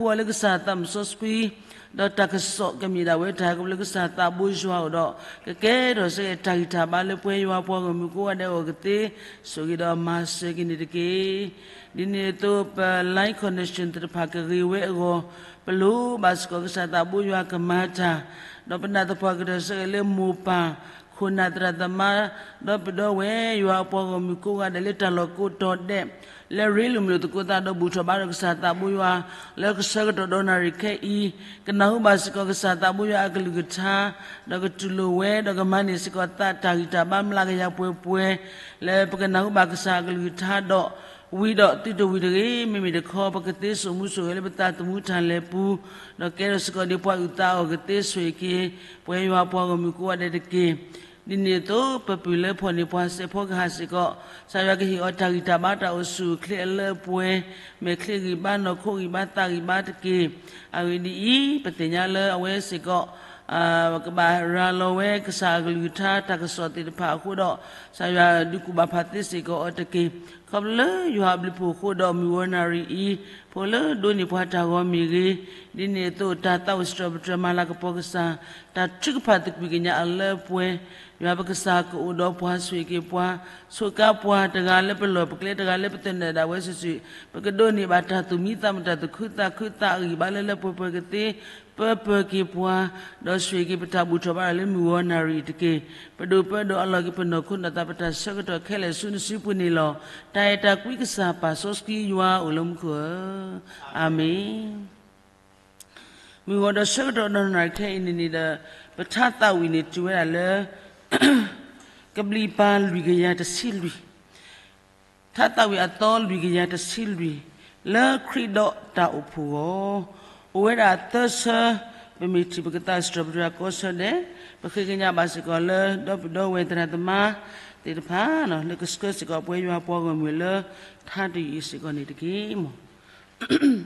ပကအိၣ်ဝဲလၢကစၢ်သးစီဆှံ ဒီးတၢ်ကစီၣ်ကမ့ၢ်ဒၣ်ဝဲတၢ်ဟဲကပလၢကစၢ်သးဘိယွၤအိၣ်ဒီး ကကဲထီၣ်စ့ၢ်ကီးတၢ်ဂံၢ်တၢ်ဘါလၢပှၤယွၤပှၤဂီၢ်မုၢ်ကိးဂၤဒဲးအဂီၢ်ကသ့, ဆိၣ်ဂ့ၤဒီးမၤစၢၤက့ၤန့ၣ်တက့ၢ်. ဒ်န့ၣ်အသိး ပ line connection သ့ၣ်တဖၣ်ကဂ့ၤဝဲအဂီၢ်, ပလိၣ်ဘၣ်စ့ၢ်ကီးကစၢ်သးဘိယွၤကမၤတၢ်, ဒီးပနၢ်သပှၢ်ကတၢၢ်စ့ၢ်ကီးလၢမိၢ်ပၢ် ခိၣ်နၢ်သရၣ်သမါ ဒီးပဒီပုၢ်ဝဲၢ်ယွၤအပှၤဂီၢ်မုၢ်ကိးဂၤဒဲးလၢတၢ်လီၢ်ကိးတီၤဒဲး လၢရ့လိာ်မုာ်လိာ်သကိးသးဒီးဘူၣ်ထီၣ်ဘါထီၣ်ကစၢ်သးဘိယွၤ လၢကဆၢကတီၢ်ဒီနၣ်ရံၣ်ခဲအံၤ ကနၢ်ဟူဘၣ်စ့ၢ်ကီးကစၢ်သးဘိယွၤအကလုၢ်ကထါ ဒီးကတူၢ်လိာ်ဝဲ ဒီးကမၤန့ၢ်စ့ၢ်ကီးသးတၢ်ဂံၢ်တၢ်ဘါမျးကယၤပှဲၤပှဲၤ လၢပကနၢ်ဟူဘၣ်ကစၢ်အကလုၢ်ကထါဒီး ဝံၤဒီးသုတဝံၤတဂ့ၤ, မ့မ့ၢ်တခီ ပကသ့စိာ်မူစိာ်ဂဲၤလၢပသးသမူထၣ်လဲၤပူၤ, ဒီးကဲထီၣ်စ့ၢ်ကီးဒ်ပှၤအုၣ်သးအဂီၢ်ကသ့ဆိၣ်ဂ့ၤက့ၤ ပှၤယွၤပှၤဂီၢ်မုၢ်ကိးဂၤဒဲးတက့ၢ်. ဒ်န့ၣ်အသိး ပပုၢ်လၢဖီၣ်န့ၢ်ပှၤစဲးဖီကဟၣ်စ့ၢ်ကီး ကစၢ်ယွၤကဟ့ၣ်အီၤတၢ်ဂံၢ်တၢ်ဘါတၢ်အိၣ်ဆူၣ်အိၣ်ချ့အလၢအပှဲၤ, မဲာ်ချံဂံၢ်ဘါ နီၢ်ခိဂံၢ်ဘါ သးဂံၢ်ဘါတက့ၢ်. အဂ့ၢ်ဒ်အံၤ, ပသ့ၣ်ညါလၢအဝဲစ့ၢ်ကီး ကဘၣ်ရၤလီၤဝဲကစၢ်အကလုၢ်ကထါတၢ်ကစီၣ်သ့ၣ်တဖၣ်အဃိဒီး ကစၢ်ယွၤဒုးကူၣ်ဘၣ်ဖးသ့စ့ၢ်ကီးအီၤတက့ၢ်. ခီဖျိလၢယွၤအဘျုးအဖှိၣ်အဃိဒီးမုၢ်ဂီၤနၣ်ရံၣ်အံၤ ဖိလၢဒိးန့ၢ်ပှၤတၢ်ဂီၤမ့ၢ်ဂ့ၤ, ဒ်န့ၣ်အသိးတၢ်သးဝံၣ်စံးထီၣ်ပတြၢၤမၤလၤကပီၤကစၢ် တၢ်ထုကဖၣ်သကွံာ်ကညးအလၢအပှဲၤ, ယွၤပကစၢ်ကအိၣ်ဒီးပှၤဆိၣ်ဂ့ၤက့ၤပှၤ, ဆိးကါပှၤတဂၤလၢပလီၢ်ပကျဲတဂၤလၢပသနၢၣ်ဒၣ်ဝဲစုာ်စုာ်, ပကဒိးန့ၢ်ဘၣ်တၢ်သူၣ်မံသးမုာ် တၢ်သူၣ်ခုသးခု သးဂံၢ်ဘါလၢလၢပှဲၤပှဲၤကသ့ ပၢပၢၤက့ၤပှၤ, ဒီးဆိၣ်ဂ့ၤက့ၤပတၢ်ဘူၣ်ထီၣ်ဘါထီၣ်လၢမုၢ်ဂီၤနၣ်ရံၣ်တက့ၢ်. ပဒိၣ်ပၢဒီးအလီၢ်က့ၤပနီၢ်ခိနီၢ်သး ပတၢ်ဆၢကတီၢ်ခဲလၢာ်ဆူနစုပူၤန့ၣ်လီၤ. တၢ်အဲၣ်တၢ်ကွံကစၢ်ပၢ်စီဆှံယွၤအိၣ်လၢမူခိၣ်ဧၢ, အၤမ့ၣ်. မုၢ်ဂီၤဒီးဆၢကတီၢ်ဒီနၣ်ရံၣ်ခဲအံၤန့ၣ်န့ၣ်ဒီး ပထါသးဝံၣ်န့ၣ်တုၤဝဲဒၣ်လၢ ကဘျံးပၤလွံၢ်ကယၤတဆံလွံၢ်, ထါသးဝံၣ်အသီလွံၢ်ကယၤတဆံလွံၢ်, လၢခရံာ်ဒီးတၢ်အိၣ်ဖှိၣ်အဂီၢ်, အိၣ်ဝဲဒၣ်သၢဆၢ, ပမ့ၢ်ထံၣ်ပကသးစံးထီၣ်ပတြၢၤကိးဆၢဒဲး, ပဃ့ကညးဘၣ်စ့ၢ်ကီးလၢ ဒီပုၢ်ဒီဝဲၢ်သရၣ်သမါသ့ၣ်တဖၣ် လၢကဆှၢစ့ၢ်ကီးပှၤယွၤပှၤဂီၢ်မုၢ်လၢ ထါတယုၢ်အံၤစ့ၢ်ကီးန့ၣ်တက့ၢ်မၢ်.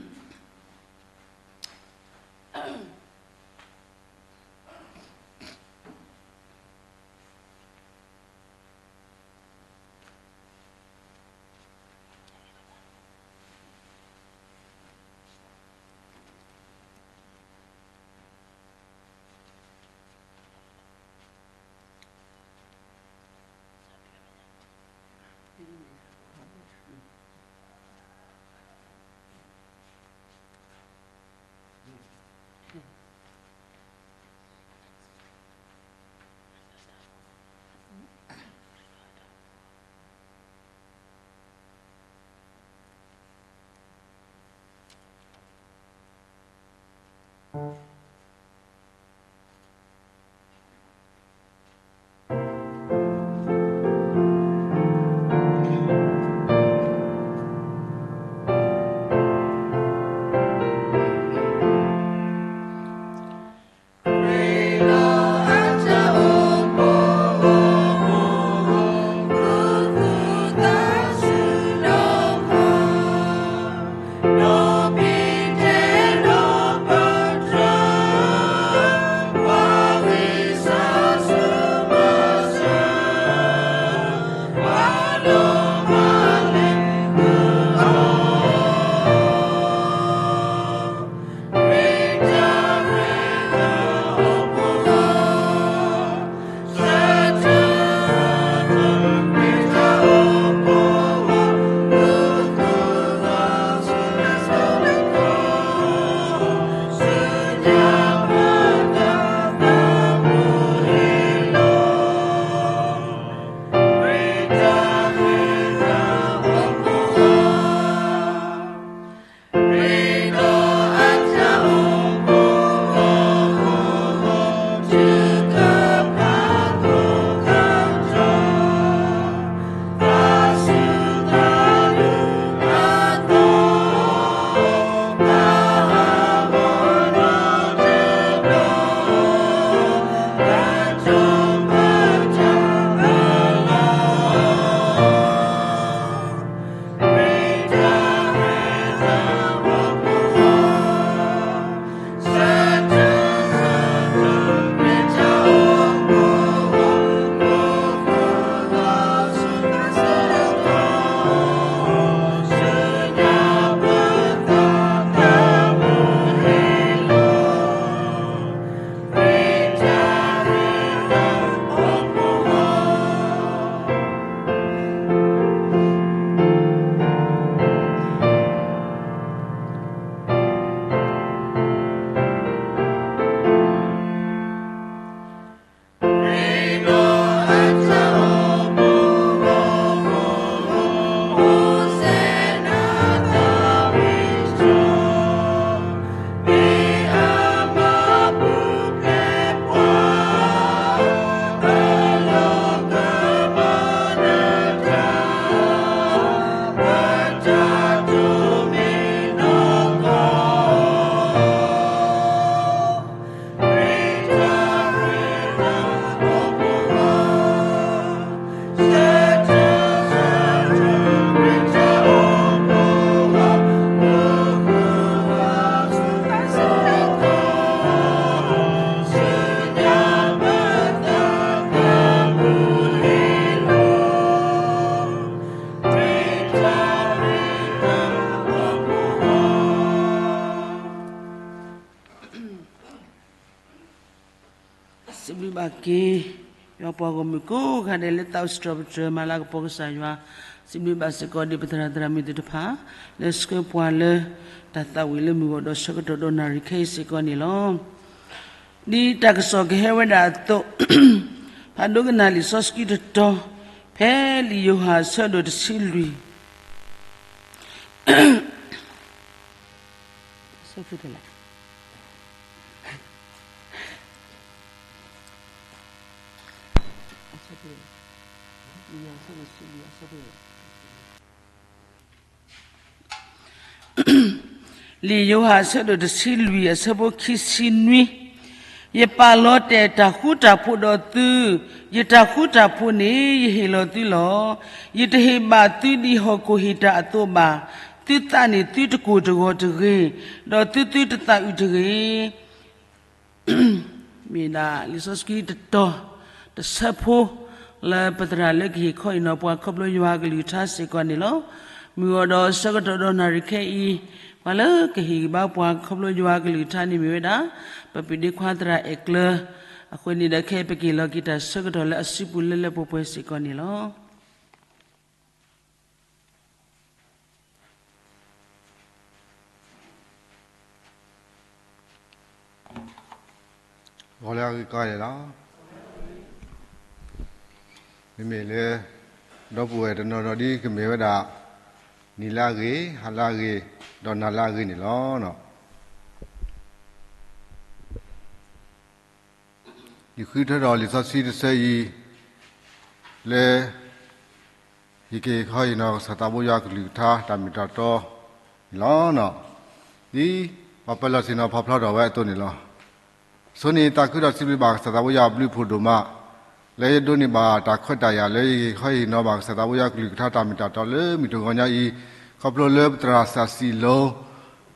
စံးဘျုးဘၣ်က့ၤ ယွၤပှၤဂီၢ်မုၢ်ကိးဂၤဒဲးလၢသးအိၣ်စံးထီၣ်ပတြၢၤမၤလၤကပီၤကစၢ်ယွၤ, စံးဘျုးဘၣ်စ့ၢ်ကီးဒ်ပသရၣ်သရၣ်မုၣ်သ့ၣ်တဖၣ် လၢဆှၢပှၤလၢတၢ်သးဝံၣ်လၢမုၢ်ဂီၤဒီးဆၢကတီၢ်ဒီးနၣ်ရံၣ်ခဲအံၤစ့ၢ်ကီးန့ၣ်လီၤ. ဒ်တၢ်ကစီၣ်ကဟဲဝဲဒၣ်အသိး, ဖးဒိကနၣ်လံာ်စီဆှံတတီၤ, ဖဲလံာ်ယိၤဟၣ်အဆၢဒိၣ်တဆံလွံၢ် လံာ်ယိၤဟၣ်အဆၢဒိၣ်တဆံလွံၢ်အဆၢဖိခံဆံနွံ, ယပာ်လီၤတဲာ်တၢ်ဃူတၢ်ဖိးဒီးသု, ယတၢ်ဃူတၢ်ဖိးန့ၣ် ယဟ့ၣ်လီၤသုလီၤ. ယတဟ့ၣ်ဘၣ်သုဒ်ဟီၣ်ခိၣ်ဟ့ၣ်တၢ်အသိးဘၣ်. သုသးန့ၣ်သုတကိၢ်တဂီၤတဂ့ၤ, ဒီးသုသုတသးအုးတဂ့ၤ. မ့ၢ်ဒၣ်လံာ်စီဆှံတတီၤတဆၢဖိ လၢပသရၣ်လၢကဟ့ၣ်ခီဟ့ၣ်နီၤပှၤခီဖျိယွၤအကလုၢ်ကထါစ့ၢ်ကီးန့ၣ်လီၤ. မုၢ်ဂီၤဒီးဆၢကတီၢ်ဒီးနၣ်ရံၣ်ခဲအံၤ, ပှၤလၢကဟ့ၣ်ဂံၢ်ဘါပှၤခီဖျိယွၤအကလုၢ်ကထါန့ၣ်မ့ၢ်ဝဲဒၣ် ပပုၢ်ဒ့ခွါသရၣ်အဲၣ်ကျၢၤ, အဃိန့ၣ်ဒီးခဲအံၤပက့ၤလီၤက့ၤတၢ်ဆၢကတီၢ်လၢအစုပူၤလၢလၢပှဲၤပှဲၤစ့ၢ်ကီးန့ၣ်လီၤ. ဂီၤလၢအဂ့ၤကိးဂၤဒဲးလီၤ. မ့မ့ၢ်လၢ ဒီပုၢ်ဝဲၢ်တနီၤနီၤဒ်ကမ့ၢ်ဝဲဒၣ် နံၤလၢအဂ့ၤ, ဟါလၢအဂ့ၤ, ဒီးနၤလၢအဂ့ၤန့ၣ်လီၤ. ယဃုထၢထီၣ်လံာ်စီဆှံတဆၢအံၤ လၢ ယကဟ့ၣ်ခီဟ့ၣ်နီၤကစၢ်သးဘိယွၤအကလုၢ်ကထါတၢ်မ့ၢ်တၢ်တီန့ၣ်လီၤ. ဒ်ပှၤပၢၤလီၢ်ဆ့ၣ်နီၤဖးဖျါထီၣ်ဝဲအသိးန့ၣ်လီၤ. ဆိန့ၣ်သးခုထီၣ်စံးဘျုးဘၣ်ကစၢ်သးဘိယွၤအဘျုးအဖှိၣ်ဒိၣ်မး လၢယဒိးန့ၢ်ဘၣ်တၢ်ခွဲးတၢ်ယာ်လၢယကဟ့ၣ်ခီဟ့ၣ်နီၤဘၣ်ကစၢ်သးဘိယွၤအကလုၢ်ကထါတၢ်မ့ၢ်တၢ်တီလၢမုၢ်တဂီၤညါအံၤ ခီဖျိလၢပသရၣ်စီဆှံလီၤ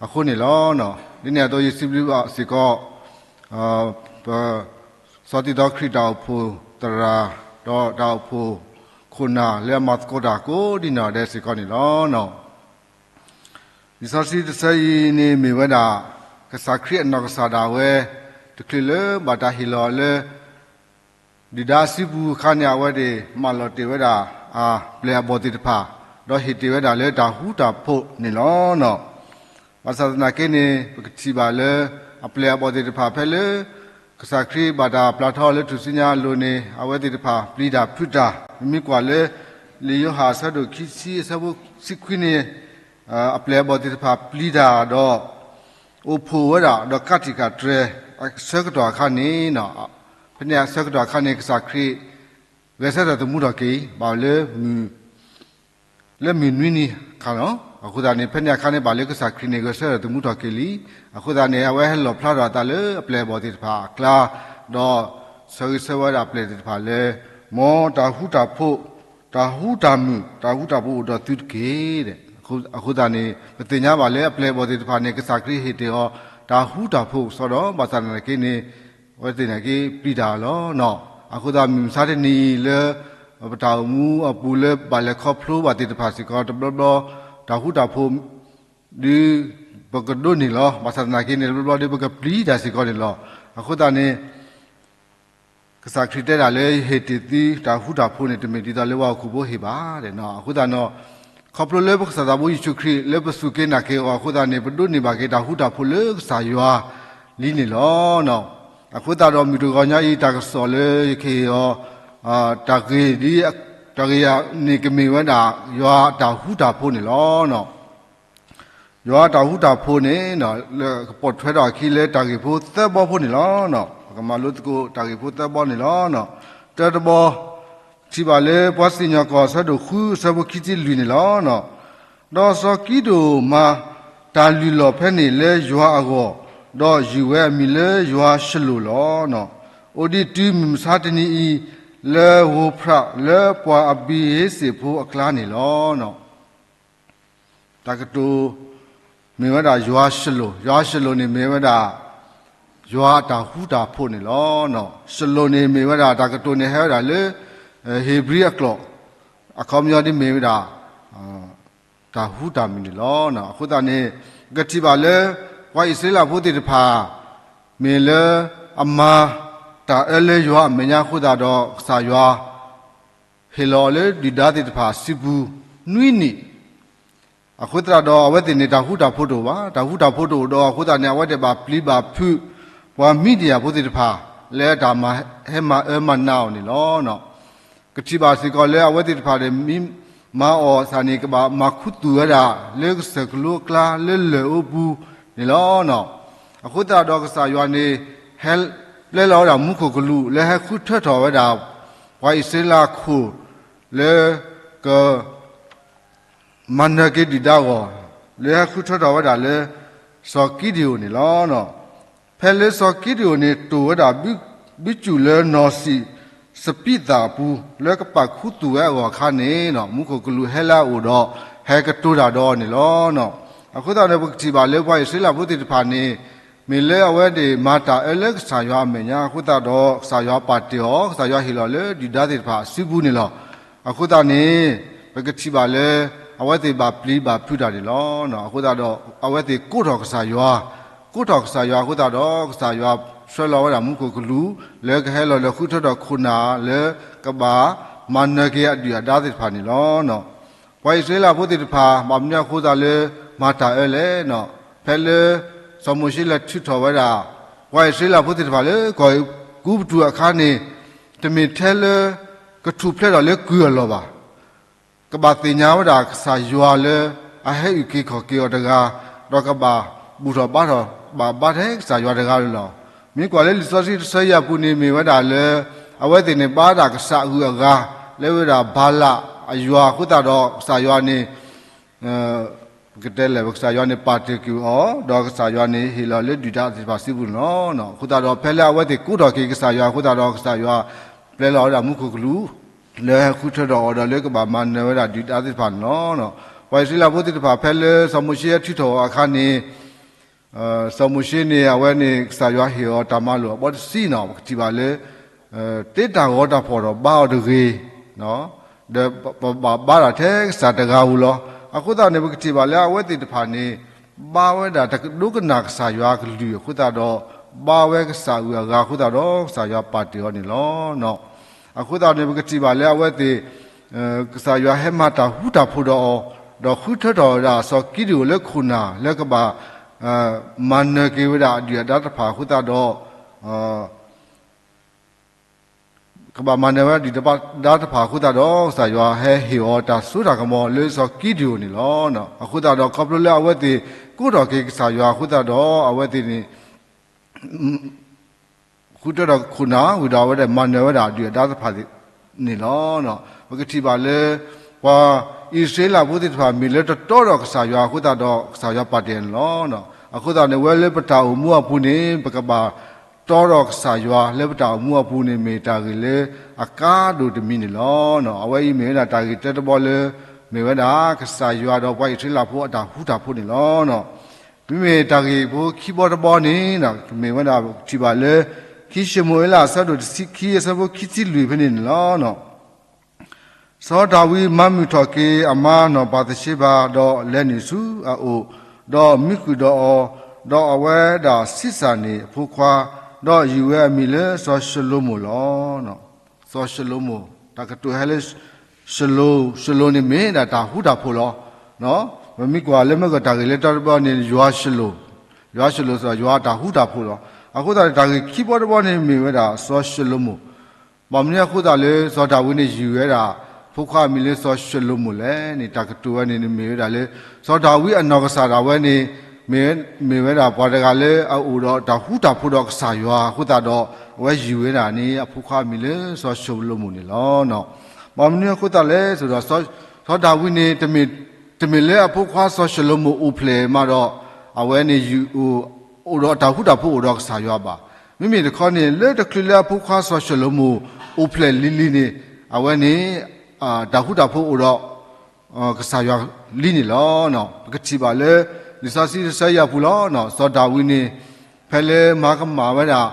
အဃိန့ၣ်လီၤ. ဒ်န့ၣ်အသိးယစံးဘျုးဘၣ်စ့ၢ်ကီး ပ စီၤတံၤသီခရံာ်တၢ်အိၣ်ဖှိၣ်သရၣ် ဒီးတၢ်အိၣ်ဖှိၣ်ခိၣ်နၢ်လၢအမၤသကိးတၢ်ကိးဒ်နီၢ်ဂၤဒဲးစ့ၢ်ကီးန့ၣ်လီၤ. လံာ်စီဆှံတဆၢအံၤန့ၣ်မ့ၢ်ဝဲဒၣ် ကစၢ်ခရံာ်အနီၢ်ကစၢ်ဒၣ်ဝဲ တချုးလၢဘၣ်တၢ်ဟ့ၣ်လီၤလၢ ဒုၣ်ဒါအစုပူၤအခါန့ၣ် အဝဲသ့ၣ်မၢလီၤတ့ၢ်ဝဲဒၣ်အပျဲၢ်အဘီၣ်သ့ၣ်တဖၣ်, ဒီးဟ့ၣ်တ့ၢ်ဝဲဒၣ်လၢတၢ်ဃူတၢ်ဖိးန့ၣ်လီၤ. ဘၣ်ဆၣ်သနာ်က့န့ၣ် ပကထံၣ်ဘၣ်လၢ အပျဲၢ်အဘီၣ်သ့ၣ်တဖၣ်ဖဲလၢ ကစၢ်ခရံာ်ဘၣ်တၢ်ပျၢ်ထီၣ်လၢထူၣ်စုညါအလိၤန့ၣ် အဝဲသ့ၣ်တဖၣ်ပျံၤတၢ်ဖုးတၢ်, မ့မ့ၢ်ကွၢ်လၢ လံာ်ယိၤဟၣ်အဆၢဒိၣ်ခံဆံအဆၢဖိတဆံခွံန့ၣ် အပျဲၢ်အဘီၣ်သ့ၣ်တဖၣ်ပျံၤတၢ်ဒီး အိၣ်ဖှိၣ်ဝဲဒၣ်ဒီးကးတံာ်ဃာ်တြဲၤအဆၢကတီၢ်အခါန့ၣ်, ဖဲန့ၣ်အဆၢကတီၢ်အခါန့ၣ် ကစၢ်ခရံာ် ဂဲၤဆၢထၢၣ်သမူထီၣ်က့ၤ ဘၣ်လၢ လၢမုၢ်နွံနံၤအခါလီၤ. အဃိသတးန့ၣ် ဖဲန့ၣ်အခါန့ၣ် ဘၣ်လၢကစၢ်ခရံာ်န့ၣ် ဂဲၤဆၢထၢၣ်သမူထီၣ်က့ၤလံ. အဃိသတးန့ၣ် အဝဲဟဲလီၣ်ဖျါထီၣ်အသးလၢအပျဲၢ်အဘီၣ်သ့ၣ်တဖၣ်အကျါ, ဒီးဆၢဂ့ၤဆၢဝါဒၣ်အပျဲၢ်သ့ၣ်တဖၣ်လၢ မ်တၢ်ဃူတၢ်ဖိး, တၢ်ဃူတၢ်မုာ်, တၢ်ဃူတၢ်ဖိးအိၣ်ဒီးသုတက့ၢ်. အဃိသတးန့ၣ် ပသ့ၣ်ညါဘၣ်လၢအပျဲၢ်အဘီၣ်သ့ၣ်တဖၣ်န့ၣ် ကစၢ်ခရံာ်ဟ့ၣ်တ့ၢ်အီၤ တၢ်ဃူတၢ်ဖိးကစီဒီး ဘၣ်ဆၣ်သနာ်က့န့ၣ် အဝဲသ့ၣ်နာ်က့ပျံၤတၢ်လီၤ. အဃိသတးမုၢ်မဆါတနံၤအံၤလၢ ပတၢ်အိၣ်မူအပူၤလၢဘၣ်လဲၤခီဖျိဘၣ်သ့ၣ်တဖၣ်စ့ၢ်ကီး တဘျီဘျီ တၢ်ဃူတၢ်ဖိး ဒ်ပကဒိးန့ၢ်လီၤ. ဘၣ်ဆၣ်သနာ်က့န့ၣ် တဘျီဘျီဒ်ပကပျံၤတၢ်စ့ၢ်ကီးန့ၣ်လီၤ. အဃိသတးန့ၣ် ကစၢ်ခရံာ်တဲဒၣ်လၢယဟ့ၣ်တ့ၢ်သုတၢ်ဃူတၢ်ဖိးန့ၣ် တမ့ၢ်ဒ်သိးလၢပှၤဟီၣ်ခိၣ်ဖိဟ့ၣ်ဘၣ်. အဃိသတးန့ၣ် ခီဖျိလၢပကစၢ်သးဘိယ့ၣ်ၡူးခရံာ်လၢပစူၢ်က့ၤနာ်က့ၤအီၤအဃိသတးန့ၣ် ပဒိးန့ၢ်ဘၣ်က့ၤတၢ်ဃူတၢ်ဖိးလၢကစၢ်ယွၤလံန့ၣ်လီၤ. အဃိသတးဒီးမုၢ်တဂီၤညါအံၤတၢ်ကစီၣ်လၢယကဟ့ၣ်အီၤ တၢ်ဂ့ၢ်ဒ် တၢ်ဂ့ၢ်န့ၣ်ကမ့ၢ်ဝဲဒၣ် ယွၤအတၢ်ဃူတၢ်ဖိးန့ၣ်လီၤ. ယွၤအတၢ်ဃူတၢ်ဖိးန့ၣ် လၢကပိာ်ထွဲထီၣ်အခံလၢတၢ်ဂ့ၢ်ဖိသၢဘီဖိန့ၣ်လီၤ. ပကမၤလိသကိးတၢ်ဂ့ၢ်ဖိသၢဘီန့ၣ်လီၤ. တၢတဘီ ထံၣ်ဘၣ်လၢပှၤစံၣ်ညီၣ်ကွီၢ်အဆၢဒိၣ်ဃု အဆၢဖိခံဆံလွံၢ်န့ၣ်လီၤ. ဒီးစီၤကံးဒဧိၣ်မၤတၢ်လုၢ်လီၢ်ဖဲန့ၣ်လၢယွၤအဂီၢ်, ဒီးယုၢ်ဝဲအမံၤလၢယွၤၡလိၣ်လီၤ. အိၣ်ဒံးတုၤမုၢ်မဆါတနံၤအံၤ လၢဧိၤဖရးလၢပှၤအဘံၤဧ့စ့ၣ်ဖိအကျါန့ၣ်လီၤ. တၢ်ကတိၤ မ့ၢ်ဝဲဒၣ်ယွၤၡလိၣ်, ယွၤၡလိၣ်န့ၣ်မ့ၢ်ဝဲဒၣ် ယွၤအတၢ်ဃူတၢ်ဖိးန့ၣ်လီၤ. ၡလိၣ်န့ၣ်မ့ၢ်ဝဲဒၣ်တၢ်ကတိၤန့ၣ်ဟဲဝဲဒၣ်လၢ ဧ့ၤဘြံၤအကျိာ် အခီပညီဒ်မ့ၢ်ဝဲဒၣ် တၢ်ဃူတၢ်မုာ်န့ၣ်လီၤ. အဃိသတးန့ၣ် ပကထံၣ်ဘၣ်လၢ ပှၤအံၣ်စရ့လးဖိသ့ၣ်တဖၣ် မ့ၢ်လၢအမၤ တၢ်အၢလၢယွၤအမဲာ်ညါအဃိသတးဒီး ကစၢ်ယွၤ ဟ့ၣ်လီၤအီၤလၢဒုၣ်ဒါသ့ၣ်တဖၣ်အစုပူၤ နွံနံၣ် အဃိသတးဒီး အဝဲသ့ၣ်န့ၣ် တၢ်ဃူတၢ်ဖိးတအိၣ်ဘၣ်, တၢ်ဃူတၢ်ဖိးတအိၣ်ဒီးအဃိသတးန့ၣ် အဝဲသ့ၣ်ဘၣ်ပျံၤဘၣ်ဖုး ပှၤမံၤဒယၣ်ဖိသ့ၣ်တဖၣ် လၢတၢ်မၤဟဲမၤအၢမၤနးအီၤန့ၣ်လီၤ. ကထံၣ်ဘၣ်စ့ၢ်ကီးလၢ အဝဲသ့ၣ်တဖၣ်ဒီး မံမၤအီၣ်သးန့ၣ် ကဘၣ်မၤခူသူၣ်ဝဲဒၣ် လၢကစၢၢ်ကလိအကျါ လၢလၢၢ်အပူၤန့ၣ်လီၤ. အဃိသတးဒီး ကစၢ်ယွၤန့ၣ် ဟဲပျဲလီၤဝဲဒၣ်မူခိၣ်ကလူး လၢဟဲဃုထၢထီၣ်ဝဲဒၣ် ပှၤအံၣ်စရ့လးခိၣ် လၢက မၤနၢၤက့ၤဒုၣ်ဒါအဂီၢ် လၢဟဲဃုထၢထီၣ်ဝဲဒၣ်လၢ စီၤကံဒံအိၣ်န့ၣ်လီၤ. ဖဲလၢစီၤကံဒံအိၣ်န့ၣ် တိၢ်ဝဲဒၣ် ဘုစူၣ်လၢနီၢ်စံၣ်စပံးသၣ်အပူၤ လၢကပာ်ခူသူၣ်ဝဲအဂီၢ်အခါန့ၣ် မူခိၣ်ကလူးဟဲလၢအအိၣ်ဒီး ဟဲကတိၤတၢ်ဒီးအီၤန့ၣ်လီၤ. အဃိသတးန့ၣ် ပကထံၣ်ဘၣ်လၢပှၤအံၣ်စရ့လးဖိသ့ၣ်တဖၣ်န့ၣ် မ့ၢ်လၢအဝဲသ့ၣ်မၤတၢ်အၢလၢကစၢ်ယွၤအမဲာ်ညါအဃိသတးဒီး ကစၢ်ယွၤပာ်တ့ၢ်အီၤ ကစၢ်ယွၤဟ့ၣ်လီၤလၢဒုၣ်ဒါသ့ၣ်တဖၣ်အစုပူၤန့ၣ်လီၤ. အဃိသတးန့ၣ် ပကထံၣ်ဘၣ်လၢ အဝဲသ့ၣ်ဘၣ်ပျံၤဘၣ်ဖုးတၢ်န့ၣ်လီၤ. အဃိသတးဒီး အဝဲသ့ၣ်ကိးထီၣ်ကစၢ်ယွၤ, ကိးထီၣ်ကစၢ်ယွၤအဃိသတးဒီး ကစၢ်ယွၤဆှၢလီၤဝဲဒၣ်မူခိၣ်ကလူး လၢကဟဲလီၤဒီးဃုထၢထီၣ်ခိၣ်နၢ်လၢ ကဘၣ်မၤနၢၤက့ၤအဒုၣ်အဒါသ့ၣ်တဖၣ်န့ၣ်လီၤ. ပှၤအံၣ်စရ့လးဖိသ့ၣ်တဖၣ် ဘၣ်မနုၤအဃိသတးလၢ မၤတၢ်အၢလဲၣ်. ဖဲလၢ စီၤမိၤၡ့လဲၤထုးထီၣ်ဝဲဒၣ် ပှၤအံၣ်စရ့လးဖိသ့ၣ်တဖၣ်လၢ ကီၢ်အဲၤကူပတူးအခါန့ၣ် တမ့ၢ်ထဲလၢ ကထူၣ်ဖျဲးထီၣ်လၢကုၢ်အလီၢ်ဘၣ်. ကဘၣ်သ့ၣ်ညါဝဲဒၣ်ကစၢ်ယွၤလၢ အဟဲအုၣ်က့ၤခီၣ်က့ၤအီၤတဂၤ, ဒီးကဘၣ်ဘူၣ်ထီၣ်ဘါထီၣ် ဘၣ်ဘါထဲကစၢ်ယွၤတဂၤလီၤ. မ့ၢ်ကွၢ်လၢလံာ်စီဆှံတဆၢယၤပူၤန့ၣ် မ့ၢ်ဝဲဒၣ်လၢ အဝဲသ့ၣ်န့ၣ်ဘါဒၣ်ကစၢ်အဂုၤအဂၤ လၢဝဲဒၣ်ဘၤလးအယွၤအဃိသတးဒီး ကစၢ်ယွၤန့ၣ် ပကတဲလဲၣ် ကစၢ်ယွၤန့ၣ်ပာ်တ့ၢ်ကွံာ်အီၤ ဒီးကစၢ်ယွၤန့ၣ်ဟ့ၣ်လီၤလၢဒုၣ်ဒါသ့ၣ်တဖၣ်စုပူၤန့ၣ်လီၤ. အဃိသတးဒီးဖဲလၢအဝဲသ့ၣ်ကိးထီၣ်က့ၤကစၢ်ယွၤအဃိသတးဒီး ကစၢ်ယွၤပျဲလီၤဝဲဒၣ်မူခိၣ်ကလူး လၢဟဲဃုထၢထီၣ်အီၤဒီးလၢကဘၣ်မၤနၢၤဝဲဒၣ်ဒုၣ်ဒါသ့ၣ်တဖၣ်န့ၣ်လီၤ. ပှၤအံၣ်စရ့လးဖိသ့ၣ်တဖၣ်ဖဲလၢစီၤမိၤၡ့ဟဲထုးထီၣ်အီၤအခါန့ၣ် စီၤမိၤၡ့န့ၣ် အဝဲန့ၣ် ကစၢ်ယွၤဟ့ၣ်အီၤတၢ်မၤလိာ်အဘီတဆံန့ၣ် ပကထံၣ်ဘၣ်လၢ တ့တၢ်ဂီၤတၢ်ဖီၣ်ဒီးဘါအီၤတဂ့ၤ, ဒီးပဘၣ်ဘါတၢ်ထဲကစၢ်တဂၤဧိၤလီၤ. အဃိသတးန့ၣ် ပကထံၣ်ဘၣ်လၢအဝဲသ့ၣ်တဖၣ်န့ၣ် ဘါဝဲဒၣ်တကဒိကနၣ်ကစၢ်ယွၤအကလုၢ်အဃိသတးဒီး ဘါဝဲကစၢ်အဂုၤအဂၤအဃိသတးဒီး ကစၢ်ယွၤပာ်တ့ၢ်အီၤန့ၣ်လီၤ. အဃိသတးန့ၣ် ပကထံၣ်ဘၣ်လၢအဝဲသ့ၣ် ကစၢ်ယွၤဟဲမၤတၢ်ဃူတၢ်ဖိးဒီးအီၤ, ဒီးဃုထၢထီၣ်ဝဲဒၣ်စီၤကံဒံအိၣ်လၢခိၣ်နၢ်လၢကဘၣ် မၤနၢၤက့ၤဝဲဒၣ်အဒုၣ်အဒါတဖၣ်အဃိသတးဒီး ကဘၣ်မၤနၢၤဝဲဒၣ်ဒုၣ်ဒါတဖၣ်အဃိသတးဒီး ကစၢ်ယွၤဟဲဟ့ၣ်အီၤတၢ်စိတၢ်ကမီၤလၢစီၤကံဒံအိၣ်န့ၣ်လီၤ. အဃိသတးဒီး ခီဖျိလၢအဝဲသ့ၣ်ကိးထီၣ်က့ၤကစၢ်ယွၤအဃိသတးဒီး အဝဲသ့ၣ်န့ၣ် ဃုထၢထီၣ်ခိၣ်နၢ်ဝံၤဒီး အဝဲဒၣ်မၤနၢၤဝဲဒၣ်ဒုၣ်ဒါတဖၣ်န့ၣ်လီၤ. ပကထံၣ်ဘၣ်လၢ ပှၤအံၣ်စရ့လးဖိသ့ၣ်တဖၣ် မ့ၢ်လၢတတီဒီးကစၢ်ယွၤအဃိသတးဒီး ကစၢ်ယွၤပာ်တ့ၢ်န့ၣ်လီၤ. အဃိသတးန့ၣ် ဝဲလၢပတၢ်အိၣ်မူအပူၤန့ၣ် ပကဘၣ်တီဒီးကစၢ်ယွၤလၢပတၢ်အိၣ်မူအပူၤန့ၣ် မ့ၢ်တၢ်ဂ့ၢ်လၢအကါဒိၣ်တမံၤန့ၣ်လီၤ. အဝဲအံၤမ့ၢ်ဝဲဒၣ်တၢ်ဂ့ၢ်တၢတဘီလၢ မ့ၢ်ဝဲဒၣ်ကစၢ်ယွၤဒီးပှၤအံၣ်စရ့လးဖိအတၢ်ဃူတၢ်ဖိးန့ၣ်လီၤ. မ့မ့ၢ်တၢ်ဂ့ၢ်ဖိခံဘီတဘီန့ၣ် မ့ၢ်ဝဲဒၣ်ထံၣ်ဘၣ်လၢ ခံၡမူၤအ့လးအဆၢဒိၣ်တဆံခံ အဆၢဖိခံဆံလွံၢ်ဖဲန့ၣ်န့ၣ်လီၤ. စီၤဒၤဝံးမၤမုာ်ထီၣ်က့ၤအမါနီၢ်ဘၤသရှ့ဘၤ ဒီးလဲၤနုာ်ဆူအအိၣ်, ဒီးမံဃုာ်ဒီးအီၤ, ဒီးအဝဲဒၣ်ဆံးစၢ်န့ၢ်အဖိခွါ, ဒီးယုၢ်ဝဲအမံၤလၢစီၤၡလိၤမိၣ်လီၤ. စီၤၡလိၤမိၣ် တၢ်ကတိၤဟဲလၢ ၡလိၤ, ၡလိၤန့ၣ်မ့ၢ်ဒၣ်တၢ်ဃူတၢ်ဖိးလီၤ. ပမ့ၢ်ကွၢ်လၢမ့ၢ်ကီၢ်တၢ်ဂ့ၢ်လၢတၢတဘီန့ၣ် ယွၤၡလိၤ, ယွၤၡလိၤစ့ၢ်ကီး ယွၤတၢ်ဃူတၢ်ဖိးလီၤ. အဃိသတးန့ၣ် တၢ်ဂ့ၢ်ခံဘီတဘီန့ၣ်မ့ၢ်ဝဲဒၣ် စီၤၡလိၤမိၣ် ဘၣ်မနုၤအဃိသတးလၢ စီၤဒၤဝံးန့ၣ် ယုၢ်ဝဲဒၣ် ဖိခွါအမံၤလၢစီၤၡလိၤမိၣ်လဲၣ်န့ၣ် တၢ်ကတိၤဝဲန့ၣ်မ့ၢ်ဝဲဒၣ်လၢ စီၤဒၤဝံးအနီၢ်ကစၢ်ဒၣ်ဝဲန့ၣ် မ့ၢ်ဝဲဒၣ်ပှၤတဂၤလၢအအိၣ်ဒီးတၢ်ဃူတၢ်ဖိးဒီးကစၢ်ယွၤအဃိသတးဒီး အဝဲယုၢ်ဝဲဒၣ်န့ၣ် အဖိခွါအမံၤလၢစီၤၡလိၤမိၣ်န့ၣ်လီၤ. ဘၣ်မနုၤအဃိသတးလဲၣ်ဆိုဒီး စီၤဒၤဝံးန့ၣ် တမ့ၢ်လၢအဖိခွါစီၤၡလိၤမိၣ်အိၣ်ဖျဲၣ်မးဒီး အဝဲန့ၣ်ယုၢ်အိၣ် အိၣ်ဒီးတၢ်ဃူတၢ်ဖိးအိၣ်ဒီးကစၢ်ယွၤဘၣ်. မ့မ့ၢ်တခီန့ၣ် လၢတချုးလၢအဖိခွါစီၤၡလိၤမိၣ်အိၣ်ဖျဲၣ်လံၤလံၤန့ၣ် အဝဲန့ၣ် တၢ်ဃူတၢ်ဖိးအိၣ်ဒီး ကစၢ်ယွၤလံန့ၣ်လီၤ. ပကထံၣ်ဘၣ်လၢ လံာ်စီဆှံတဆၢယၤပူၤလီၤ. စီၤဒၤဝံးန့ၣ် ဖဲလၢမၤကမၣ်ဝဲဒၣ်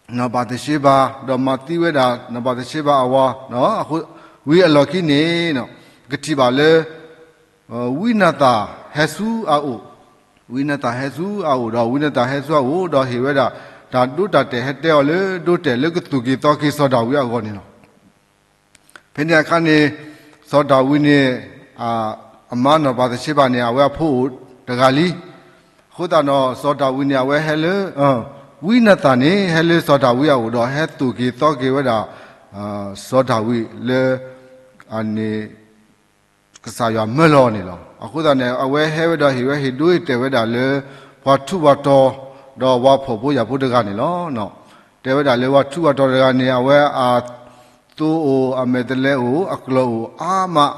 နီၢ်ဘၤသရှ့ဘၤ ဒီးမၤသံဝဲဒၣ် နီၢ်ဘၤသရှ့ဘၤအဝၤ ဝံၤအလီၢ်ခံန့ၣ် ပကထံၣ်ဘၣ်လၢ ဝံနၤသၣ်ဟဲဆူအအိၣ်, ဝံနၤသၣ်ဟဲဆူအအိၣ်ဒီး ဝံနၤသၣ်ဟဲဆူအအိၣ်ဒီးဟ့ၣ်ဝဲဒၣ် တၢ်ဒိတၢ်တဲာ်ဟဲတဲအီၤလၢဒိတဲာ်လၢကသူၣ်က့ၤသီက့ၤစီၤဒၤဝံးအဂီၢ်န့ၣ်လီၤ. ဖဲန့ၣ်အခါန့ၣ် စီၤဒၤဝံးန့ၣ် အမါနီၢ်ဘၤသရှ့ဘၤန့ၣ် အဝဲအဖိအိၣ်တဂၤလံ. အဃိသတးဒီး စီၤဒၤဝံးန့ၣ် အဝဲဟဲလၢ ဝံနၤသၣ်န့ၣ် ဟဲလၢစီၤဒၤဝံးအအိၣ်ဒီး ဟဲသူၣ်က့ၤသီက့ၤဝဲဒၣ် စီၤဒၤဝံးလၢ အန့ၣ် ကစၢ်ယွၤမၢလီၤန့ၣ်လီၤ. အဃိသတးန့ၣ် အဝဲဟဲဝဲဒီးဟ့ၣ်ဝဲဟ့ၣ်ဒိဟ့ၣ်တဲာ်ဝဲဒၣ်လၢ ပှၤထူးပှၤတီၤ ဒီးပှၤဖှီၣ်ဖိယာ်ဖိတဂၤန့ၣ်လီၤ. တဲဝဲဒၣ်လၢပှၤထူးပှၤတီၤတဂၤန့ၣ် အဝဲအသိအိၣ် အမဲာ်တဲးလဲးအိၣ် အကျိာ်အိၣ်အါမး,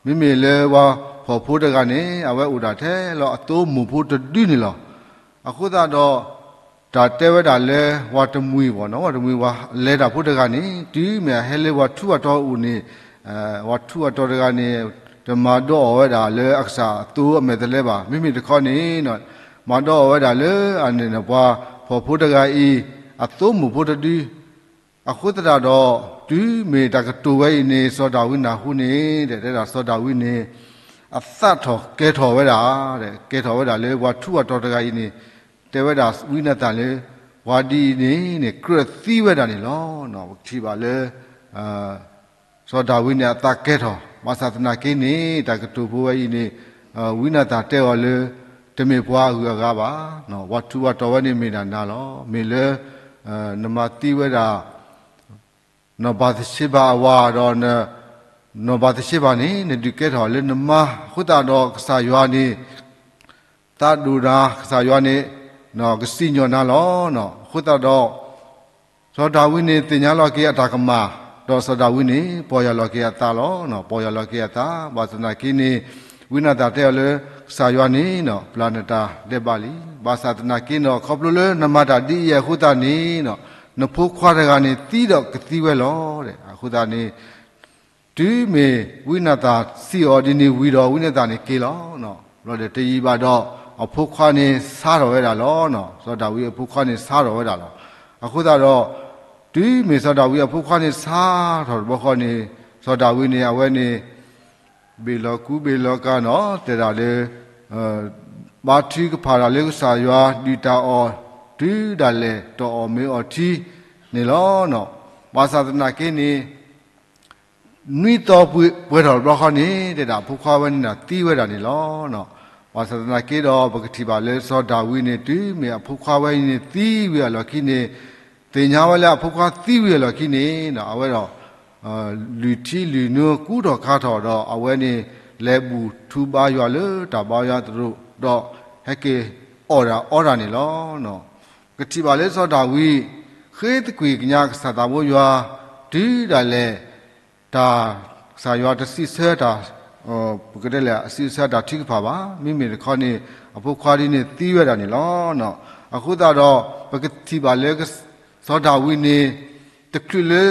မ့မ့ၢ်လၢပှၤဖှီၣ်ဖိတဂၤန့ၣ် အဝဲအိၣ်ဒၣ်ထဲလီၤအသိမိၢ်ဖိတဒုန့ၣ်လီၤ. အဃိသတးဒီး တၢ်တဲဝဲဒၣ်လၢပှၤတမှံၤဘၣ်နီၤ ပှၤတမှံၤပှၤလဲၤတၢ်ဖိတဂၤန့ၣ် တုၤမ့ၢ်အဟဲလၢပှၤထူးပှၤတီၤအအိၣ်န့ၣ် ပှၤထူးပှၤတီၤတဂၤန့ၣ် တမၤဒိးအီၣ်ဝဲဒၣ်လၢအကစၢ်အသိအမဲာ်တဲးလဲးဘၣ်. မ့မ့ၢ်တခီန့ၣ် မၤဒိးအီၣ်ဝဲဒၣ်လၢအန့ၣ် ပှၤဖှီၣ်ဖိတဂၤအံၤ အသိမိၢ်ဖိတဒု အဃိသတးဒီး တုၤမ့ၢ်တၢ်ကတိၤဝဲအံၤန့ၣ် စီၤဒၤဝံးနၢ်ဟူန့ၣ် တဲဒၣ်စီၤဒၤဝံးန့ၣ် အသးထီၣ်ကဲထီၣ်ဝဲဒၣ်, ကဲထီၣ်ဝဲဒၣ်လၢပှၤထူးပှၤတီၤတဂၤအံၤန့ၣ် တဲဝဲဒၣ်ဝံနၤသၣ်လၢ ပှၤဒ်အံၤန့ၣ်န့ၣ် ကြၢးသံဝဲဒၣ်န့ၣ်လီၤ. ပကထံၣ်ဘၣ်လၢ စီၤဒၤဝံးန့ၣ် အသးကဲထီၣ် ဘၣ်ဆၣ်သနာ်က့န့ၣ် တၢ်ကတိၤဖိဝဲအံၤန့ၣ် ဝံနၤသၣ်တဲအီၤလၢ တမ့ၢ်ပှၤအဂုၤအဂၤဘၣ်, ပှၤထူးပှၤတီၤဝဲန့ၣ်မ့ၢ်ဒၣ်နၤလီၤ. မ့ၢ်လၢ နမၤသံဝဲဒၣ် နီၢ်ဘၤသရှ့ဘၤအဝၤဒီး နီၢ်ဘၤသရှ့ဘၤန့ၣ် နဒုးကဲထီၣ်လၢနမါ, အဃိသတးဒီးကစၢ်ယွၤန့ၣ် သးဒိၣ်နၤ, ကစၢ်ယွၤန့ၣ် ကစံၣ်ညီၣ်နၤလီၤ. အဃိသတးဒီး စီၤဒၤဝံးန့ၣ် သ့ၣ်ညါလီၤက့ၤအတၢ်ကမၣ်, ဒီးစီၤဒၤဝံးန့ၣ် ပီၢ်ယၢ်လီၤက့ၤအသးလီၤ. ပီၢ်ယၢ်လီၤက့ၤအသး, ဘၣ်ဆၣ်သနာ်က့န့ၣ် ဝံနၤသၣ်တဲအီၤလၢ ကစၢ်ယွၤန့ၣ် ပျၢ်နတၢ်ဒဲးဘးလံ. ဘၣ်ဆၣ်သနာ်က့န့ၣ် ခီဖျိလၢနမၤတၢ်ဒ်အံၤအဃိသတးန့ၣ် နဖိခွါတဂၤန့ၣ် သံဒီးကသံဝဲလီၤ. အဃိသတးန့ၣ် တုၤမ့ၢ်ဝံနၤသၣ်စံးအီၤဒ်န့ၣ်ဝံၤဒီး ဝံနၤသၣ်န့ၣ်က့ၤလီၤ. ဘျီဒီးတယံာ်ဘၣ်ဒီး အဖိခွါန့ၣ်ဆါထီၣ်ဝဲဒၣ်လီၤ. စီၤဒၤဝံးအဖိခွါန့ၣ်ဆါထီၣ်ဝဲဒၣ်လီၤ. အဃိသတးဒီး တုၤမ့ၢ်စီၤဒၤဝံးအဖိခွါန့ၣ်ဆါထီၣ်တဘျီဃီန့ၣ် စီၤဒၤဝံးန့ၣ် အဝဲန့ၣ် ဘ့ၣ်လီၤကူဘ့ၣ်လီၤကၤနီၤ တဲဒၣ်လၢ ဘါထုကဖၣ်တၢ်လၢကစၢ်ယွၤ ဒုၣ်တၢ်အီၣ် တုၤဒၣ်လဲာ် တၢ်အီၣ်မ့ၤအီထံန့ၣ်လီၤ. ဘၣ်ဆၣ်သနာ်က့န့ၣ် နွံသီပှဲၤထီၣ်တဘျီဃီန့ၣ် တဲဒၣ်အဖိခွါဝဲန့ၣ်ဒီးသံဝဲဒၣ်န့ၣ်လီၤ. ဘၣ်ဆၣ်သနာ်က့ဒီး ပကထံၣ်ဘၣ်လၢစီၤဒၤဝံးန့ၣ် တုၤမ့ၢ်အဖိခွါဝဲအံၤန့ၣ်သံဝံၤအလီၢ်ခံန့ၣ် သ့ၣ်ညါဝဲလၢအဖိခွါသံဝံၤအလီၢ်ခံန့ၣ် အဝဲဒီး လုၢ်ထံလုၢ်နိကူထီၣ်ခါထီၣ်ဒီး အဝဲန့ၣ် လဲၤဘူၣ်ထူဘါယွၤလၢတၢ်ဘါယွၤသရိာ်ဒီး ဟဲက့ၤအီၣ်တၢ်အီတၢ်န့ၣ်လီၤ. ပကထံၣ်ဘၣ်လၢစီၤဒၤဝံး ဃ့သကွံၢ်ကညးကစၢ်သးဘိယွၤ တုၤဒၣ်လဲာ် တၢ်ကစၢ်ယွၤတစံးဆၢတၢ် ပကတဲလဲၣ် အစံးဆၢတၢ်ထုကဖၣ်ဘၣ်. မ့မ့ၢ်တခီန့ၣ် အဖိခွါဒ်န့ၣ်သံဝဲဒၣ်န့ၣ်လီၤ. အဃိသတးဒီး ပကထံၣ်ဘၣ်လၢ စီၤဒၤဝံးန့ၣ် တချုးလၢ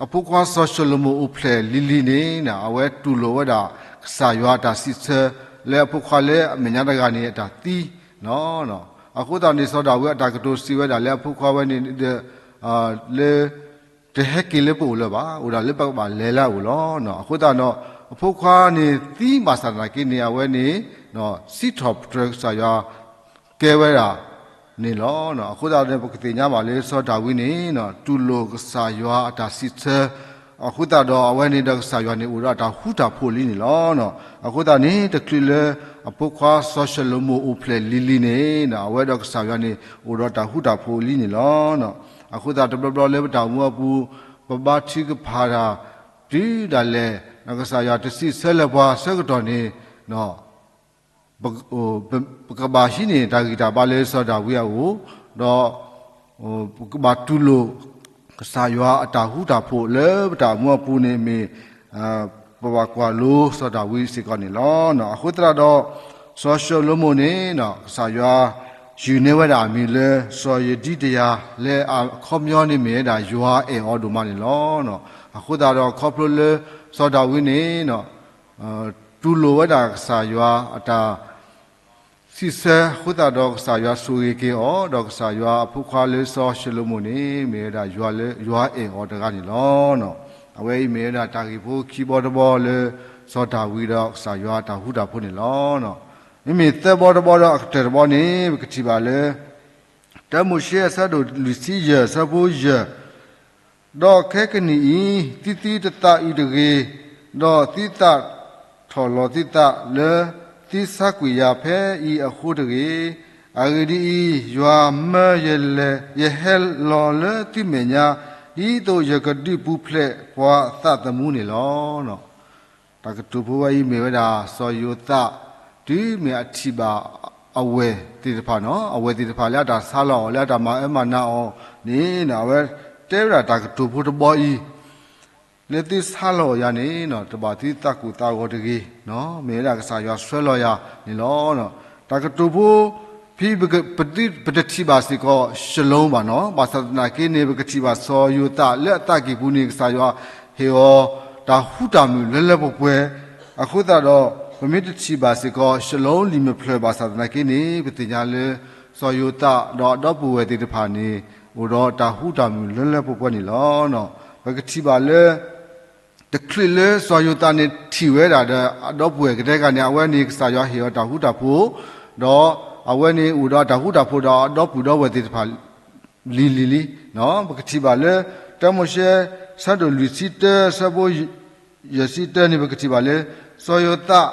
အဖိခွါစီၤၡလိၤမိၣ်အိၣ်ဖျဲၣ်လံၤလံၤန့ၣ် အဝဲတူၢ်လိာ်ဝဲဒၣ် ကစၢ်ယွၤအတၢ်စံးဆၢ လၢအဖိခွါလၢအမဲာ်ညါတဂၤန့ၣ် အတၢ်သံလီၤ. အဃိသတးန့ၣ် စီၤဒၤဝံးအတၢ်ကတိၤစံးဝဲဒၣ်လၢအဖိခွါဝဲန့ၣ် လၢ တဟဲက့ၤလၢပအိၣ်လၢၤဘၣ်, အိၣ်ဒၣ်လၢပကဘၣ်လဲၤလၢအအိၣ်လီၤ. အဃိသတးဒီး အဖိခွါန့ၣ်သံဘၣ်ဆၣ်သနာ်က့န့ၣ် အဝဲန့ၣ် စံးထီၣ်ပတြၢၤကစၢ်ယွၤ ကဲဝဲဒၣ်န့ၣ်လီၤ. အဃိသတးဒီး ပကသ့ၣ်ညါဘၣ်လၢစီၤဒၤဝံးန့ၣ် တူၢ်လိာ်ကစၢ်ယွၤအတၢ်စံးဆၢ အဃိသတးဒီး အဝဲန့ၣ်ဒီးကစၢ်ယွၤန့ၣ် အိၣ်ဒီးအတၢ်ဃူတၢ်ဖိးလံန့ၣ်လီၤ. အဃိသတးန့ၣ် တချုးလၢ အဖိခွါစီၤၡလိၤမိၣ်အိၣ်ဖျဲၣ်လံၤလံၤန့ၣ် အဝဲဒီးကစၢ်ယွၤန့ၣ် အိၣ်ဒီးတၢ်ဃူတၢ်ဖိးလံန့ၣ်လီၤ. အဃိသတးတဘျီဘျီလၢပတၢ်အိၣ်မူအပူၤ ပဘါထုကဖၣ်တၢ် တုၤဒၣ်လဲာ် ကစၢ်ယွၤတစံးဆၢလၢပှၤဆၢကတီၢ်န့ၣ် ပကဘၣ်ဟံးန့ၢ်တၢ်ဂံၢ်တၢ်ဘါလၢစီၤဒၤဝံးအအိၣ်, ဒီး ပကဘၣ်တူၢ်လိာ် ကစၢ်ယွၤအတၢ်ဃူတၢ်ဖိးလၢပတၢ်အိၣ်မူအပူၤန့ၣ်မ့ၢ် ပဘၣ်ကွၢ်လိစီၤဒၤဝံးစ့ၢ်ကီးန့ၣ်လီၤ. အဃိသတးဒီး စီၤၡလိၤမိၣ်န့ၣ် ကစၢ်ယွၤ ယုၢ်န့ၢ်ဝဲဒၣ်အမံၤလၢ စီၤယဒံတယၤ လၢအခီပညီန့ၣ်မ့ၢ်ဝဲဒၣ်ယွၤအဲၣ်အီၤဒိၣ်မးန့ၣ်လီၤ. အဃိသတးဒီးခီဖျိလၢစီၤဒၤဝံးန့ၣ် တူၢ်လိာ်ဝဲဒၣ်ကစၢ်ယွၤအတၢ် စံးဆၢအဃိသတးဒီးကစၢ်ယွၤဆိၣ်ဂ့ၤက့ၤအီၤ, ဒီးကစၢ်ယွၤအဖိခွါလၢစီၤၡလိၤမိၣ်န့ၣ် မ့ၢ်ဝဲဒၣ်ယွၤလၢ ယွၤအဲၣ်အီၤတဂၤန့ၣ်လီၤ. အဝဲအံၤမ့ၢ်ဝဲဒၣ်တၢ်ဂ့ၢ်ဖိခံဘီတဘီလၢ စီၤဒၤဝံးဒီးကစၢ်ယွၤအတၢ်ဃူတၢ်ဖိးန့ၣ်လီၤ. မ့မ့ၢ်သၢဘီတဘီဒီးအကတၢၢ်တဘီန့ၣ် ပကထံၣ်ဘၣ်လၢ တ တၢမိၤၡ့အဆၢဒိၣ်လွံၢ်ဆံယဲၢ်အဆၢဖိယဲၢ်, ဒီးခဲကနံၣ်အံၤ သုသုတသးအုးတဂ့ၤ, ဒီးသုသးထီၣ်လီၤသုသးလၢသုဆါကွံာ်ယၤဖဲအံၤအဃိတဂ့ၤ. အဂ့ၢ်ဒ်အံၤ, ယွၤမၢယလဲၤ ယဟဲလီၤလၢသုမဲာ်ညါ, ဒ်သိးယကဒုးပူၤဖျဲးပှၤအသးသမူန့ၣ်လီၤ. တၢ်ကတိၤဖိဝဲအံၤမ့ၢ်ဝဲဒၣ် စီၤယိၤသး တုၤမ့ၢ်အထံၣ်ဘၣ်အဝဲၢ်သ့ၣ်တဖၣ်နီၤ, အဝဲၢ်သ့ၣ်တဖၣ်လၢအတၢ်ဆါလီၤအီၤ လၢအတၢ်မၤအၢမၤနးအီၤန့ၣ် အဝဲတဲဝဲဒၣ်တၢ်ကတိၤဖိတဘီအံၤ, လၢသုဆါလီၤအီၤယၤန့ၣ် တဘၣ်သုသးကိၢ်သးဂီၤတဂ့ၤ, မ့ၢ်ဝဲဒၣ်ကစၢ်ယွၤဆှၢလီၤယၤန့ၣ်လီၤ. တၢ်ကတိၤဖိ ဖဲပတထံၣ်ဘၣ်စ့ၢ်ကီး shalom ဘၣ်နီၤ, ဘၣ်ဆၣ်သနာ်က့န့ၣ် ပကထံၣ်ဘၣ်စီၤယိၤသးလၢအသးကံၢ်ပူၤန့ၣ် ကစၢ်ယွၤဟ့ၣ်အီၤတၢ်ဃူတၢ်မုာ်လၢလၢပှဲၤပှဲၤ, အဃိသတးဒီး ပမ့ၢ်တထံၣ်ဘၣ်စ့ၢ်ကီး shalom လံာ်မဲာ်ဖျၢၣ် ဘၣ်ဆၣ်သနာ်က့န့ၣ် ပသ့ၣ်ညါလၢစီၤယိၤသးဒီးအဒီပုၢ်ဝဲၢ်သ့ၣ်တဖၣ်န့ၣ် အိၣ်ဒီးတၢ်ဃူတၢ်မုာ်လၢလၢပှဲၤပှဲၤန့ၣ်လီၤ. ပကထံၣ်ဘၣ်လၢ တချုးလၢစီၤယိၤသးန့ၣ်ထံၣ်ဝဲဒၣ်ဒီးအဒီပုၢ်ဝဲၢ်ကဒဲကဒဲန့ၣ် အဝဲန့ၣ်ကစၢ်ယွၤဟ့ၣ်အီၤတၢ်ဃူတၢ်ဖိး, ဒီးအဝဲန့ၣ်အိၣ်ဒီးတၢ်ဃူတၢ်ဖိးဒီးအဒီပုၢ်ဒီဝဲၢ်သ့ၣ်တဖၣ်လံၤလံၤလံၤ, ပကထံၣ်ဘၣ်လၢ တၢမိၤၡ့ ဆၢဒိၣ်လွံၢ်ဆံတၢ ဆၢဖိ ယဲၢ်ဆံတၢန့ၣ် ပကထံၣ်ဘၣ်လၢ စီၤယိၤသး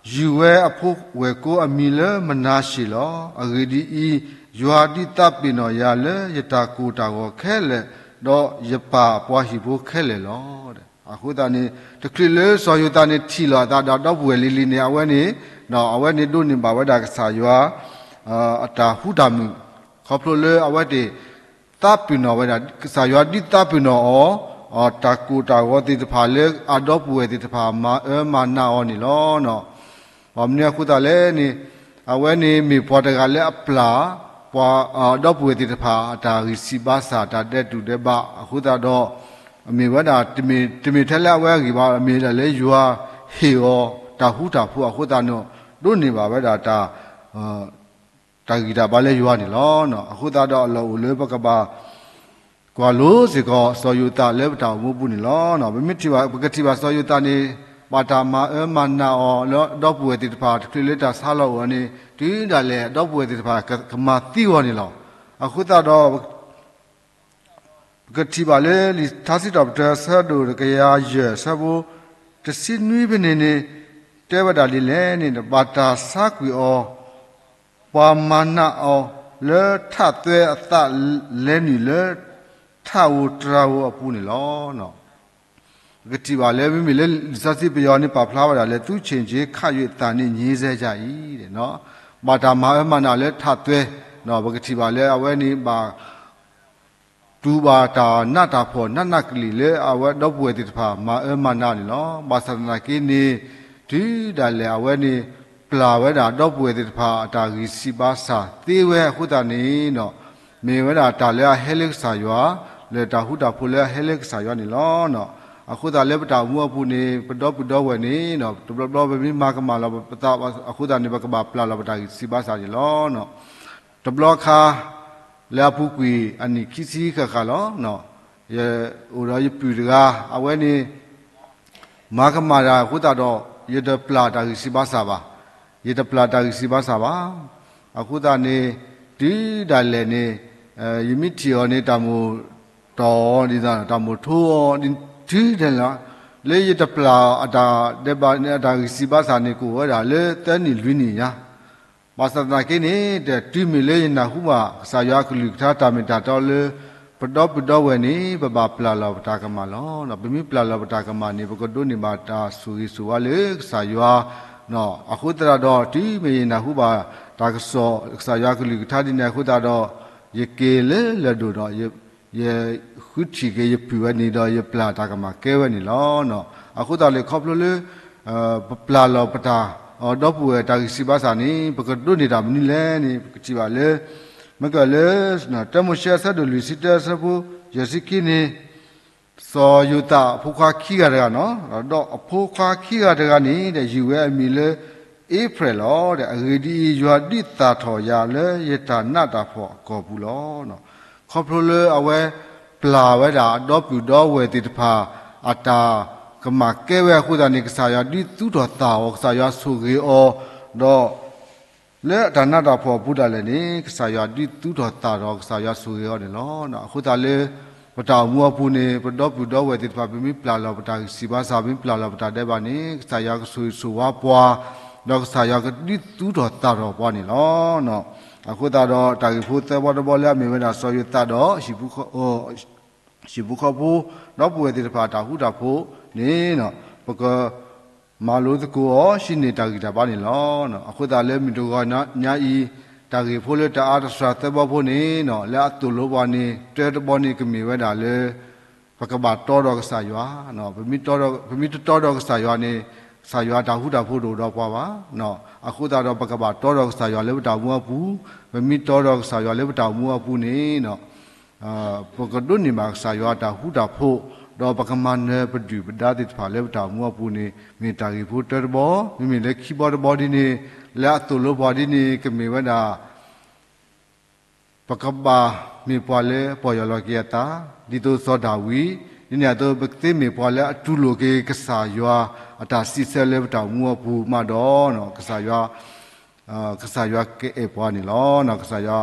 ယုၢ်ဝဲအဖိဝဲၢ်ကိအမံၤလၢမနၤၡ့ၣ်လီၤ. အဂ့ၢ်ဒ်အံၤ, ယွၤဒုးသးပ့ၤနီၣ်ယၤလၢယတၢ်ကိၢ်တၢ်ဂီၤခဲလၢာ်, ဒီးယပၢ်ပှၤဟံၣ်ဖိခဲလၢာ်လီၤ. အဃိသတးန့ၣ် တချုးလၢစီၤယိၤသးန့ၣ်ထံၣ်လီၤအသးဒီးအဒီပုၢ်ဝဲၢ်လံၤလံၤန့ၣ် အဝဲန့ၣ် အဝဲန့ၣ်ဒိးန့ၢ်ဘၣ်ဝဲဒၣ်ကစၢ်ယွၤ အတၢ်ဃူတၢ်မုာ်, ခီဖျိလၢအဝဲသ့ၣ် သးပ့ၤနီၣ်ဝဲဒၣ် ကစၢ်ယွၤဒုးသးပ့ၤနီၣ်အီၤ တၢ်ကိၢ်တၢ်ဂီၤသ့ၣ်တဖၣ်လၢအဒီပုၢ်ဝဲၢ်သ့ၣ်တဖၣ်မၤအၢမၤနးအီၤန့ၣ်လီၤ. ဘၣ်မနုၤအဃိသတးလဲၣ်န့ၣ် အဝဲန့ၣ်မ့ၢ်ပှၤတဂၤလၢအပျၢ် ပှၤအဒီပုၢ်ဝဲၢ်သ့ၣ်တဖၣ်အတၢ်ဂံၢ်စၢ်ဘါစၢ် တၢ်ဒဲးတူၢ်ဒဲးဘးအဃိသတးဒီး မ့ၢ်ဝဲဒၣ် တမ့ၢ်ထဲလၢအဝဲအဂံၢ်ဘၣ် မ့ၢ်ဒၣ်လၢယွၤဟ့ၣ်အီၤတၢ်ဃူတၢ်ဖိးအဃိသတးန့ၣ် ဒိးန့ၢ်ဘၣ်ဝဲဒၣ်တၢ် တၢ်ဂံၢ်တၢ်ဘါလၢယွၤန့ၣ်လီၤ. အဃိသတးဒီးအလီၢ်အိၣ်လၢပကဘၣ် ကွၢ်လိစ့ၢ်ကီး စီၤယိၤသးလၢပတၢ်အိၣ်မူပူၤန့ၣ်လီၤ. ပမ့ၢ်ထံၣ်ဘၣ် ပကထံၣ်ဘၣ်စီၤယိၤသးန့ၣ် ဘၣ်တၢ်မၤအၢမၤနးအီၤလၢအဒီပုၢ်ဝဲၢ်သ့ၣ်တဖၣ် တချုးလၢတၢ်ဆါလီၤအီၤန့ၣ် တုၤဒၣ်လဲာ်အဒီပုၢ်ဝဲၢ်သ့ၣ်တဖၣ် ကမၤသံအီၤန့ၣ်လီၤ. အဃိသတးဒီး ပကထံၣ်ဘၣ်လၢလံာ်ထါစံးထီၣ်ပတြၢၤ ဆၢဒိၣ်တကယၤယဲၢ် ဆၢဖိတဆံနွံဖဲန့ၣ်န့ၣ် တဲဝဲဒၣ်ဒ်လဲၣ်န့ၣ် ဘၣ်တၢ်ဆါကွံာ်အီၤ ပှၤမၤနးအီၤလၢထးသွဲအသးလဲၤနုာ်လၢ ထးဧိၤတြၤဧိၤအပူၤန့ၣ်လီၤ. ပကထံၣ်ဘၣ်လၢမ့မ့ၢ်လၢလံာ်စီဆှံပယီၤန့ၣ် ပာ်ဖျါဝဲဒၣ်လၢ သူ့ခြေကို ခတ်၍ သံနှင့် ညှဉ်းဆဲကြ၏ ဘၣ်တၢ်မၤအၢမၤနးလၢထးသွဲ, ပကထံၣ်ဘၣ်လၢအဝဲန့ၣ်ဘၣ် တူၢ်ဘၣ်တၢ်နးတၢ်ဖှီၣ်နးနးကလံၤလၢအဝဲဒီပုၢ်ဝဲၢ်သ့ၣ်တဖၣ် မၤအၢမၤနးန့ၣ်လီၤ. ဘၣ်ဆၣ်သနာ်က့န့ၣ် တုၤဒၣ်လဲာ်အဝဲန့ၣ် ပျၢ်ဝဲဒၣ်ဒီပုၢ်ဝဲၢ်သ့ၣ်တဖၣ်အတၢ်ဂံၢ်စၢ်ဘါစၢ်သ့ဝဲအဃိသတးန့ၣ်ဒီး မ့ၢ်ဝဲဒၣ်တၢ်လၢအဟဲလၢကစၢ်ယွၤ, လၢတၢ်ဃူတၢ်ဖိးလၢအဟဲလၢကစၢ်ယွၤန့ၣ်လီၤ. အဃိသတးလၢပတၢ်အိၣ်မူအပူၤန့ၣ် ပဒီပုၢ်ဒီဝဲၢ်န့ၣ် တဘျီဘျီပမ့ၢ်မၤကမၣ်လီၤပသးအဃိသတးန့ၣ် ပကဘၣ်ပျၢ်လီၤပတၢ်ဂံၢ်စၢ်ဘါစၢ်န့ၣ်လီၤ. တဘျီခါ လၢအပူၤကွံာ်အနံၣ်ခံဆံဃၣ်ဃၣ်လီၤ. ယအိၣ်ဒီးယပုၢ်တဂၤ အဝဲန့ၣ် မၤကမၣ်တၢ်အဃိသတးဒီး ယတပျၢ်တၢ်ဂံၢ်စၢ်ဘါစၢ်ဘၣ်. ယတပျၢ်တၢ်ဂံၢ်စၢ်ဘါစၢ်ဘၣ်. အဃိသတးန့ၣ် တုၤဒၣ်လဲာ်န့ၣ် ယမ့ၢ်ထံၣ်အီၤန့ၣ် တၢ်မိၣ်တီၢ်အီၤဒ်သိး တၢ်မိၣ်ထိအီၤ တုၤဒၣ်လဲာ် လၢယတပျၢ်အတၢ်ဒဲးဘးန့ၣ် အတၢ်ဂံၢ်စၢ်ဘါစၢ်န့ၣ် ကအိၣ်ဝဲဒၣ်လၢသၢနံၣ်လွံၢ်နံၣ်ညါ ဘၣ်ဆၣ်သနာ်က့န့ၣ် တတုၤမ့ၢ်လၢယနၢ်ဟူဘၣ် ကစၢ်ယွၤအကလုၢ်ကထါတၢ်မ့ၢ်တၢ်တီလၢ ပဒီပုၢ်ဒီဝဲၢ်န့ၣ် ပဘၣ်ပျၢ်လီၤပတၢ်ကမၣ်လီၤ. ပမ့ၢ်ပျၢ်လီၤပတၢ်ကမၣ်န့ၣ် ပကဒိးန့ၢ်ဘၣ်တၢ်ဆိၣ်ဂ့ၤဆိၣ်ဝါလၢကစၢ်ယွၤ အဃိသတးဒီး တုၤမ့ၢ်ယနၢ်ဟူဘၣ်တၢ်ကစီၣ် ကစၢ်ယွၤအကလုၢ်ကထါဒ်န့ၣ်အဃိသတးဒီး ယက့ၤလၢလၢၢ်ဒိၣ်ဒီး ယ ယဃုထံၣ်က့ၤယပုၢ်ဝဲန့ၣ်ဒီး ယပျၢ်တၢ်ကမၣ်ကဲဝဲန့ၣ်လီၤ. အဃိသတးလၢခီဖျိလၢ ပပျၢ်လီၤပတၢ် ဒီပုၢ်ဝဲၢ်တၢ်ဂံၢ်စၢ်ဘါစၢ်န့ၣ် ပကဒိးန့ၢ်တၢ်မနုၤလဲၣ်န့ၣ် ပကထံၣ်ဘၣ်လၢ မ့ၢ်ကလၢ တၢမိၤၡ့အဆၢဒိၣ်လွံၢ်ဆံတၢ အဆၢဖိ ယဲၢ်ဆံခံန့ၣ် စီၤယိၤသးအဖိခွါခံဂၤတဂၤနီၤ ဒီးအဖိခွါခံဂၤတဂၤန့ၣ် ယုၢ်ဝဲအမံၤလၢအ့ဖြဲးလီၤ. အဂ့ၢ်ဒ်အံၤ, ယွၤဒုးသၣ်ထီၣ်ယၤလၢယတၢ်နးတၢ်ဖှီၣ်အကီၢ်ပူၤလီၤ. ခီဖျိလၢအဝဲပျၢ်ဝဲဒၣ်အဒီပုၢ်ဒီဝဲၢ်သ့ၣ်တဖၣ် အတၢ်ကမၣ်ကဲဝဲအဃိသတးန့ၣ် ကစၢ်ယွၤဒုးသူၣ်ထီၣ်သၣ်အီၤ ကစၢ်ယွၤဆိၣ်ဂ့ၤအီၤ ဒီး လၢအတၢ်နးတၢ်ဖှီၣ်အပူၤဒၣ်လဲာ်န့ၣ် ကစၢ်ယွၤဒုးသူထီၣ်သၣ်ထီၣ် ကစၢ်ယွၤဆိၣ်ဂ့ၤအီၤန့ၣ်လီၤ. အဃိသတးလၢ ပတၢ်အိၣ်မူအပူၤန့ၣ် ပဒီပုၢ်ဒီဝဲၢ်သ့ၣ်တဖၣ် ပမ့ၢ်ပျၢ်လီၤ ပတၢ်ဂံၢ်စၢ်ဘါစၢ် ပမ့ၢ်ပျၢ်လီၤပတၢ်ဒဲးဘးန့ၣ် ကစၢ်ယွၤကဆိၣ်ဂ့ၤဆိၣ်ဝါပှၤ, ဒီးကစၢ်ယွၤကဒုးသူထီၣ်သၣ်ထီၣ်ပှၤန့ၣ်လီၤ. အဃိသတးဒီး တၢ်ဂ့ၢ်ဖိသၢဘီတဘီလၢအမ့ၢ်ဝဲဒၣ် စီၤယိၤသးဒီး ဟံၣ်ဖိဃီဖိ ဒီပုၢ်ဝဲၢ်သ့ၣ်တဖၣ်အတၢ်ဃူတၢ်ဖိးန့ၣ် ပကမၤလိသကိးအီၤ ဟံးန့ၢ်တၢ်ဂံၢ်တၢ်ဘါန့ၣ်လီၤ. အဃိသတးလၢမုၢ်တဂီၤညါအံၤ တၢ်ဂ့ၢ်ဖိလၢတအါတစှၤသၢဘီဖိန့ၣ် လၢအသိၣ်လိပှၤန့ၣ် တၢတဘီန့ၣ် ကမ့ၢ်ဝဲဒၣ်လၢ ပကဘၣ်တီဒီးကစၢ်ယွၤ, ပမ့ၢ်တတီဒီးကစၢ်ယွၤန့ၣ် ကစၢ်ယွၤအတၢ်ဃူတၢ်ဖိးတအိၣ်ဒီးပှၤဘၣ်. အဃိသတးဒီး ပကဘၣ်တီဒီးကစၢ်ယွၤလၢပတၢ်အိၣ်မူအပူၤ, ပမ့ၢ်တီဒီးကစၢ်ယွၤလၢပတၢ်အိၣ်မူအပူၤန့ၣ် ပကဒိးန့ၢ်ဘၣ်ကစၢ်ယွၤအတၢ်ဃူတၢ်ဖိး, ဒီးပကမၤနၢၤပဒုၣ်ပဒါသ့ၣ်တဖၣ်လၢပတၢ်အိၣ်မူအပူၤန့ၣ် မ့ၢ်တၢ်ဂ့ၢ်ဖိတၢတဘီ, မ့မ့ၢ်လၢခံဘီတဘီဒ်န့ၣ် လၢအသိၣ်လိပှၤဒ်န့ၣ် ကမ့ၢ်ဝဲဒၣ် ပကဘၣ်မ့ၢ်ပှၤလၢပီၢ်ယၢ်လီၤက့ၤအသး, ဒ်သိးစီၤဒၤဝံး, ဒ်န့ၣ်အသိး ပကသ့မ့ၢ်ပှၤလၢအတူၢ်လိာ်က့ၤကစၢ်ယွၤအတၢ်စံးဆၢလၢပတၢ်အိၣ်မူအပူၤမးဒီး ကစၢ်ယွၤ ကစၢ်ယွၤကအဲၣ်ပှၤန့ၣ်လီၤ. ကစၢ်ယွၤ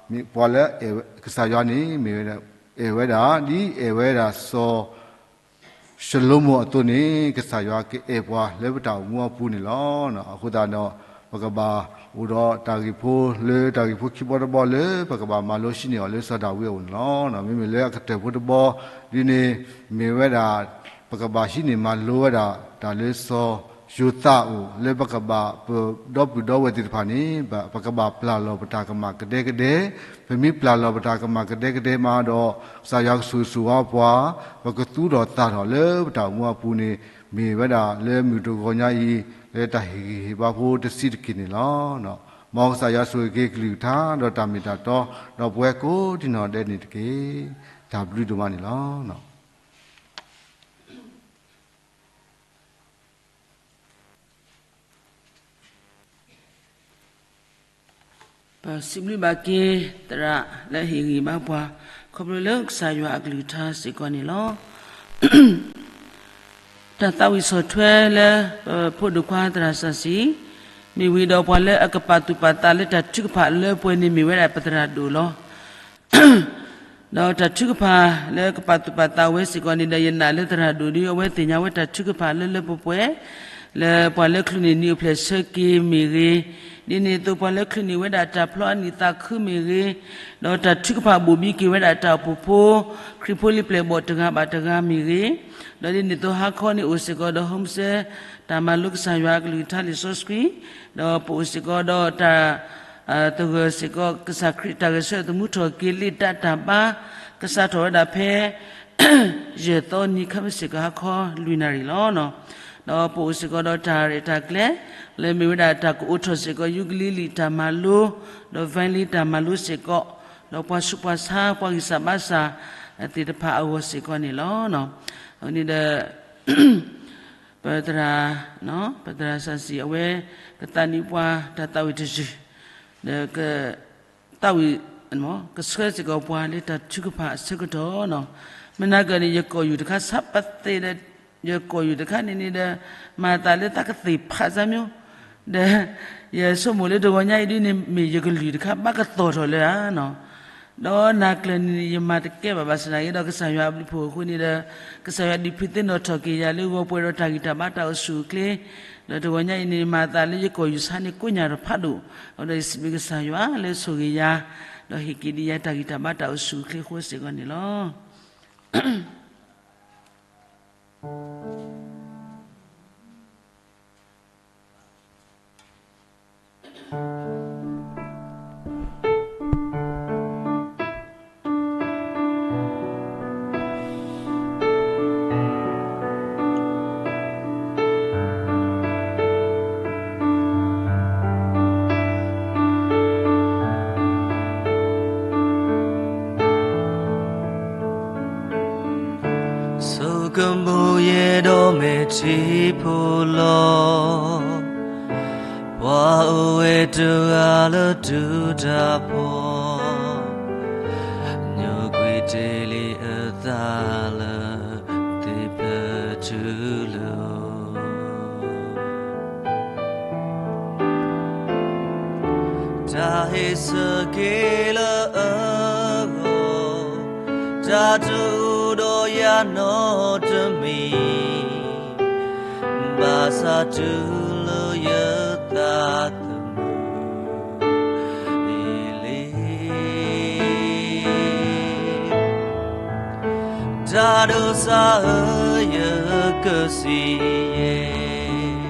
မ့ၢ်ပှၤလၢ ကစၢ်ယွၤန့ၣ် မ့ၢ်ဝဲဒၣ် အဲၣ်ဝဲဒၣ် ဒ်အဲၣ်ဝဲဒၣ်စီၤ ၡလိမိၣ်အသိးန့ၣ် ကစၢ်ယွၤကအဲၣ်ပှၤလၢပတၢ်အိၣ်မူအပူၤန့ၣ်လီၤ. အဃိသတးဒီး ပကဘၣ်အိၣ်ဒီးတၢ်ဂ့ၢ်ဖိလၢတၢ်ဂ့ၢ်ဖိခံဘီတဘီလၢ ပကဘၣ်မၤလိဟံးန့ၢ်အီၤလၢစီၤဒၤဝံးအအိၣ်န့ၣ်လီၤ. မ့မ့ၢ်လၢအကတၢၢ်ဖိတဘီဒ်န့ၣ် မ့ၢ်ဝဲဒၣ် ပကဘၣ်ဟံးန့ၢ်မၤလိဝဲဒၣ်တၢ်လၢစီၤယိၤသးအအိၣ် လၢပကဘၣ်ပဒီပုၢ်ဒီဝဲၢ်သ့ၣ်တဖၣ်န့ၣ် ပကဘၣ်ပျၢ်လီၤပတၢ်ကမၣ်ကဒဲကဒဲ, ပမ့ၢ်ပျၢ်လီၤပတၢ်ကမၣ်ကဒဲကဒဲမးဒီး ကစၢ်ယွၤကဆိၣ်ဂ့ၤဆိၣ်ဝါပှၤ, ပကသူထီၣ်သၣ်ထီၣ်လၢပတၢ်အိၣ်မူအပူၤန့ၣ် မ့ၢ်ဝဲဒၣ်လၢမုၢ်တဂီၤညါအံၤ လၢတၢ်ဟ့ၣ်ဂံၢ်ဟ့ၣ်ဘါဖိတဆံးတက့ၢ်န့ၣ်လီၤ. မ်ကစၢ်ယွၤဆိၣ်ဂ့ၤက့ၤကလုၢ်ကထါ ဒီးတၢ်မ့ၢ်တၢ်တီ ဒီးပဝဲကိးဒံနီၢ်ဒဲးန့ၣ်တက့ၢ်. တၢ်ဘျုးဒိၣ်မးန့ၣ်လီၤ. ပစံးဘျုးဘၣ်က့ၤသရၣ်လၢဟ့ၣ်ဂံၢ်ဘါပှၤ ခီဖျိလၢကစၢ်ယွၤအကလုၢ်ကထါစ့ၢ်ကီးန့ၣ်လီၤ. တၢ်သးဝံၣ်ဆီၣ်ထွဲလၢ ပဖိဒိၣ်ခွါသရၣ်စီဆှံ မ့ၢ်ဝံၤဒီးပှၤလၢအကပာ်သူၣ်ပာ်သးလၢတၢ်ထုကဖၣ်လၢပှဲၤန့ၣ်မ့ၢ်ဝဲဒၣ်ပသရၣ်ဒိၣ်လီၤ. ဒီးတၢ်ထုကဖၣ်လၢကပာ်သူၣ်ပာ်သးဝဲစ့ၢ်ကီးန့ၣ်ဒီး ယနာ်လၢသရၣ်ဒိၣ်ဒ်အဝဲသ့ၣ်ညါဝဲတၢ်ထုကဖၣ်လၢလၢပှဲၤပှဲၤ လၢပှၤလၢချုးန့ၢ်နံၣ်အိၣ်ဖျဲၣ်ဆၢက့ၤမ့ၢ်ဂ့ၤ, ဒ်န့ၣ်အသိးပှၤလၢချုးန့ၢ်ဝဲဒၣ်တၢ်ဖျီအနံၣ်သးခုမ့ၢ်ဂ့ၤ, ဒီးတၢ်ထုကဖၣ်ဘိၣ်ဘံက့ၤဝဲဒၣ်တၢ်အိၣ်ဖှိၣ်ဖိ ခရံာ်ဖိလံၤပျဲၢ်ဘီၣ်တဂၤဘၣ်တဂၤမ့ၢ်ဂ့ၤ, ဒီးဒ်န့ၣ်အသိးဟါခီန့ၣ်အိၣ်စ့ၢ်ကီးဒီး ဟိစဲ တၢ်မၤလိကစၢ်ယွၤအကလုၢ်ကထါလံာ်စီဆှံ, ဒီးပအိၣ်စ့ၢ်ကီးဒီးတၢ် သဂၢၢ်စ့ၢ်ကီး ကစၢ်ခရံာ်တၢ်ဂဲၤဆၢထၢၣ်သမူထီၣ်က့ၤလံာ်တၢ်တၢ်ဘါ ကစးထီၣ်ဝဲဒၣ်ဖဲ ယဲၢ်သီနံၤခါမ့ၢ်စ့ၢ်ကီးဟါခီလွံၢ်နၣ်ရံၣ်လီၤ. ဒီးပအိၣ်စ့ၢ်ကီးဒီးတၢ်ရဲၣ်တၢ်ကျဲၤ လၢမ့ၢ်ဝဲဒၣ်တၢ်ကအိးထီၣ်စ့ၢ်ကီး ယူကလံလံာ်တၢ်မၤလိ ဒီး violin တၢ်မၤလိစ့ၢ်ကီး ဒီးပှၤဆူးပှၤဆါ ပှၤဂံၢ်စၢ်ဘါစၢ်သ့ၣ်တဖၣ်အဂီၢ်စ့ၢ်ကီးန့ၣ်လီၤ. အဃိန့ၣ်ဒီး ပသရၣ် ပသရၣ်စီဆှံအဝဲ ကသးနံၣ်ပှၤတၢ်သးဝံၣ်တယုၢ် ဒီးကသးဝံၣ် ကဆှၢစ့ၢ်ကီးပှၤလၢတၢ်ထုကဖၣ်အဆၢကတီၢ်နီၤ. မ့ၢ်နာ်က့န့ၣ် ယကိာ်ယူၢ်တခါ ဆါပသ့ၣ်ဒီး ယကိာ်ယူၢ်တခါန့ၣ်န့ၣ်ဒီး မၤသးလၢသးကသ့ၣ်ဖးစၢ်မၠိ ဒီး ယဆိကမိၣ်လၢတဂီၤညါအံၤဒ်န့ၣ် မ့ၢ်ယကလုၢ်တခါ ဘၣ်ကသီၣ်ထီၣ်လၢဧါနီၤ. ဒီးနာ်ကျၢၤန့ၣ် ယမၤတကဲဘၣ် ဘၣ်ဆၣ်သနာ်က့ဒီး ကစၢ်ယွၤအဘျုးအဖှိၣ်အဃိန့ၣ်ဒီး ကစၢ်ယွၤဒုးဖုးသ့ၣ်နီၣ်ထီၣ်က့ၤယၤလၢဂီၤပှဲၤဒီးတၢ်ဂံၢ်တၢ်ဘါတၢ်အိၣ်ဆူၣ်အိၣ်ချ့, ဒီးတဂီၤညါအံၤန့ၣ် မၤသးလၢယကိာ်ယူၢ်ဆါန့ၣ် ကိညၢ်ထီၣ်ဖးဒိၣ်, အဃိဒီးယစံးဘျုးကစၢ်ယွၤလၢဆိၣ်ဂ့ၤယၤ, ဒီးဟ့ၣ်က့ၤဒံးယၤတၢ်ဂံၢ်တၢ်ဘါတၢ်အိၣ်ဆူၣ်အိၣ်ချ့အဃိစ့ၢ်ကီးန့ၣ်လီၤ. ဆိကမိၣ်ယဲဒီးမဲာ်ထံဖိလီၤ, ပှၤအိၣ်ဝဲတဂၤလၢတူၢ်တၢ်ဖှီၣ်, ညိကွံာ်တ့ၢ်လံအသးလၢ သ့ၣ်ဖျၢၣ်ထူလိာ်. စ့ၢ်ကီးလၢအဂီၢ်, တၢ်တအိၣ်ဒီးယၤနီတမံၤ, ဘၣ်ဆၣ်တုၤလၢယသးသမူအံၤလံ. တၢ်ဒိးစၢ်ဧၢ ယကစံးယဲၢ်,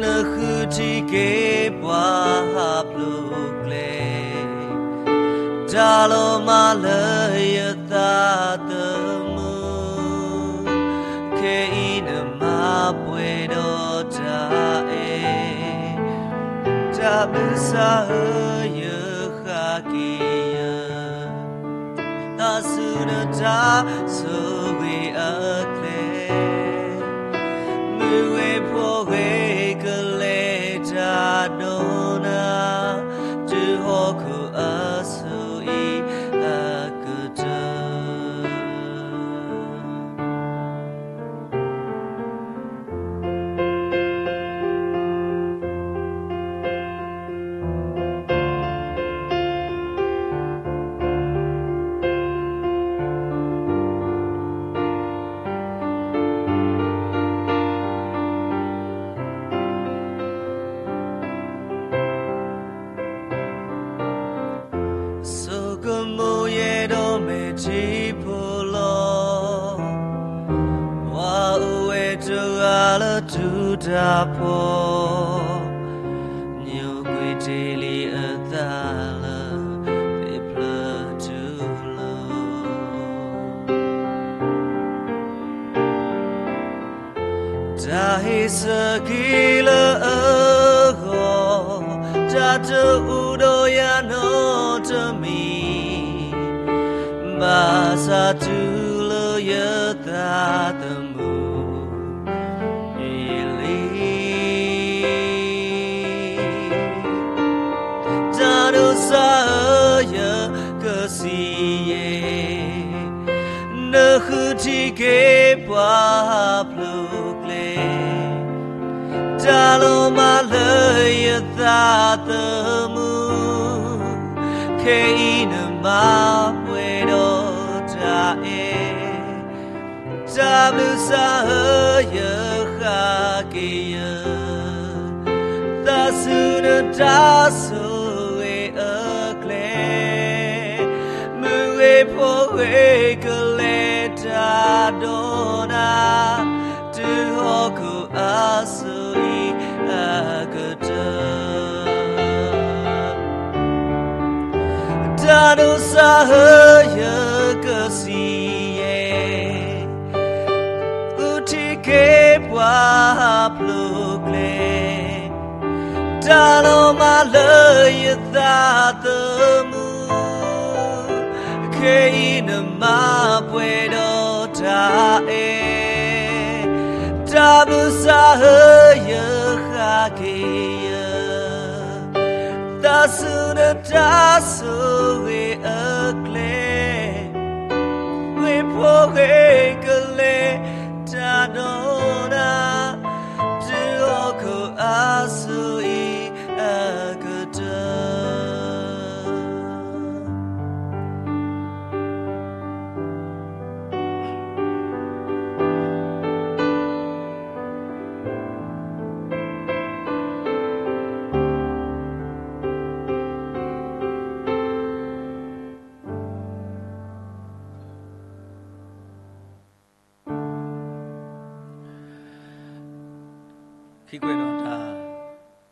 နဃုထံၣ်က့ၤပှၤဟးဖျိးကျဲ, တၢ်လီၤမၢ်လၢယသးသမူ, ခဲအံၤနမၤပှဲၤဒီးတၢ်အဲၣ်, တၢ်ဘျုးစၢ်ဧၢ ယဃၣ်က့ၤယၤ သးဆူနတၢ်ဆိၣ်ဂ့ၤအကျဲ, မုၢ်ဂ့ၤဖှီၣ်ဂ့ၤကလဲၤတၢ်ဒီးနၤ, တုၤဟီၣ်ခိၣ်အစိၤအံၤအကတၢၢ်. ဆိကမိၣ်ယဲၢ်ဒီးမဲာ်ထံဖိလီၤ, ပှၤအိၣ်ဝဲတဂၤလၢထူတၢ်ဖီ, ညိကွံာ်တ့ၢ်လံအသးလၢသ့ၣ်ဖျၢၣ်ထူလီၤ. တၢ်ဟ့ၣ်ဆၢက့ၤလၢအဂီၢ်, တၢ်တအိၣ်ဒီးယၤနီတမံၤ, ဘၣ်ဆၣ်တုၤလၢယသးသမူအံၤလံ. တၢ်ဒိးစၢ်ဧၢ ယကစံးယဲၢ်, နဃုထံၣ်က့ၤပှၤဟးဖျိးကျဲ, တၢ်လီၤမၢ်လၢယသးသမူ, ခဲအံၤနမၤပှဲၤဒီးတၢ်အဲၣ်, တၢ်ဘျုးစၢ်ဧၢ ယဃၣ်က့ၤယၤ သးဆူနတၢ်ဆိၣ်ဂ့ၤအကျဲ, မုၢ်ဂ့ၤဖှီၣ်ဂ့ၤကလဲၤတၢ်ဒီးနၤ, တုၤဟီၣ်ခိၣ်အစိၤအံၤအကတၢၢ်. တၢ်ဒိးစၢ်ဧၢ ယကစံးယဲၢ်, ဃုထံၣ်က့ၤပှၤဟးဖျိးကျဲ, တၢ်လီၤမၢ်လၢယသးသမူ, ခဲအံၤနမၤပှဲၤဒီးတၢ်အဲၣ်, တၢ်ဘျုးစၢ်ဧၢ ယဃၣ်က့ၤယၤ သးဆူနတၢ်ဆိၣ်ဂ့ၤအကျဲ, ဂ့ၤဖှီၣ်ဂ့ၤကလဲၤတၢ်ဒီးနၤ, တုၤဟီၣ်ခိၣ်အစိၤအံၤအကတၢၢ်. ခံကွဲးနီၣ်တၢ်,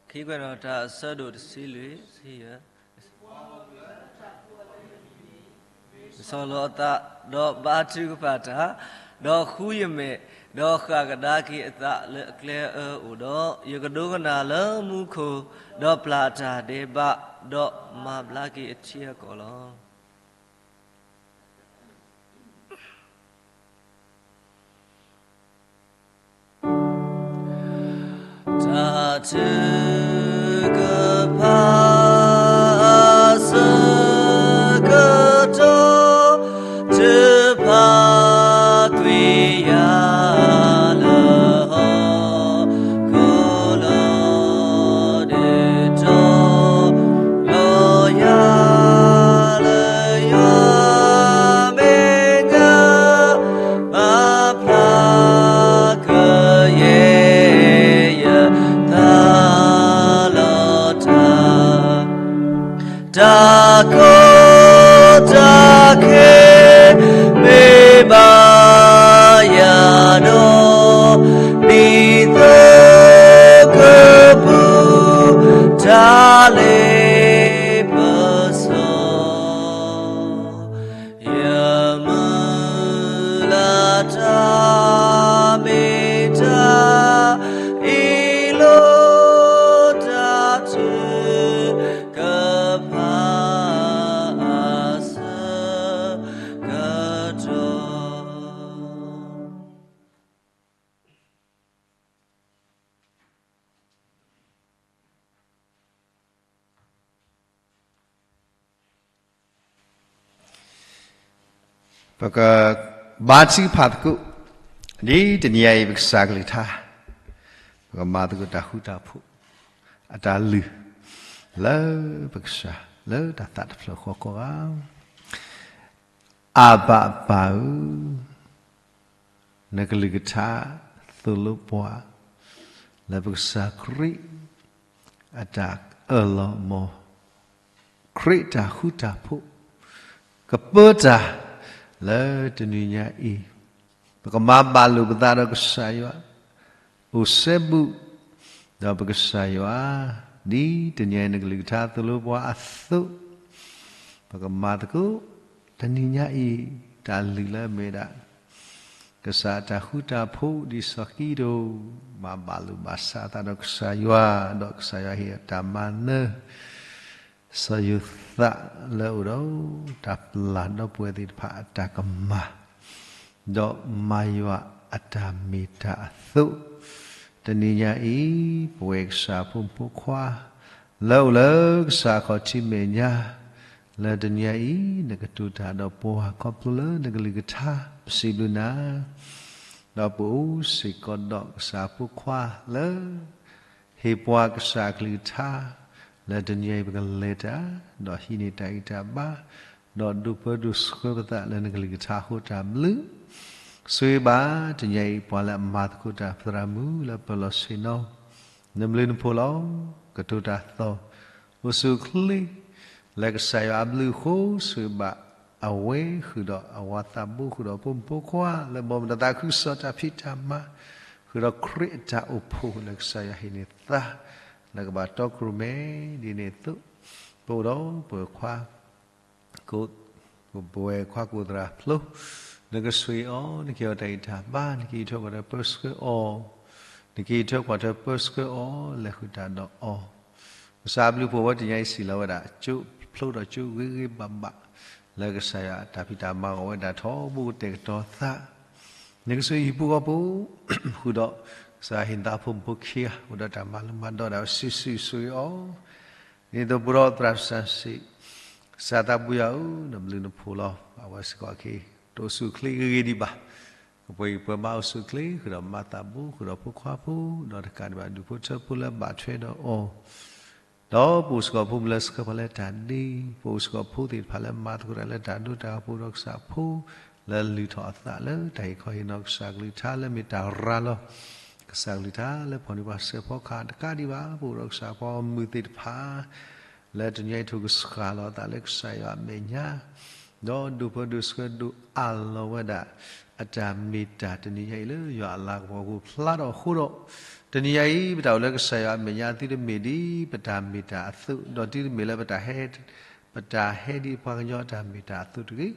ခံကွဲးနီၣ်တၢ်အဆၢဒိၣ်တဆံလွံၢ်, စံယၢ ကဆီၣ်လီၤအသး, ဒီးဘါထုကဖၣ်တၢ်, ဒီးဃုယမဲာ်, ဒီးဃၣ်ကဒါက့ၤအသးလၢအကျဲအၢအိၣ်ဒီး, ယကဒိကနၣ်လၢမူခိၣ်, ဒီးပျၢ်တၢ်ဒဲးဘး, ဒီးမၤဘျါက့ၤအထံအကီၢ်လီၤ. တၢ်ထုကဖၣ်အဆၢကတီၢ်, တဖၣ်ကွံာ်ယၤလၢဟီၣ်ခိၣ်လီၤ. ဒ်သိးလီၤ ပကဘါထုကဖၣ်သကိး, ဒ်တနံၤညါအံၤ ပကစၢ်ကလုၢ်ကထါ, ပကမၤသကိးတၢ်ဃူတၢ်ဖိး အတၢ်လုၢ် လၢပကစၢ် လၢတၢ်သးတဖျၢၣ်ဃီကိးဂၤ, အဘၣ်ပၢ်ဧၢ, နကလုၢ်ကထါသိၣ်လိပှၤ လၢပကစၢ်ခရံာ် အတၢ်အၢၣ်လီၤအမၢ် ခရံာ်တၢ်ဃူတၢ်ဖိး ကပၢတၢ် လၢတနံၤညါအံၤ, ပကမၤဘၣ်လိာ်ပသးဒီးကစၢ်ယွၤ, အိၣ်စဲဘူး ဒီးပကစၢ်ယွၤ, ဒ်တနံၤအံၤ နကလုၢ်ကထါသိၣ်လိပှၤအသိး, ပကမၤသကိး တနံၤညါအံၤ တၢ်လုၢ်လၢအမ့ၢ်ဒၣ် ကစၢ်အတၢ်ဃူတၢ်ဖိး ဒ်စီၤကံးဒဧိၣ် မၤဘၣ်လိာ်ဘၣ်စးအသးဒီးကစၢ်ယွၤ, ဒီးကစၢ်ယွၤဟ့ၣ်အတၢ်မၤနၢၤ စီၤယိၤသးလၢအအိၣ်ဒီး တၢ်ပျၢ်ဒီပုၢ်ဝဲၢ်သ့ၣ်တဖၣ်အတၢ်ကမၣ်, ဒီးမၤယွၤအတၢ်မ့ၢ်တၢ်အသိး, တနံၤညါအံၤ ပဝဲကစၢ်အဖိမုၣ်ဖိခွါ လၢအအိၣ်လၢကစၢ်အခီၣ်ထံးမဲာ်ညါ, လၢတနံၤညါအံၤ နကတိၤတၢ်ဒီးပှၤခီဖျိလၢနကလုၢ်ကထါ ပစံးဘျုးနၤ ဒီးပအိၣ်စ့ၢ်ကီးဒီးကစၢ်ဖိခွါလၢ ဟ့ၣ်ပှၤကစၢ်အကလုၢ်ကထါ လၢတနံၤအံၤပကလဲၤတၢ်, ဒီးဟံးန့ၢ်တၢ်ဂံၢ်တၢ်ဘါ, ဒီးဒိးပၢဒိးဆှၢပသးလၢနကလုၢ်ကထါအဃိတၢ်ဘျုး, ဆိၣ်ဂ့ၤဘၣ်တနံၤအံၤ ပှၤလၢအမၤသကိးတၢ်သရၣ်မုၣ်လၢပၢၤလီၢ်ဆ့ၣ်နီၤ, နဘျုးနဖှိၣ်လီၤ, ကတိၤတၢ်သီၣ်, အိၣ်ဆူၣ်အိၣ်ချ့ လၢကစၢ်ယွၤအဘျုးအဃိ ဆိၣ်ဂ့ၤဘၣ် အဝဲဃုာ်ဒီးအဝၤသးဘိ ဃုာ်ဒီးဖိမုၣ်ဖိခွါ လၢဘီမုၢ်တၢ်သးခုကစီၣ်တၢ်ဖံးတၢ်မၤ, ဃုာ်ဒီးခရံာ်အတၢ်အိၣ်ဖှိၣ်လၢကစၢ်ယွၤဟ့ၣ်န့ၢ်သး လၢကဘၣ်တီခိၣ်ရိၣ်မဲ ဒ်န့ၣ်အသိး, ပအိၣ်ဒီးပဝဲခွါ ပဝဲခွါကိၣ်သရၣ်ဖျိ, နကဆိၣ်ဂ့ၤအီၤ, နကဟ့ၣ်အီၤတၢ်ဂံၢ်တၢ်ဘါ, နကဟံးထွဲကွၢ်ထွဲပၢဆှၢအီၤ, နကဟံးထွဲကွၢ်ထွဲပၢဆှၢအီၤ လဲၤဃုာ်တၢ်ဒီးအီၤ, ကစၢ်အဘျုးဖှိၣ်ဝဲတနံၤညါအံၤ စံၣ်လီၤဝဲဒၣ် ကၠိဖျိဒီးကၠိဂ့ၤဂ့ၤဘၣ်ဘၣ်, လၢကစၢ်ယွၤအတၢ်ဖံးတၢ်မၤအဂီၢ်ဝဲဒၣ်ထီဘိကတဲာ်ကတီၤသး, နကဆိၣ်ဂ့ၤဟံၣ်ဖိဃီဖိ, ဃုာ်ဒီးကစၢ်ဟ့ၣ်နသးဖိမုၣ်ဖိခံဂၤ အိၣ်ဒီးတၢ်မၤလိမၤဒိးဒၣ်ဝဲစုာ်စုာ် ဆိၣ်ဂ့ၤအီၤ, ဒ်သိးပဒီးသရၣ်စၢ်စံး, ကစၢ်သးဘိယွၤဧၢ, နဘျုးနဖှိၣ်လီၤ. အဝဲစ့ၢ်ကီးက့ၤ တအိၣ်ဆူၣ်အိၣ်ချ့ဂ့ၤဂ့ၤဒံးဘၣ်, ကပှဲၤဂံၢ်ပှဲၤဘါအိၣ်ဆူၣ်အိၣ်ချ့ ဃုာ်ဒီးမၤသးဘိ ဃုာ်ဒီးဖိခွါဖိ, ဒီးတကးဒံးဘၣ် ဒူၣ်ဖိထၢဖိလၢဘၣ်ထွဲဒီးအီၤ ဒီးပအိၣ်စ့ၢ်ကီးဖိမုၣ်လၢဆှၢပှၤလၢတၢ်ဒ့, ပအိၣ်စ့ၢ်ကီးဖိသ့ၣ်တဖၣ်လၢမၤသကိးတၢ်လၢတၢ်ဒိတၢ်ကပူၤဒီးကစၢ်ဖိ, လၢလုၢ်ထီၣ်အသးလၢတၢ်ဟ့ၣ်ခီဟ့ၣ်နီၤကစၢ်ကလုၢ်ကထါလၢမ့ၢ်တၢ်ရၤလီၤ, ကစၢ်ကလုၢ်ကထါလၢဖီၣ်န့ၢ်ပှၤစဲးဖီကဟၣ်တကးဒံးဘၣ်, ပအိၣ်ဒီးကစၢ်ပှၤဂီၢ်မုၢ်သ့ၣ်တဖၣ် လၢတနံၤအံၤထိၣ်ကဆှၣ်လီၤအသးလၢကစၢ်ယွၤအမဲာ်ညါ, ဒီးဒိၣ်ပၢဒိၣ်ဆှၢဒိၣ်အးလီၤဝဲဒၣ် အတၢ်မ့ၢ်တၢ်တနံၤညါအံၤလၢယွၤအလၤကပီၤကအိၣ်ဖျါထီၣ်အဃိဒီး, တနံၤညါအံၤ ပတၢ်အိၣ်လၢကစၢ်ယွၤအမဲာ်ညါသုတမ့ၢ်ဒ်ပတၢ်မ့ၢ်တၢ်အသိး, ဒီးသုတမ့ၢ်လၢပတၢ်ဟဲ ပတၢ်ဟဲဒ်ပှၤကညီအတၢ်မ့ၢ်တၢ်အသိးတဂ့ၤ.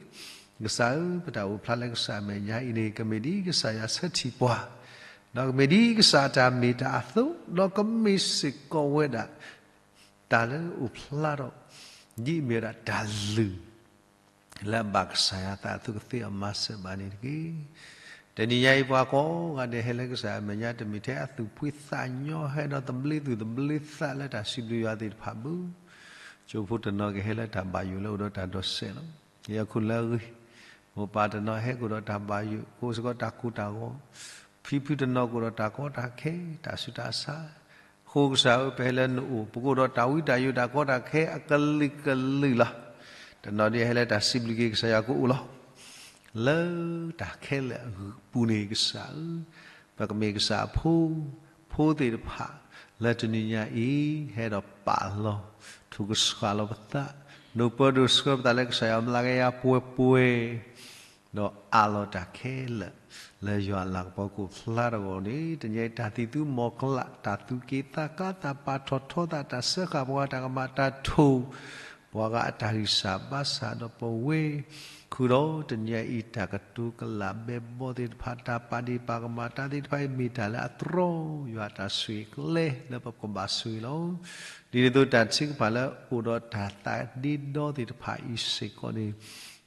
ကစၢ်ဧၢ, ပတၢ်အိၣ်ဖျါလၢကစၢ်အမဲာ်ညါအံၤန့ၣ် ကမ့ၢ်ဒ်ကစၢ်ယွၤဆၢထံၣ်ပှၤ, ဒီးကမ့ၢ်ဒ်ကစၢ်အတၢ်မ့ၢ်တၢ်အသိး, ဒီးကမ့ၢ်စ့ၢ်ကီးဝဲဒၣ် တၢ်လၢအိၣ်ဖျါထီၣ် ဒ်အမ့ၢ်ဝဲဒၣ်တၢ်လုၢ် လၢအဘၣ်ကစၢ်ယွၤအသးအသိးကသ့အီၤမၤစၢၤဘၣ်န့ၣ်တက့ၢ်. တနံၤညါအံၤ ပှၤကိးဂၤဒဲးဟဲလၢကစၢ်အမဲာ်ညါ တမ့ၢ်ထဲအသူၣ်ဖှံသးညီ ဟဲဒီးသဘျ့သူၣ်သဘျ့သးလၢတၢ်စံးဘျုးယွၤသ့ၣ်တဖၣ်ဘၣ်. ကၠိဖိတနီၤကဟဲလၢတၢ်ဘၣ်ယိၣ်လၢအိၣ်ဒီးတၢ်ဒိးစဲးလီၤ. ယဲၢ်ခိၣ်လၢအဂ့ၤ, မိၢ်ပၢ်တနီၤဟဲကအိၣ်ဒီးတၢ်ဘၣ်ယိၣ် ကအိၣ်စ့ၢ်ကီးတၢ်ကိၢ်တၢ်ဂီၤ, ဖံဖုတနီၤကအိၣ်ဒီးတၢ်ကီတၢ်ခဲ တၢ်ဆူးတၢ်ဆါ အဃိကစၢ်ဧၢ ပဟဲလၢနအိၣ် ပကအိၣ်ဒီးတၢ်ဝံတၢ်ယိးတၢ်ကီတၢ်ခဲအကလုာ်ကလုာ်လီၤ. တနီၤဒ်ဟဲလၢတၢ်စံးဘျုးက့ၤကစၢ်ယွၤကအိၣ်လီၤ. လၢတၢ်ခဲလၢာ်အပူၤန့ၣ်ကစၢ်ဧၢ, ပကမ့ၢ်ကစၢ်အဖိ, ဖိသ့ၣ်တဖၣ် လၢတနံၤညါအံၤ ဟဲဒီးပာ်လီၤ ထိၣ်ကဆှၣ်လီၤပသး, ဒိးပၢဒိးဆှၢပသးလၢကစၢ်ယွၤမျးကယၤပှဲၤပှဲၤ ဒီးအးလီၤတၢ်ခဲလၢာ် လၢယွၤအလၤကပီၤကအိၣ်ဖျါထီၣ်အဂီၢ်န့ၣ် တနံၤအံၤတၢ်သံၣ်သူမီၤကျၢ် တၢ်သူၣ်က့သးကါ တၢ်ပာ်ထီၣ်ထီသး တၢ်စၢဃာ်ပှၤ တၢ်ကမၣ်တၢ်ထိၣ် ပှၤဂၤအတၢ်ဂံၢ်စၢ်ဘါစၢ်ဒီးပဝဲ ဃုာ်ဒီးတနံၤအံၤ တၢ်ကတိၤကလးဘဲဘီသ့ၣ်တဖၣ် တၢ်ပာ်ဒ့ၣ်ပာ်ကမၣ်တၢ်သ့ၣ်တဖၣ်အံၤ မ့ၢ်တၢ်လၢအတြီ ယွၤအတၢ်ဆိၣ်ဂ့ၤကျဲလၢပကဘၣ်ဆိၣ်ဂ့ၤလီၤ. ဒ်န့ၣ်အသိးတၢ်ထုကဖၣ်လၢအိၣ်ဒီးတၢ်သးဒ့ဒီသ့ၣ်တဖၣ်အံၤစ့ၢ်ကီးန့ၣ်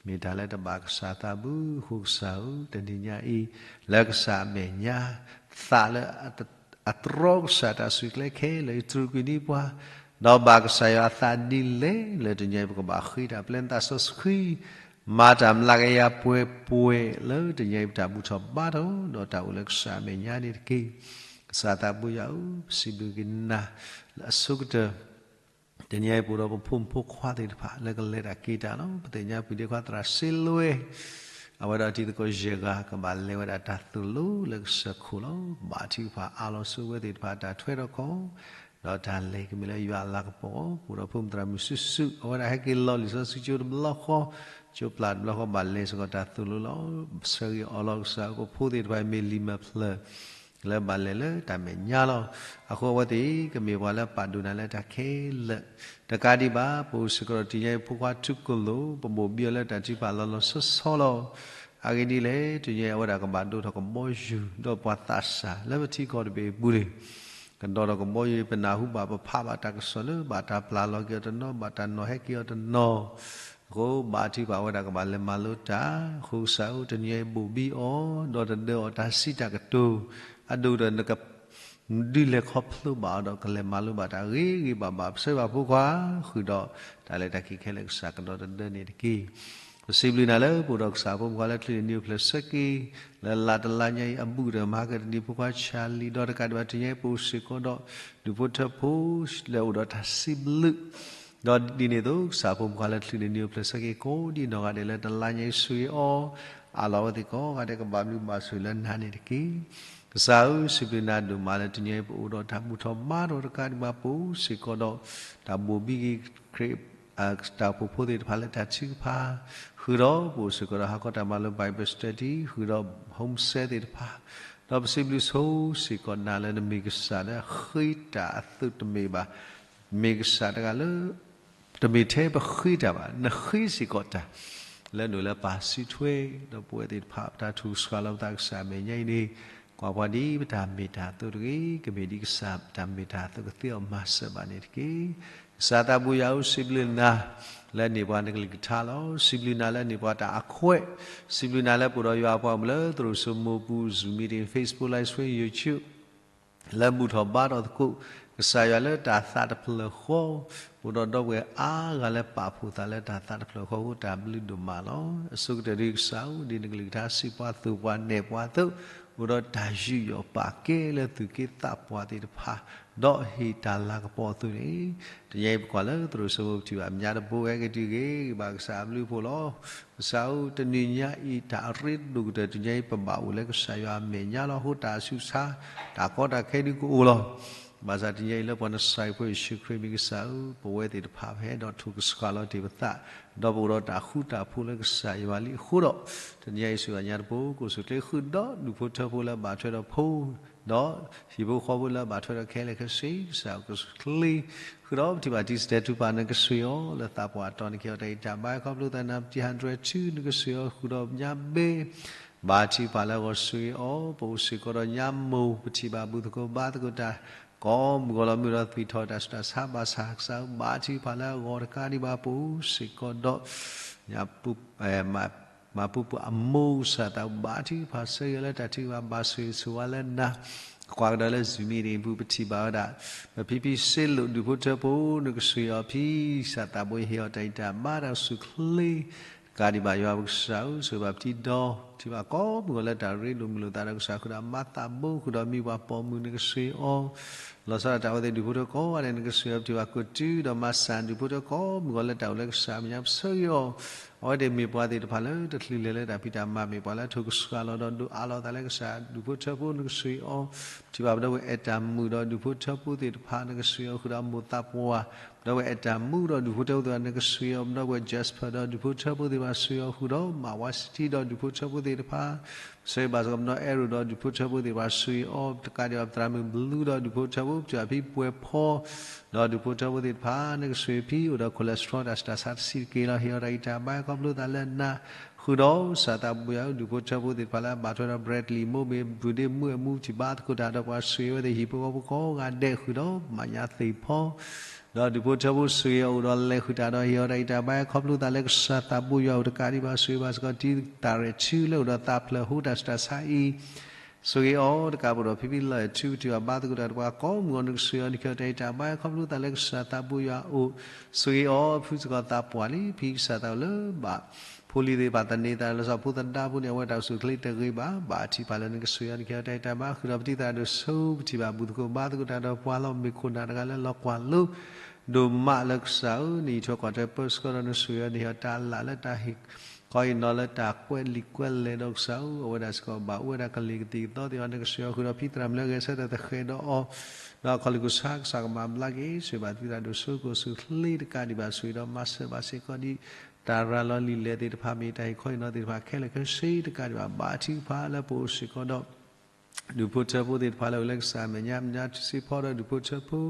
မ့ၢ်တၢ်လၢတဘၣ်ကစၢ်သးဘၣ်. အဃိကစၢ်ဧၢ, တနံၤညါအံၤ လၢကစၢ်အမဲာ်ညါ သးလၢ အတြီကစၢ်တၢ်ဆိၣ်ဂ့ၤကျဲခဲလၢာ် အံၤတြူာ်ကွံာ်န့ၢ်ပှၤ, ဒီးဘၣ်ကစၢ်ယွၤအသးဒ်လဲၣ် လၢတနံၤအံၤ ပကဘၣ်ဃ့တၢ်ပျဲနသးစီဆှံ မၤတၢ်မျးကယၤပှဲၤပှဲၤလၢတနံၤအံၤ ပတၢ်ဘူၣ်ထီၣ်ဘါထီၣ် ဒီးတၢ်အိၣ်လၢကစၢ်အမဲာ်ညါန့ၣ်တက့ၢ်. ကစၢ်သးဘိယွၤဧၢ, ပစံးဘျုးက့ၤနၤ လၢအဆိကတၢၢ် တနံၤအံၤပအိၣ်ဒီးပဖိမုၣ်ဖိခွါသ့ၣ်တဖၣ် လၢကလဲၤတၢ်က့ၤတၢ်လီၤ. ပသ့ၣ်ညါပှၤဒ့ခွါသရၣ်စ့လွဲ အဝဲဒီးတံၤသကိးယဲၢ်ဂၤ ကဘၣ်လဲၤဝဲဒၣ်တၢ်သိၣ်လိလၢကစၢၢ်ခိၣ်လီၤ. ဘါထုကဖၣ်အးလီၤဆူအဝဲသ့ၣ်တဖၣ်တၢ်ထွဲထီၣ်ခီ ဒီးတၢ်လဲၤကမ့ၢ်လၢယွၤအလၤကပီၤအီၤ, ပအိၣ်ဒီးဖိမုၣ်သရၣ်မုၣ်စုစု အဝဲဒၣ်ဟဲက့ၤလီၤလံာ်စီဆှံကၠိတဘျီဃီ, ကၠိပျၢ်တဘျီဃီ ဘၣ်လဲၤစ့ၢ်ကီးတၢ်သိၣ်လိလီၤ. ဆၢဂ့ၤအီၤလီၤကစၢ် ပဖိသ့ၣ်တဖၣ်အံၤမ့ၢ်လံာ်မဲာ်ဖျၢၣ် လၢဘၣ်လဲၤလၢတၢ်မဲာ်ညါလီၤ. အဃိအဝဲသ့ၣ်ကမ့ၢ်ပှၤလၢပာ်ဒိၣ်နၤလၢတၢ်ခဲလၢာ် တကးဒံးဘၣ် ပအိၣ်စ့ၢ်ကီးဒီးတနံၤအံၤဖိခွါထူကလိာ် ပဘိၣ်ဘံအီၤလၢတၢ်ထုကဖၣ်လီၤလီၤဆီဆီလီၤ. အဂ့ၢ်ဒ်လဲၣ် တနံၤအံၤအဝဲဒၣ်ကဘၣ်ဒိးထီၣ်ကဘီယူၤ ဒီးပှၤသးစၢ်လၢပထံကီၢ်တဘ့ၣ်အပူၤန့ၣ် ကဒိးထီၣ်ကဘီယူၤ ပနၢ်ဟူဘၣ်ပဖးဘၣ်တၢ်ကစီၣ်လၢ ဘၣ်တၢ်ပျၢ်လီၤက့ၤအီၤတနီၤ ဘၣ်တၢ်နီၤဟဲက့ၤအီၤတနီၤ အဃိဘါထုကဖၣ်ဝဲဒၣ်ကဘၣ်လဲၤမၤလိတၢ်, အဃိကစၢ်ဧၢ တနံၤအံၤဘိၣ်ဘံအီၤ ဒီးတဒၢအီၤတၢ်စံးတၢ်ကတိၤ, အဒိၣ်ကတၢၢ်နက ဒုးလဲၤခီဖျိဘၣ်အီၤဒီး ကလဲၤမၤလိဘၣ်တၢ်ဂ့ၤဂ့ၤဘၣ်ဘၣ် ပဆၢဂ့ၤဘၣ်ဖိခွါ ဃုာ်ဒီးတၢ်လဲၤတၢ်က့ၤခဲလၢာ်ကစၢ်ကဒီးတဒၢန့ၣ်တက့ၢ်. ပစံးဘျုးနၤလၢပအိၣ်ဒီးကစၢ်ဖိမုၣ်ခွါလၢချုးန့ၣ်နံၤအိၣ်ဖျဲၣ်ဆၢက့ၤ လၢလါတလါညါအံၤအဘူးကတၢၢ် မၤဟါကတနံၤဖိခွါဆၣ်လံၤ ဒီးတကးဒံးဘၣ်တနံၤအံၤပအိၣ်စ့ၢ်ကီးဒီး ဒူၣ်ဖိထၢဖိ လၢအိၣ်ဒီးတၢ်စံးဘျုး ဒီးဒ်န့ၣ်အသိး ကစၢ်ဖိမုၣ်ခွါလၢချုးန့ၣ်နံၤအိၣ်ဖျဲၣ်ဆၢက့ၤ ကိးဒံးနီၢ်ဂၤဒဲးလၢတလါညါအံၤဆိၣ်ဂ့ၤအီၤ, အးလီၤအဝဲသ့ၣ်ကိးဂၤဒဲးကဘၣ်ဘျုးဘၣ်ဆိၣ်ဂ့ၤလၢနၤန့ၣ်တက့ၢ်. ကစၢ်ဧၢ စံးဘျုးနၤဒိၣ်မးလၢတနံၤအံၤပအိၣ်ဒီးတၢ်ဘူၣ်ထီၣ်ဘါထီၣ် တကးဒံးဘၣ်ပအိၣ်စ့ၢ်ကီးဒီး တၢ်ဘိၣ်ဘံက့ၤခရံာ် တၢ်အိၣ်ဖှိၣ်ဖိသ့ၣ်တဖၣ်လၢတၢ်ထုကဖၣ်, ဃုာ်ဒီးပအိၣ်စ့ၢ်ကီးဒီးဟးခီတၢ်မၤလိ Bible study ဃုာ်ဒီး home cell သ့ၣ်တဖၣ်, ဒီးပစံးဘျုးဆိစ့ၢ်ကီးနၤလၢနမ့ၢ်ကစၢ်လၢအဃ့တၢ်အသိးတမ့ၢ်ဘၣ်, မ့ၢ်ကစၢ်တဂၤလၢ တမ့ၢ်ထဲပဃ့တၢ်ဘၣ်, နဃ့စ့ၢ်ကီးတၢ် လၢနုာ်လၢပၢ်စုထွဲ, ဒီးပဝဲသ့ၣ်တဖၣ် ပတၢ်ထုကဖၣ်လီၤပသးကစၢ်အမဲာ်ညါအံၤန့ၣ်, ကွၢ်ပှၤဒ်ပတၢ်မ့ၢ်တၢ်အသိးတဂ့ၤ, ကမ့ၢ်ဒ်ကစၢ်တၢ်မ့ၢ်တၢ်အသိးကသ့အီၤမၤစၢၤဘၣ်န့ၣ်တက့ၢ်. ကစၢ်သးဘိယွၤဧၢ စံးဘျုးနၤ လၢန့ၢ်ပှၤနကလုၢ်ကထါလီၤ. စံးဘျုးနၤလၢန့ၢ်ပှၤတၢ်အခွဲး, စံးဘျုးနၤလၢပအိၣ်ဒီးယွၤအပှၤအိၣ်မုာ်လၢသရိာ်စိမိၢ်ပူၤ Zoom meeting, Facebook live stream, YouTube လၢဘူၣ်ထီၣ်ဘါထီၣ်သကိး ကစၢ်ယွၤလၢတၢ်သးတဖျၢၣ်ဃီ, အိၣ်ဒီးဒီပုၢ်ဝဲၢ်အါဂၤလၢပာ်ဖှိၣ်သးလၢတၢ်သးတဖျၢၣ်ဃီအဃိ တၢ်ဘျုးဒိၣ်မးလီၤ. အဆိကတၢၢ်ဒ်ကစၢ်ဧၢ ဒ်နကလုၢ်ကထါစံးပှၤသိၣ်ပှၤနဲၣ်ပှၤအသိး, အိၣ်ဒီးတၢ်ယူးယီၣ်ပာ်ကဲလၢသူၣ်က့သးပှၢ်သ့ၣ်တဖၣ်, ဒီးဟ့ၣ်တၢ်လၤကပီၤအသိးန့ၣ်, တနံၤအံၤပကွၢ်လၢသရိာ်စိမိၢ်ပထံၣ်ဘၣ် မညါတဘိဝဲက့ၤတုၤဂ့ၤ ဘၣ်ကစၢ်အဘျုးအဖှိၣ်လီၤ. ကစၢ်ဧၢ တနံၤညါအံၤတၢ်အရ့ဒိၣ်ကတၢၢ် တနံၤအံၤပဘၣ်အိၣ်လၢကစၢ်ယွၤအမဲာ်ညါလီၤ. အဃိတၢ်ဆူးဆါ တၢ်ကီတၢ်ခဲဒုးကအိၣ်လီၤ. ဘၣ်ဆၣ်တနံၤအံၤလၢပှၤနစၢ်ဖိယ့ၣ်ၡူးခရံာ်မံၤကစၢ်ဧၢ, ပဝဲသ့ၣ်တဖၣ်ပဟဲဒီးထုကဖၣ်လီၤတ့ၢ်ပသး, ဒီးပအိၣ်ဒီးတၢ်ဃူတၢ်ဖိးလၢကစၢ်ယွၤလံအဃိဒီး, တနံၤအံၤစူၢ်အညါတပူၤ ကိၣ်စူၣ်ချ့ဃုာ်ဒီးဒူၣ်ဖိထၢဖိလၢအဘၣ်ထွဲဒီးဖိ ဒီးဟံၣ်ဖိဃီဖိလၢအဘၣ်ထွဲဒီးခဲလၢာ်ခဲဆ့ ကစၢ်ကိၣ်စူၣ်ချ့ ဃုာ်ဒီးပထံၣ်ဘၣ်တံၤစတဲထူပာ်နကဆှံအီၤ လၢသးပှၢ်တီနက့ၤအီၤတၢ်အံၤတၢ်ဘါခီဖျိသးနၤ ပတံၤဟးဒြဲထူ နကဆှံအီၤဃုာ်ဒီးညါဘ့ ဘါထုကဖၣ်လၢအဂီၢ်ဆှံအီၤ ပအိၣ်စ့ၢ်ကီးဒီးညါမိၢ် ပထံၣ်ဘၣ်ဘူၣ်သကိးဘါသကိးတၢ် ကိးမုၢ်ဂီၤလီၤမုၢ်ဒီးသွံၣ်ထီၣ်တၢ်ဆူးတၢ်ဆါဘၣ်ဆၣ် ကစၢ်ဧၢ ဘါထုကဖၣ်လၢအဂီၢ်တကးဒံးဘၣ်ပအိၣ်စ့ၢ်ကီးဒီး ညါပူ မၤပူၤပှၤအမိၢ် ကစၢ်သးဘါထုကဖၣ်ဆၢဂ့ၤလၢတၢ်ထုကဖၣ်ဘၣ်ဆိၣ်ဂ့ၤဆိၣ်ဝါလၢနၤ, ကွၢ်ကဒီးလၢ Zoom meeting ပူၤ ပထံၣ်ဘၣ်ဝဲဒၣ် ပဖံဖံစ့လိာ်ဒူၣ်ဖိထၢဖိ နကဆှံအီၤဖံ ကစၢ်သးဘိယဟ့ၣ်အီၤတၢ်အံၤတၢ်ဘါတၢ်ကဆူၣ်ချ့ တကးဒံးဘၣ်ယွၤပကစၢ်ဧၢ ဆိၣ်ဂ့ၤဘၣ်ပထံဒီ ထံၣ်ဘၣ်ကိးမုၢ်ဂီၤလၢတၢ်ရ့ဒိၣ်မုာ်လိာ်သးဒီးကစၢ်ဃုာ်ဒီးမါသးဘိဃုာ်ဒီးမံၤပှၤပိာ်မုၣ်နကဆှံအီၤ လီၤဆီဒၣ်တၢ်ဝဲသ့ၣ်ဒူၣ်ဖိထၢဖိကိးဂၤဒဲးနကဆှံအီၤ ပထံၣ်ဘၣ်ကိးတုၤဒီးမၤစၢ်ဒူၣ်ဖိထၢကိးမုၢ်ဂီၤလၢတၢ်အိၣ်လၢကစၢ်အမဲာ်ညါပဆၢဂ့ၤအီၤ, အဝဲသ့ၣ်မ့ၢ်ပှၤသ့ၣ်တဖၣ်လၢတချုးလဲၤလၢတၢ်ဖံးတၢ်မၤ မ့ၢ်ပှၤလၢအထုကဖၣ်လီၤဒီးဒိးအးလီၤသးလၢကစၢ်ဒူၣ်ဖိထၢဖိနကဆှံအီၤ, ပထံၣ်ဘၣ်ပဒီပုၢ်ဝဲၢ်အဲၣ်တၢ်မုာ်ဒီးဒူၣ်ဖိထၢဖိသ့ၣ်တဖၣ်နကဆှံအီၤ ဃုာ်ဒီးမိၢ်သးပှၢ် ပဒီပုၢ်ဝဲၢ်အဲၣ်တၢ်မုာ်ဒီးဒူၣ်ဖိထၢဖိသ့ၣ်တဖၣ်နကဆှံအီၤ ပဒီပုၢ်ဝဲၢ် Jasper ဒီးဒူၣ်ဖိထၢဖိသ့ၣ်တဖၣ်ဆှံအီၤဃုာ်ဒီး မၤဝါစထံဒီးဒူၣ်ဖိထၢဖိသ့ၣ်တဖၣ် ဆၢဂ့ၤဘၣ်စ့ၢ်ကီးပနီၢ်အဲၣ်ရိၣ်ဒီးဒူၣ်ဖိထၢဖိသ့ၣ်တဖၣ်ဆှံအီၤ တကးဒံးဘၣ်ပသရၣ်မုၣ်ဘလူးဒီးဒူၣ်ဖိထၢဖိ ပထံၣ်ဘၣ်ဖံပှဲၤဖီ ဒီးဒူၣ်ဖိထၢဖိသ့ၣ်တဖၣ် နကဆှံဖံအိၣ်ဒီး cholesterol တၢ်ဆူးတၢ်ဆါတဆံးတက့ၢ်လီၤ ဟ့ၣ်အီၤတၢ်အံၤတၢ်ဘါခီဖျိသးလၢနၤ ဃုာ်ဒီးကစၢ်သးဘိယွၤဧၢ ဒူၣ်ဖိထၢဖိသ့ၣ်တဖၣ်လၢအဘၣ်ထွဲဒီး Bradley မိၢ်မ့ၢ် birthday မုၢ်အမူ ထံၣ်ဘၣ်သကိးတၢ်ဒီးပှၤဆှံဝဲသ့ၣ်ဟံၣ်ဖိဃီဖိကိးဂၤဒဲးဃုာ်ဒီးမၤညါသ့ၣ်ဖီ ဒီးဒူၣ်ဖိထၢဖိဆှံအီၤအိၣ်ဒီးလဲၤဃုာ်တၢ်ဒီးဟ့ၣ်အီၤတၢ်အံၤတၢ်ဘါခီဖျိသးလၢကစၢ်သးဘိယွၤအိၣ်တကးဒံးဘၣ်ဆှံဘၣ်စ့ၢ်ကီးတံၤသရၣ်ထူလၢအိၣ်ဒီးသးဖျၢၣ်ဟိတၢ်ဆူးတၢ်ဆါအံၤ ဆိၣ်ဂ့ၤအီၤတကးဘၣ်ဒီး ဖံဖံလီၤအဲၣ်ထူ ပထံၣ်ဘၣ်ဘါသကိးတၢ်ဒီးပှၤကိးမုၢ်အီၤ နကဆိၣ်ဂ့ၤအီၤ နကဟ့ၣ်အီၤတၢ်အံၤတၢ်ဘါ ခီဖျိသးလၢကစၢ်သးဘိယွၤအအိၣ်, ဆိၣ်ဂ့ၤအီၤ ဖုစ့ၢ်ကီးသးပှၢ်လံ ဖံကစၢ်သးလၢဘၣ် ဖိလံၤသ့ၣ်တဖၣ်သန့ၤသးလၢစီၤဖိသဒါဖိန့ၣ် အဝဲတၢ်အိၣ်ဆူၣ်အိၣ်ချ့တဂ့ၤဘၣ်, ဘၣ်ထံၣ်ဖးလၢနကဆိၣ်ဂ့ၤအီၤ နကဟ့ၣ်အီၤတၢ်အံၤတၢ်ဘါ ဃုာ်ဒီးပတံၤသရၣ်ဒိၣ်စိ ပထံၣ်ဘၣ်ဘူၣ်သကိးဘါသကိးတၢ်ဒီးပှၤလီၤ မ့ၢ်ခိၣ်နၢ်တဂၤလၢလီၤကွၢ်လိ ဒိၣ်မးလၢကစၢ်ဧၢ, နအံးထွဲကွၢ်ထွဲပၢဆှၢဒီး နဆိၣ်ဂ့ၤအီၤ နဟ့ၣ်အီၤတၢ်အလၣ်လၢတၢ်ဟ့ၣ် ခီအံၤနီၤလၢတၢ်ကွဲးလံာ်ကွဲးလဲၢ်ဒီးကစၢ်ဧၢ, အဝဲဒၣ်စ့ၢ်ကီးဘၣ်အိၣ်ဝဲဒၣ်ကလံၤကသံၣ်ကသီသ့ၣ်တဖၣ် နကဆိၣ်ဂ့ၤအီၤ ဃုာ်ဒီးဖံသရၣ်မုၣ်လၢအဂဲၤဆၢထၢၣ်သဃဲးဒီးအီၤ, ဒီးအခီၣ်လ့ၣ်ကဆါ ကစၢ်ကမၤဘျါက့ၤ ဆိၣ်ဂ့ၤဘၣ်တံၤသရၣ်ဒိၣ်စိ ကအိၣ်ဆူၣ်အိၣ်ချ့တကးဒံးဘၣ် ဆိၣ်ဂ့ၤဒီးမၤစၢၤဘၣ်စ့ၢ်ကီးဒံး တၢ်ရၤလီၤလံာ်လဲၢ်သ့ၣ်တဖၣ် မ့ၢ်တၢ်ဟ့ၣ်ခီအံၤနီၤသ့ၣ်တဖၣ် ခဲလၢာ်ခဲဆ့တကးဒံးဘၣ် ဘၣ်ထံၣ်ဖးလၢပအိၣ်စ့ၢ်ကီးဒီး ဒူၣ်ဖိထၢဖိသ့ၣ်တဖၣ်လၢအိၣ်လၢကစၢ်အမဲာ်ညါ မညါထုးစ့ဖီဒီးဒူၣ်ဖိထၢဖိ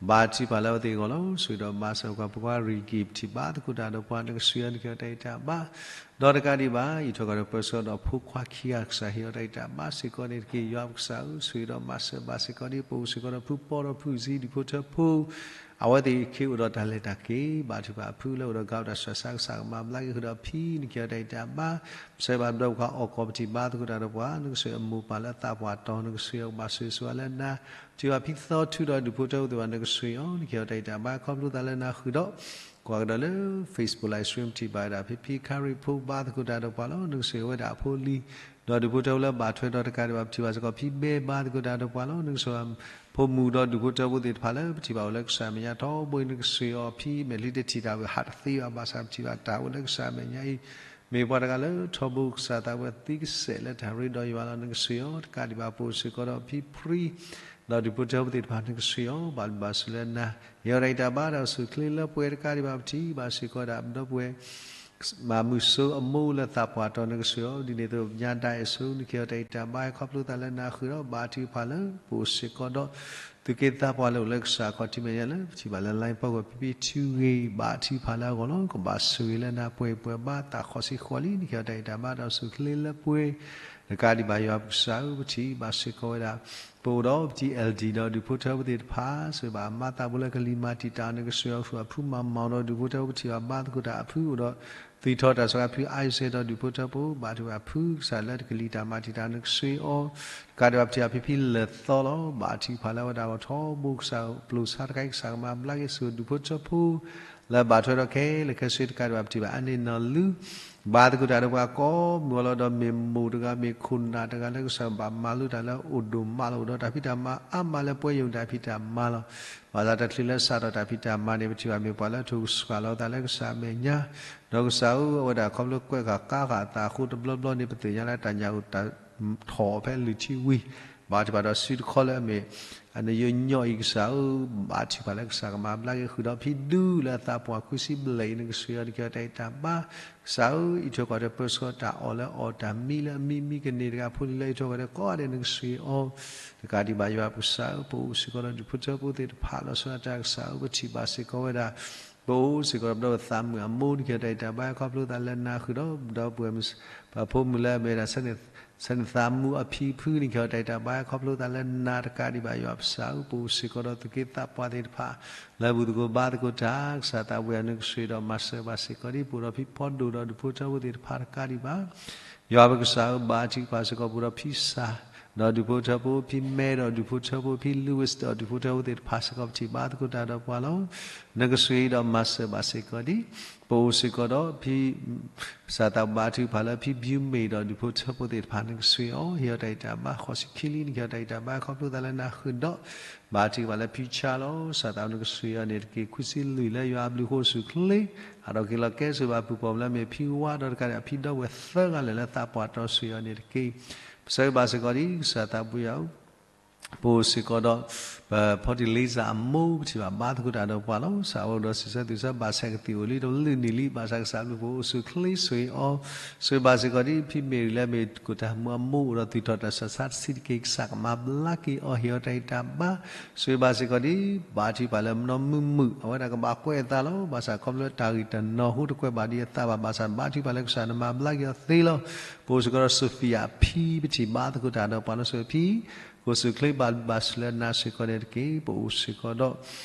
ဘၣ်ထံၣ်ဖးလၢအဝဲသ့ၣ်အဂီၢ်လီၤ. ဆိၣ်ဂ့ၤဒီးမၤစၢၤပှၤ ပှၤရံၣ်ကံၣ် ပထံၣ်ဘါသကိးတၢ်ဒီးပှၤ နကဆိၣ်ဂ့ၤအီၤ နကဟ့ၣ်အီၤတၢ်အံၤတၢ်ဘါ ဒီးတကးဒံးဘၣ် အံးထွဲကွၢ်ထွဲပၢဆှၢဒီးဖိခွါခံဂၤ ကစၢ်ဟ့ၣ်အီၤတၢ်အံၤတၢ်ဘါစ့ၢ်ကီးန့ၣ်တက့ၢ်. ယွၤပကစၢ်ဧၢ, ဆိၣ်ဂ့ၤဒီးမၤစၢၤဘၣ်စ့ၢ်ကီးဒံး ပအိၣ်စ့ၢ်ကီးဒီးဖုပီဒီးဖုစံ ဒူၣ်ဖိထၢဖိ အဝဲသ့ၣ်အခံအိၣ်ဒီးတၢ်လဲၤတၢ်က့ၤ ဘၣ်ထံၣ်ဖးအဖုလၢအိၣ်ဒီးကၤအိၣ်တၢ်ဆှၢဆါ ကစၢ်ကမၤဘျါက့ၤ ဃုာ်ဒီးဖံ နကဟ့ၣ်အီၤတၢ်အံၤတၢ်ဘါ ပဆၢဘၣ်ဒီးပှၤအီၣ်ကီၢ် ပထံၣ်ဘါသကိးတၢ်ဒီးပှၤ နကဆိၣ်ဂ့ၤအမိၢ်ပၢ်လၢသးပှၢ်တီၤ နကဆိၣ်ဂ့ၤအီၤ ကဘၣ်ဆိၣ်ဂ့ၤဆိၣ်ဝါလၢနၤ, ပထံၣ်ဘၣ်ဖံသီထူဒီးဒူၣ်ဖိထၢဖိသ့ၣ်တဖၣ် နကဆိၣ်ဂ့ၤအီၤ နကဟ့ၣ်အီၤတၢ်အံၤတၢ်ဘါ ခီဖျိသးလၢနၤဃုာ်ဒီး ကွၢ်ကဒီးလၢ Facebook Live Stream ပထံၣ်ဘၣ်ဝဲဒၣ် ဖံဖံခါရံၣ်ဖိ ဘါသကိးတၢ်ဒီးပှၤလီၤ. နကဆိၣ်ဂ့ၤဝဲဒၣ်အဖိအလံၤ ဒီးဒူၣ်ဖိထၢဖိလၢဘၣ်ထွဲဒီးတကးဒံးဘၣ် ပထံၣ်ဘၣ်စ့ၢ်ကီးဖံဘဲ ဘါသကိးတၢ်ဒီးပှၤလီၤ. နကဆိၣ်ဂ့ၤဖိမုၣ်ဒီးဒူၣ်ဖိထၢဖိသ့ၣ်တဖၣ်လၢ ပထံၣ်ဘၣ်အိၣ်လၢကစၢ်အမဲာ်ညါထီဘိအံၤ နကဆိၣ်ဂ့ၤအီၤ ဖံမဲာ်ချံတထံၣ်တၢ်ဝံၤဟးတသ့ဘၣ် ဘၣ်ဆၣ်ပထံၣ်ဘၣ်တၢ်အိၣ် လၢကစၢ်အမဲာ်ညါအံၤ မ့ၢ်ပှၤတဂၤလၢထီဘိ ကစၢ်သးဝဲသံကစဲးလၢတၢ်ရ့ဒီးယွၤလီၤ. နကဆိၣ်ဂ့ၤအီၤတကးဒံးဘၣ် ပအိၣ်စ့ၢ်ကီးဒီးဖံဖရံ ဒီးဒူၣ်ဖိထၢဖိသ့ၣ်တဖၣ် နကဆိၣ်ဂ့ၤအီၤ ဘၣ်ဘျုးဘၣ်ဆိၣ်လၢနၤ ဟ့ၣ်အီၤတၢ်အံၤတၢ်ဘါ တၢ်အိၣ်ဆူၣ်အိၣ်ချ့လၢပှဲၤတကးဒံးဘၣ် ပထံၣ်ဘၣ်စ့ၢ်ကီးဒၣ် ဒီပုၢ်ဝဲၢ် မၤမုာ်စိအမိၢ်လၢသးပှၢ်တီၤ နကဆိၣ်ဂ့ၤအီၤ ဒ်န့ၣ်အသိး ညါဒၣ်အဲၣ်စိ နကဟ့ၣ်အီၤတၢ်အံၤတၢ်ဘါ ခီဖျိသးလၢနၤဃုာ်ဒီး ဘၣ်ထံၣ်ဖးလၢ ပအိၣ်စ့ၢ်ကီးဒီး သုးက့သးပှၢ်လၢအိၣ်လၢကစၢ်ခီၣ်ထံးမဲာ်ညါလၢ ပထံၣ်ဘၣ်လၢ line ဖီခိၣ် ဖံဖံထုဂ့ၤ ဘၣ်ထံၣ်ဖးလၢအဂီၢ်လီၤ. ကဘၣ်ဆိၣ်ဂ့ၤလၢနၤပှဲၤပှဲၤဘါ သးခီဆံဃီလံ နကဟ့ၣ်အီၤတၢ်အံၤတၢ်ဘါ တၢ်အိၣ်ဆူၣ်အိၣ်ချ့လၢပှဲၤ တကးဒံးဘၣ် ယွၤပကစၢ်ဧၢ ပထံၣ်ဘၣ်စ့ၢ်ကီးဝဲဒၣ် ပအိၣ်ဒီးပတံၤ L D ဒီးဒူၣ်ဖိထၢဖိသ့ၣ်တဖၣ် ဆိၣ်ဂ့ၤဘၣ်အမါသးဖိလၢကလံၤမၤတံာ်တာ် နကဆိၣ်ဂ့ၤအီၤ ဃုာ်အဖုမၤမီၤဒီးဒူၣ်ဖိထၢဖိ ပထံၣ်ဘၣ်ဘါသကိးတၢ်အဖု အိၣ်ဒီး သုးထီၣ်တၢ်စှၤဖု Isaac ဒီးဒူၣ်ဖိထၢဖိ ဘၣ်ထံၣ်ဘၣ်ဖုကစၢ်လၢတကလံၤတၢ်မၤတံာ်တာ် နကဆိၣ်ဂ့ၤအီၤ တကးဒံးဘၣ် ပထံၣ်ဘၣ်ဖံဖံလၢာ်သီလီၤ. ဘၣ်ထံၣ်ဖးလၢအဝဲဒၣ်အဂီၢ်ထီဘိ ကစၢ်ပျိာ်ဆါတခါအံၤ ကစၢ်ကမၤဘျါက့ၤ ဆိၣ်ဂ့ၤဒူၣ်ဖိထၢဖိ လၢဘၣ်ထွဲဒီးခဲလၢာ်ခဲဆ့ တကးဒံးဘၣ် ပထံၣ်ဘၣ်အါန့ၢ်နီၢ်လုၢ် ဘါသကိးတၢ်ဒီးပှၤကိးမုၢ်အီၤလီၤ. ဒီးမ့ၢ်မိၢ်တဂၤ မ့ၢ်ခိၣ်နၢ်တဂၤလၢကစၢ်ဘၣ်မၤလိတၢ်လၢအိၣ်ဒိၣ်မးလီၤ. အိၣ်ဒီးတၢ်ဖံးတၢ်မၤအါမးလၢပှဲၤယုာ်တၢ်ဖံးတၢ်မၤလီၤ. ဘၣ်ဆၣ်တချုးလၢစးထီၣ်တၢ်ဖံးတၢ်မၤန့ၣ် ပထံၣ်ဘၣ်မ့ၢ်ပှၤလၢထိၣ်ကဆှၣ်လီၤသးလၢကစၢ်အမဲာ်ညါ ဒီးကစၢ်ဧၢ အဝဲဒၣ်ခီဖျိကွဲးဃာ်ကါဃာ်အသးအဃိ တဘျီဘျီန့ၣ် ပသ့ၣ်ညါလၢတၢ်ညၣ်အိၣ်ထီၣ်ဖဲလွံၢ်ထံဝံၤ ဘၣ်ထံၣ်ဘၣ်ဒီးစုတခီလၢအမ့ၢ် အနယိညီအံၤ ကစၢ်ဧၢ ဘၣ်ထံၣ်ဖးလၢကစၢ်ကမၤဘျါက့ၤ ဃုာ်ဒီးဖံဒူလၢအသးပှၢ်ခွံဆံဘျဲၣ်အံၤ နကဆိၣ်ဂ့ၤအီၤ နကဟ့ၣ်အီၤတၢ်အံၤတၢ်ဘါ ကစၢ်ဧၢ အံးထွဲကွၢ်ထွဲပၢဆှၢတၢ်အီၣ်လၢအီၣ် တၢ်မံလၢအမံ မံကန့ၢ်တဂၤ ဖိလံၤလၢအံးထွဲကွၢ်ထွဲကိးဂၤဒဲး နကဆိၣ်ဂ့ၤအီၤ တကးဒံးဘၣ် ယွၤပကစၢ်ဧၢ ပအိၣ်စ့ၢ်ကီးဒီးဒူၣ်ဖိထၢဖိသ့ၣ်တဖၣ် လီၤဆီဒၣ်တၢ် ကစၢ်ဧၢ ပထံၣ်ဘၣ်စ့ၢ်ကီးဝဲဒၣ် ပအိၣ်စ့ၢ်ကီးဒီးပဒီပုၢ်ဝဲၢ်သးမုာ်အမိၢ် နကဟ့ၣ်အီၤတၢ်အံးတၢ်ဘါ ခီဖျိသးလၢနၤ ဃုာ်ဒီးပဒီပုၢ်ဝဲၢ် ပဖိမုၣ်လၢအမ့ၢ်ဝဲဒၣ် ဆၢန့ၢ်သးမူအဖံဖု နကဟ့ၣ်အီၤတၢ်အံးတၢ်ဘါ ခီဖျိသးလၢနၤ တကးဒံးဘၣ် ယွၤပကစၢ်ဧၢ ပအိၣ်စ့ၢ်ကီးဒီးသုးက့သးပှၢ်သ့ၣ်တဖၣ် လၢဘူၣ်သကိးဘါသကိးတၢ် ကစၢ်သးဝံၣ်အီၤ နကဆိၣ်ဂ့ၤဒီးမၤစၢၤဘၣ်စ့ၢ်ကီးဒံး ပအိၣ်ဒီးဖံဖီဒိၣ်ဒီးဒူၣ်ဖိထၢဖိသ့ၣ်တဖၣ်တကးဒံးဘၣ် ယွၤပကစၢ်ဧၢ ဘါထုကဖၣ်စ့ၢ်ကီး ပအိၣ်ဒီးဖံစၢ် ဒီးဒူၣ်ဖိထၢဖိ ဖံမဲဒီးဒူၣ်ဖိထၢဖိ ဖံ Louis ဒီးဒူၣ်ဖိထၢဖိသ့ၣ်တဖၣ်စ့ၢ်ကီး ပထံၣ်ဘါသကိးတၢ်ဒီးပှၤလီၤ. နကဆိၣ်ဂ့ၤဒီးမၤစၢၤဘၣ်စ့ၢ်ကီးဒံး ပအိၣ်စ့ၢ်ကီးဒီးဖံ ကစၢ်သးဘါထုကဖၣ်လၢဖံဘျုးမ့ၢ်ဒီးဒူၣ်ဖိထၢဖိသ့ၣ်တဖၣ် နကဆိၣ်ဂ့ၤအီၤ ဟ့ၣ်အီၤတၢ်အံးတၢ်ဘါ ဃိးဆံခံလံ နကဟ့ၣ်အီၤတၢ်အံးတၢ်ဘါ ခီဖျိသးလၢနၤ ဃုာ်ဒီး ဘါထုကဖၣ်လၢဖံဆၢလီၤ ကစၢ်သးနကဆိၣ်ဂ့ၤအီၤန့ၣ်တက့ၢ် ခွံဆံလွံၢ်လၢယွၤအဘျုးအဃိ အိၣ်ဆူၣ်အိၣ်ချ့ အါထီၣ်က့ၤလီၤကဲဆိၣ်ဘၣ်ဖုၣ်ပိာ်မုၣ်လၢအမ့ၢ်ဖံဝါ ဒီးတကးဒံး အဖံဒီပုၢ်ဝဲၢ်သၢဂၤလၢာ်လၢသးပှၢ်တီၤ ဆိၣ်ဂ့ၤအီၤန့ၣ်တက့ၢ်. ပဆၢဂ့ၤဘၣ်စ့ၢ်ကီးဒံး ကစၢ်သးဘိယွၤဧၢ ပအိၣ်စ့ၢ်ကီးဒီး ပဖီတံၣ်လ့စၢ်အမိၢ် ပထံၣ်ဘၣ်ဘါသကိးတၢ်ဒီးပှၤလီၤ. ကစၢ်အိၣ်ဒီးဆံးဆၢသုးဆၢ ဘၣ်ဆဲးကသံၣ်အိၣ်လံ တဘျုးနံၣ်လံ ဘၣ်ဆၣ်ကစၢ်အဘျုးပအိၣ်ဆူၣ်အိၣ်ချ့ ဆိၣ်ဂ့ၤအီၤ ဆိၣ်ဂ့ၤဘၣ်စ့ၢ်ကီးဒံး ဖံမ့ၢ်ရံလၢအမ့ၢ်ကိၣ်တၢ်မူအမိၢ် အိၣ်ဒီးသုးထီၣ်တၢ်ဆၢဆါတဆံးတက့ၢ် ကစၢ်ကမၤဘျါက့ၤအီၤ ဟ့ၣ်အီၤတၢ်အံးတၢ်ဘါ ဆိၣ်ဂ့ၤဘၣ်စ့ၢ်ကီးဒံး ဘါထုကဖၣ်လၢမနီမုၢ်မုၢ် အဝဲဒၣ်ကဘၣ်ကွဲးအသးလီၤ. ဘၣ်ဆၣ်ခီဖျိတၢ်ဂံၢ်တနီၤအဃိတကွဲးဘၣ်ဒံးအသးဘၣ် ဘၣ်ဆၣ်ဘါထုကဖၣ်လၢကစၢ်နမၤဘျါက့ၤအီၤသ့လီၤ. ပအိၣ်စ့ၢ်ကီးဒီး Sophia အဖံ ပထံၣ်ဘါသကိးတၢ်ဒီးပှၤလီၤ ဆိၣ်ဂ့ၤဖံ ကအိၣ်ဆူၣ်အိၣ်ချ့ ဘါထုကဖၣ်စ့ၢ်ကီးလၢနၤစ့ၢ်ကီးန့ၣ်တက့ၢ်. ပအိၣ်စ့ၢ်ကီးဒီး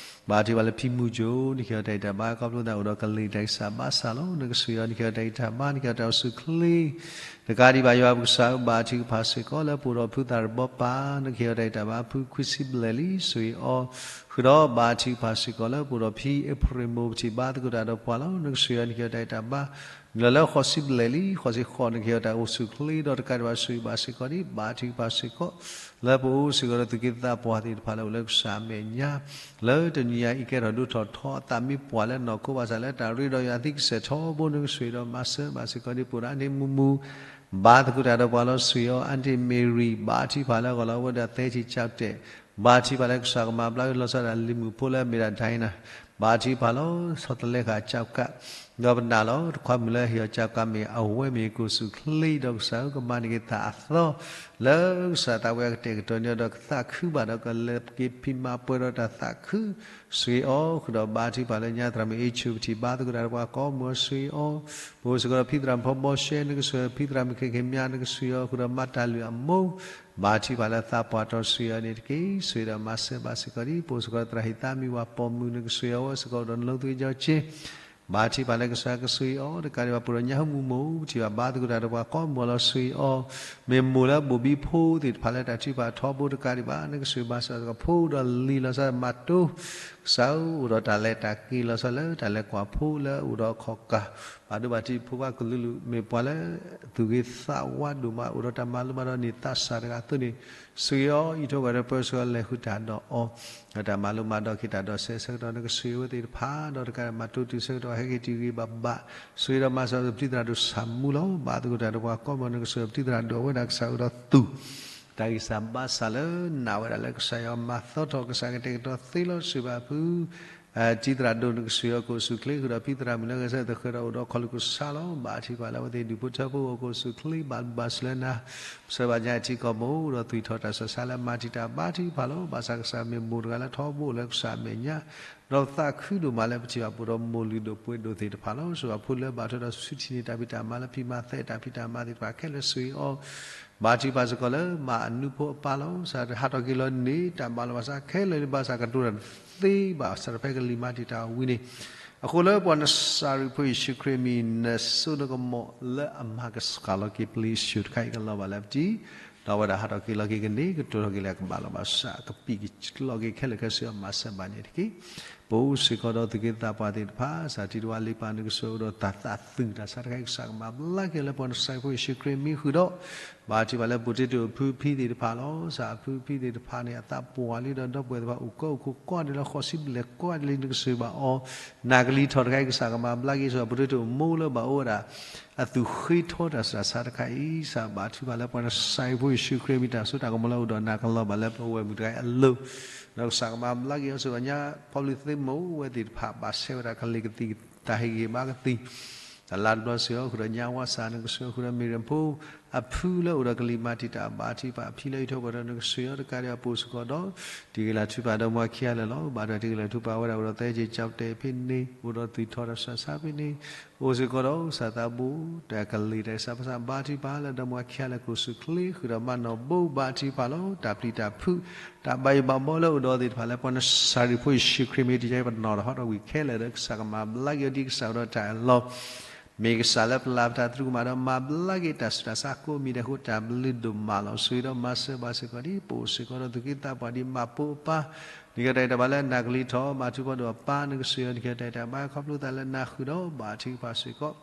ဘါထုကဖၣ်လၢဖံမူကၠိ နကဟ့ၣ်အီၤတၢ်ဂံၢ်တၢ်ဘါ ခီဖျိသးအိၣ်ဒီးကလံၤတၢ်ကစၢ်ဘၣ်ဆၣ်လီၤ. နကဆိၣ်ဂ့ၤအီၤ နကဟ့ၣ်အီၤတၢ်ဂံၢ်တၢ်ဘါ နကဟ့ၣ်အီၤတၢ်အိၣ်ဆူၣ်ချ့ တကးဒံးဘၣ် ယွၤပကစၢ်ဧၢ ဘါထုကဖၣ်စ့ၢ်ကီးလၢပအိၣ်ဒီးဖုသးတဘီပၢ် နကဟ့ၣ်အီၤတၢ်ဂံၢ်တၢ်ဘါ ဖုခွံဆံဘျဲၣ်လံ ဆိၣ်ဂ့ၤအီၤ ဃုာ်ဒီးဘါထုကဖၣ်စ့ၢ်ကီးလၢပအိၣ်ဒီးဖံအ့ဖြ့ၣ်မိၢ် ပထံၣ်ဘါသကိးတၢ်ဒီးပှၤလီၤ. နကဆိၣ်ဂ့ၤအီၤ နကဟ့ၣ်အီၤတၢ်ဂံၢ်တၢ်ဘါ နုာ်လီၤလၢဃိးဆံဘျဲၣ်လံ ဃိးဆံဃိး နကဟ့ၣ်အီၤတၢ်အိၣ်ဆူၣ်ချ့ ဒီးတကးဒံးဘၣ် ဆိၣ်ဂ့ၤဘၣ်စ့ၢ်ကီးဒံး ဘါထုကဖၣ်စ့ၢ်ကီး လၢပအိၣ်စ့ၢ်ကီးဒီးသူၣ်က့သးပှၢ်သ့ၣ်တဖၣ်လၢအိၣ်လၢကစၢ်အမဲာ်ညါ လၢတနံၤညါအံၤ ကဲထီၣ်ဒိၣ်ထီၣ်ထီ အသးမ့ၢ်ပှၢ်လၢနီၢ်ခိ ဘၣ်ဆၣ်လၢတၢ်ရ့ဒီးယွၤအသံကစဲၢ်ထီဘိ နကဆိၣ်ဂ့ၤဒီးမၤစၢၤဘၣ်စ့ၢ်ကီးဒံး ပအိၣ်ဒီးအါန့ၢ်မူမူ ဘါသကိးတၢ်ဒီးပှၤလီၤ. ဆိၣ်ဂ့ၤအီၤ အါန့ၢ်မ့ၤရံၤ ဘါထုကဖၣ်လၢအဂီၢ်လီၤ အဝဲဒၣ်သဲက့ၤကၠီၣ်တဲာ် ဘါထုကဖၣ်လၢကစၢ်ကမၤဘျါက့ၤလီၤဆီဒၣ်တၢ်လံၤမုၣ်ဖိလၢအမ့ၢ်ဒၣ် Diana ဘါထုကဖၣ်လီၤ ဆီတလဲဃာ်ကၠီၣ်ကး ဒီးပနာ်လီၤ တခွါမုၣ်လၢဟ့ၣ်အီၤကၠီၣ်ကးမ့ၢ် အဝဲမ့ၢ်ကအိၣ်ဆူၣ်ချ့ဒီးကစၢ်ဧၢ ကမၤန့ၢ်က့ၤသးအသီ လၢကစၢ်သးဝဲအကတဲာ်ကတီၤန့ၢ်အီၤဒီးကသးခုဘၣ်ဒီးကလဲၤက့ၤဖံးမၤပှဲၤဒီးတၢ်သးခု ဆိၣ်ဂ့ၤအီၤ ဃုာ်ဒီးဘါထုကဖၣ်လၢညါ သရၣ်မုၣ်အ့ဆူၣ် ပထံၣ်ဘါသကိးတၢ်ဒီးပှၤကိးမုၢ် ဆိၣ်ဂ့ၤအီၤ ပအိၣ်စ့ၢ်ကီးဒီးဖံသရၣ်မုၣ်ဖီဘီရှဲ နကဆိၣ်ဂ့ၤဖံသရၣ်မုၣ်ခဲက့ၤမါ နကဆိၣ်ဂ့ၤအီၤ ဃုာ်ဒီးမၤတၢ်လုၢ်အမိၢ် ဘါထုကဖၣ်လၢသးပှၢ်တီၤ ဆိၣ်ဂ့ၤအီၤန့ၣ်တက့ၢ်. ဆိၣ်ဂ့ၤဒီးမၤစၢၤဘၣ်စ့ၢ်ကီးဒံး ပအိၣ်စ့ၢ်ကီးဒီးသရၣ်ဟ့ၣ်သးမံဝၤပိာ်မုၣ် နကဆိၣ်ဂ့ၤအီၤ အိၣ်စ့ၢ်ကီးဒီးနလိသုက့ၤကၠီက့ ဘါထုကဖၣ်လၢကစၢ်ကဆိၣ်ဂ့ၤအီၤ တကးဒံးဘၣ် ပအိၣ်ဒီးညၣ်ဟူမူမိၢ် ပထံၣ်ဘၣ်ဘါသကိးတၢ်ဒီးပှၤကိးမုၢ်အလီၤ ဆိၣ်ဂ့ၤအီၤ မ့ၢ်မိၢ်လၢဘိၣ်ဘံဖိသ့ၣ်တဖၣ်လၢတၢ်ထုကဖၣ်ထီဘိ တကးဒံးဘၣ် နကဆိၣ်ဂ့ၤဘၣ်စ့ၢ်ကီးဖိဒီးလံၤလီၤဆီဒၣ်မၤတိ ကစၢ်ဧၢ အိၣ်ဒီးတၢ်လဲၤတၢ်က့ၤလီၤဆီလၢတၢ်လဲၤကွၢ်ဖိလၢအအိၣ်ဒီးအခီၣ်ကၢ် ဘၣ်ဒိဘၣ်ထံးဖိခွါကလုာ်လုာ် မ့ၢ်ပှၤလၢသူၣ်ဂ့ၤသးဝါဒိၣ်မး အိၣ်ဒီးတၢ်မၤလိမၤဒိးန့ၢ်သးစၢ်တဂၤအသိးန့ၣ် ဆိၣ်ဂ့ၤအီၤ အံးထွဲကွၢ်ထွဲပၢဆှၢအီၤ လဲၤဃုာ်တၢ်ဒီးအီၤ ဒီးတၢ်မၤလိမၤဒိးက့ၤတၢ်ဒီးစဲးဆၢကတီၢ် နကဆိၣ်ဂ့ၤအဝဲသ့ၣ်တဖၣ် ဒီးတကးဒံးမၤတိတုၤဆၢကတီၢ် ဟဲက့ၤတုၤဂ့ၤဘၣ်ဘၣ် ဆိၣ်ဂ့ၤဒီးမၤစၢၤပတံၤသရၣ်ဒိၣ်ဆၣ်မူလီၤ. ဘါသကိးတၢ်ဒီးပှၤကိးမုၢ် နကဆိၣ်ဂ့ၤပတံၤသရၣ်ဒိၣ် အဝဲဒၣ်ကစၢ်အိၣ်ဒီးသူၣ် တၢ်ဂံၢ်စၢ်ဘါစၢ်လၢနာ်ဝဲဒၣ်လၢကစၢ်ယွၤမၤသီထီၣ် ကစၢ်ကတဲာ်ကတီၤသ့လီၤ ဆိၣ်ဂ့ၤဘၣ်ဖု တံၤသရၣ်ဒိၣ် နကဆိၣ်ဂ့ၤအီၤကအိၣ်ဆူၣ်ချ့ ဃုာ်ဒီးဖံသရၣ်မုၣ်လၢဂဲၤဆၢထၢၣ်သဃဲၤဒီးအိၣ်ဒီးခီၣ်လိာ်ကစၢ်လီၤ. ဘါထုကဖၣ်လၢအဝဲသ့ၣ်ဒူၣ်ဖိထၢဖိအိၣ်ကအိၣ်ဆူၣ်ချ့ ဘၣ်ဘၣ်စၢၤလၢနၤ ပဆၢဘၣ်ညါအထံကီၢ်မ့ၢ်အိၣ်ဒီးသွံၣ်ထီၣ်တၢ်ဆှၢဆါလၢမၤတံာ်တာ် ဘါထုကဖၣ်လီၤ. ဘၣ်ဆၣ်ကစၢ်မ့ၢ်မိၢ်တဂၤလၢထီဘိလၢကစၢ်အမဲာ်ညါ ဒီးသးခုဒိၣ်မးလၢပထံၣ်ဘၣ်ပအိၣ်ဒီးမိၢ်လုၢ်ဒိၣ်ပှ့ၤဒိၣ်သ့ၣ်တဖၣ်လီၤ. ဆိၣ်ဂ့ၤဖိလၢဘၣ်ထွဲဒီးဆူထံၣ်န့ၢ်တၢ်ဖံးတၢ်မၤလၢဖံးမၤသဲတၢ်ဖံးတၢ်မၤသ့ၣ်တဖၣ်ခဲလၢာ် ဆိၣ်ဂ့ၤအီၤ ဘါထုကဖၣ်စ့ၢ်ကီးလၢမၤအနူဖိအပၢ်လီၤ. ကစၢ်ဟးထီၣ်က့ၤလီၤန့ၣ် တၢ်ဘၣ်လီၤဘၣ်စးခဲလၢာ်န့ၣ် ဘၣ်ဆၣ်ကတိၤတၢ်တသ့ဘၣ် ဘၣ်ဆၣ်ဒီးဖဲကလံၤမၤတံာ်တာ်အဝံၤန့ၣ် အဃိလၢပှၤနစၤရ့းဖိယ့ၣ်ၡူးခရံာ်အမံၤ နစိနကမီၤလၢအမၤကဆှၣ်လီၤက့ၤပျ့ၤဆှုၣ်တခါအံၤကလီၤဘၣ်လၢပထံ ဒီးအဝဲဒၣ်ဟးထီၣ်က့ၤလီၤက့ၤကန့ၢ် ကတိၤထီၣ်က့ၤလၢအကဘၣ်လီၤဘၣ်စး ကပံာ်ကလီၤက့ၤခဲလၢာ်ခဲဆ့အီၤ မၤစၢၤဘၣ်န့ၣ်တက့ၢ်. ပအိၣ်စ့ၢ်ကီးဒီးသူၣ်က့သးပှၢ်သ့ၣ်တဖၣ် စးထံတဝါလ့ပာ်နကစၢ်အိၣ်ဒီးတၢ်သးသုးတၢ်ဆါတခါအံၤ ကစၢ်ကမၤဘျါက့ၤလၢပှၤနစၤရ့းဖိယ့ၣ်ၡူးခရံာ်အမံၤဃုာ်ဒီး ဘါထုကဖၣ်လၢပအိၣ်တ့ၢ်တ့ၢ်အဖုအဖံသ့ၣ်တဖၣ်လီၤ. ကစၢ်အဖုအဖံသ့ၣ်တဖၣ်န့ၣ် အသးပှၢ်လံဒီးဒီပုၢ်ဝဲၢ်သ့ၣ်တဖၣ် အိၣ်ကီအိၣ်ခိးကွၢ်ဒံးလၢဃိးဆံဘျဲၣ်ကွၢ်ဒံးလံ နကစၢ်ဘၣ်အီၤ နကလံၤထီၣ်တခါအံၤ ကစၢ်ကမၤဘျါက့ၤ ဆိၣ်ဂ့ၤပအိၣ်တ့ၢ်တ့ၢ်အမိၢ်လၢဘၣ်အိၣ်ဝဲဒၣ် အသူၣ်ဃ့ထီတၢ်ဆူးတၢ်ဆါတခါအံၤ ကစၢ်ဘါထုကဖၣ်လၢပှၤနစၤရ့းဖိယ့ၣ်ၡူးခရံာ်အမံၤ တၢ်စိတၢ်ကမီၤလၢအိၣ်ဒီးနၤကလီၤဘၣ်လၢပဝဲၢ်မုၣ်တဂၤအံၤအလိၤ ဒီးကစၢ်ကမၤဘျါက့ၤအီၤ ဆိၣ်ဂ့ၤပှၤညါ ဖီဘျုးသ့ၣ်မုၣ်ဝဲသ့ၣ်တဖၣ် ဘၣ်ဆဲးဝဲဒၣ်ကလံၤကသံၣ် တၢ်ဟ့ၣ်ဂံၢ်ဟ့ၣ်ဘါကသံၣ် တၢ်လၤတဘျီ ဆိၣ်ဂ့ၤအီၤဃုာ်ဒီးညါဝါစၢ် နကဆိၣ်ဂ့ၤအီၤဃုာ်ဒီးမ့ၢ်ရၣ်ဖိ အဖုလၢအိၣ်ဒီးကလံၤမၤတံာ်တာ် ဘါထုကဖၣ်အဖံလၢအံးထွဲကွၢ်ထွဲ နကဆိၣ်ဂ့ၤအီၤ တကးဒံးဘၣ် ပအိၣ်စ့ၢ်ကီးဒီး တံၤဂ့ၤလၤထူပာ်ဒီးမါခံဂၤလၢာ်လီၤ. ဘၣ်ထွဲတံၤဂ့ၤလၤထူပာ်ဝဲဒၣ် အိၣ်ဒီးသဲက့ၤကၠီၣ်တဲာ်ဖဲန့ၣ် အိၣ်ဒီးသွံၣ်ထီၣ်တၢ်ဆှၢဆါဖဲန့ၣ် အိၣ်စ့ၢ်ကီးဒီးကစၢ်သးဘိ တၢ်ကလံၤတၢ်ကစၢ်ဘၣ်ဆၣ် ဘါထုကဖၣ်လၢဒီးမါခံဂၤလၢာ် ကအိၣ်ဆူၣ်ချ့ ဃုာ်ဒီးမၤနီၣ်ဘိ ဘါထုကဖၣ်လီၤ. တၢ်ပျံၤတၢ်ဖုး တၢ်ဘၣ်ယိၣ်ဘၣ်ဘီလၢအိၣ်ဒီးသ့ၣ်တဖၣ်လၢပှၤနစၤရ့းဖိယ့ၣ်ၡူးခရံာ်အမံၤ တယါပနီၣ်ဒီးဟီထီၣ်ကွံာ်ခဲလၢာ်ဒီး ကစၢ်ကမၤဘျါက့ၤအီၤဒ်ကစၢ်အိၣ်ဒီးတၢ်အၢၣ်လီၤ မ့ၢ်ကစၢ်လၢပလၤပတၢ်သရူးကမၣ်ဒီး မၤဘျါက့ၤတၢ်ဆူးတၢ်ဆါကိးမံၤဒဲးအဃိ တၢ်ဘျုးဒိၣ်မးလီၤ. ဆိၣ်ဂ့ၤဒီးမၤစၢၤဘၣ်စ့ၢ်ကီးဒ် ပအိၣ်စ့ၢ်ကီးဒီးသူၣ်က့သးပှၢ်ဒ်မးပိာ်အပၢ် နကတၢ်အံၤတၢ်ဘၣ်လၢနကလံၤထီၣ် မၤထူပီဒိၣ်အပၢ် နကဆိၣ်ဂ့ၤအီၤ နကတၢ်အံၤတၢ်ဘၣ်ခီဖျိသးလၢနၤဃုာ်ဒီး ဘါထုကဖၣ်စ့ၢ်ကီး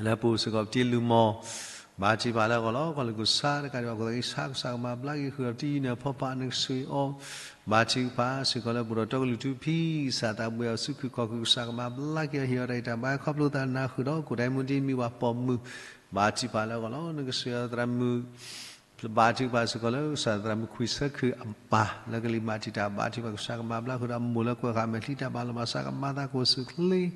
လၢပအိၣ်စ့ၢ်ကီးပတံၤလုၢ်မီၢ် ဘါထုကဖၣ်လၢအဂီၢ်လီၤ. ကီၢ်လၢကစၢ်တကးဒံးဘၣ် ကီၢ်သူၣ်က့ၤဆါ ကစၢ်ကမၤဘျါက့ၤဃုာ်ဒီးပတံၤယံၤနၢၤဖီဖး နကဆိၣ်ဂ့ၤအီၤ ဘါထုကဖၣ်စ့ၢ်ကီးလၢပအိၣ်ဒီးတီကလုာ်ထူဖံ ကစၢ်သးဘှဲအီၤဆူခုၣ်ခီၣ်ခုၣ် ကစၢ်ကမၤဘျါက့ၤအီၤ ဟ့ၣ်အီၤတၢ်အံၤတၢ်ဘၣ်ခီဖျိသးနၤဃုာ်ဒီး ကိၣ်ဒဲမူဒံမံဝၤပိာ်မုၣ် ဘါထုကဖၣ်လၢအဂီၢ်လီၤ. နကဆိၣ်ဂ့ၤအီၤသရၣ်မုၣ် ဘါထုကဖၣ်စ့ၢ်ကီးလၢကစၢ်သရၣ်မုၣ်ခွံဆၢခုၣ်အပၢ် လၢကလံၤမၤတံာ်တာ် ဘါထုကဖၣ် ကစၢ်ကမၤဘျါဃုာ်ဒီးအမိၢ်လၢကွဲးဃာ်မဲာ်ချံတၢ်ဘၣ်လီၤဘၣ်စး ကမၤသးကအိၣ်ဆူၣ်ချ့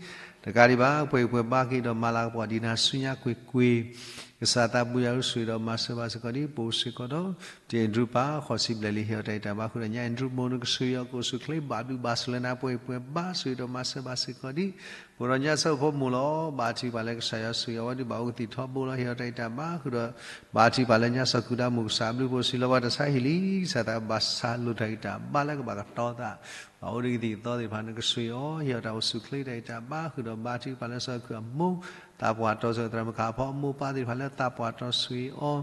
တကးဒံးဘၣ် ပှဲၤပှဲၤဘါက့ၤဒီးမၤလၤကပီၤဒ်နၤဆူညါကွ့ၢ်ကွ့ၢ် ကစၢ်သးဘိယွၤဧၢ, ဆိၣ်ဂ့ၤဒီးမၤစၢၤဘၣ်စ့ၢ်ကီးဒ်ပအိၣ်စ့ၢ်ကီးဒီး တံၢ်အဲၣ်ဒရူၣ်ပၢ် ဃိးဆံဘျဲၣ်လံ ဟ့ၣ်အီၤတၢ်အံၣ်တၢ်ဘါဃုာ်ဒီး ညၣ်အဲၣ်ဒရူၣ်မိၢ် နကဆိၣ်ဂ့ၤအီၤ ကအိၣ်ဆူၣ်အိၣ်ချ့ ဘၣ်ဘျုးဘၣ်ဆိၣ်လၢနၤ ပှဲၤပှဲၤဘၣ်, ဆိၣ်ဂ့ၤဒီးမၤစၢၤဘၣ်စ့ၢ်ကီးဒ် ပအိၣ်ဒီးညၣ်စီၤဖိမိၢ်လီၤ. ဘါထုကဖၣ်လၢကစၢ်ယွၤဆိၣ်ဂ့ၤအဝဲဒၣ် ဘၣ်အိၣ်ကသံၣ်ထီဘိလီၤ ဟ့ၣ်အီၤတၢ်အံၣ်တၢ်ဘါဃုာ်ဒီး ဘါထုကဖၣ်လၢညၣ်စီၤကုၤဒါမိၢ် ကစၢ်အဘျုးအဖှိၣ် စံးလီၤဘၣ်တၢ်ဆါဟံၣ်လံ, ကစၢ်သးဘၣ်ဆါလိာ်တၢ်ဂံၢ်တၢ်ဘါလၢကဘၣ်ကတီၤသး ဘၣ်အိၣ်ဒီးကသံၣ်သီသ့ၣ်တဖၣ် နကဆိၣ်ဂ့ၤအီၤ ဟ့ၣ်အီၤတၢ်အိၣ်ဆူၣ်အိၣ်ချ့တၢ်အံၣ်တၢ်ဘါဃုာ်ဒီး ဘါထုကဖၣ်လၢစီၤခုၣ်အမိၢ် သးပှၢ်တီၤစၢၤ သရၣ်မုၣ်ခါဖီအမိၢ်ပၢ်သ့ၣ်တဖၣ်လၢသးပှၢ်တီၤဆိၣ်ဂ့ၤအီၤ ဒ်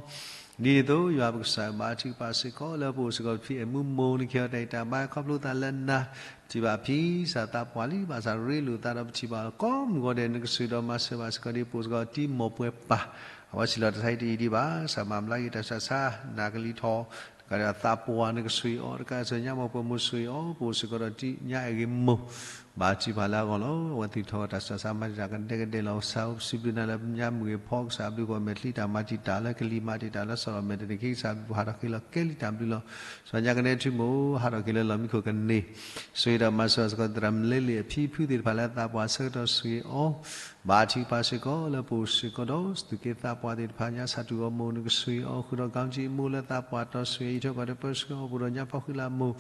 န့ၣ်အသိး ယွၤပကစၢ်ဘါထုကဖၣ်စ့ၢ်ကီးလၢပအိၣ်စ့ၢ်ကီး ဖံအဲၣ်မူမိၢ် နကဟ့ၣ်အီၤတၢ်အံၣ်တၢ်ဘါ ခီဖျိသးလၢနၤ ပထံၣ်ဘၣ်ဖံ ကစၢ်သးပှၢ်လံ ဘၣ်ဆၣ်ရ့လိာ်သးဒီးပထံၣ်ဘၣ်လီၤ ကိးမုၢ်ဂီၤဒဲး နကဆိၣ်ဂ့ၤဒီးမၤစၢၤဘၣ်စ့ၢ်ကီးဒ်ပအိၣ်စ့ၢ်ကီး တံၤမိၢ်ပှဲၤပၢ် အဝဲစံးလီၤတၢ်ဆါဟံၣ်တယံာ်ဒံးဘၣ် ကစၢ်မၤဘျါက့ၤတၢ်ဆူးတၢ်ဆါ နၤကလံၤထီၣ် တကးဒံးသးပှၢ်နကဆိၣ်ဂ့ၤအီၤ တကးဒံးညၣ်မိၢ်ပှဲၤမိၢ်ဆိၣ်ဂ့ၤအီၤ ပအိၣ်စ့ၢ်ကီးဒီးတံၢ်ညၣ်အဲၣ်ဂ့ၤမိၢ် ဘါထုကဖၣ်လၢအဂီၢ်လီၤ အဝဲသ့ၣ်ထီၣ်တၢ်ဆူးတၢ်ဆါ မၤတံာ်တာ်ကဒဲကဒဲလီၤ ကစၢ်ဧၢ ပစံးဘျုးနၤလၢညါမုၢ်ဂ့ၤဖီ ကစၢ်အဘျုးအဖှိၣ်မဲာ်ချံတၢ်မၤတံာ်တာ်လၢကလံၤမၤတံာ်တာ်လၢစီၤလီၤမဲာ်တနံၤခံ ကစၢ်အဘျုးအဖှိၣ်ဟးထီၣ်က့ၤလီၤကဲလံာ်တၢ်ဘျုးလီၤ စီၤညါကနဲထူမိၢ် ဟးထီၣ်က့ၤလၢလီၢ်မံခိၣ်ကန့ၢ် ဆိၣ်ဂ့ၤဒီးမၤစၢၤဘၣ်စ့ၢ်ကီး သရၣ်မုၣ်လ့လ့ၣ်အဖံဖုသ့ၣ်တဖၣ်လၢသးပှၢ်ဆၢကတီၢ်ဆိၣ်ဂ့ၤအီၤ ဘါထုကဖၣ်စ့ၢ်ကီးလၢပအိၣ်စ့ၢ်ကီးဒီး သူၣ်က့သးပှၢ်သ့ၣ်တဖၣ် ညါဆၣ်တူၢ်အီၤမိၢ် နကဆိၣ်ဂ့ၤအီၤဃုာ်ဒီး ကီကံအမိၢ်လၢသးပှၢ်တီၤဆိၣ်ဂ့ၤ အံးထွဲကွၢ်ထွဲပၢဆှၢအီၤ ပအိၣ်ဒီးညါပီၣ်ဃံလၤမိၢ်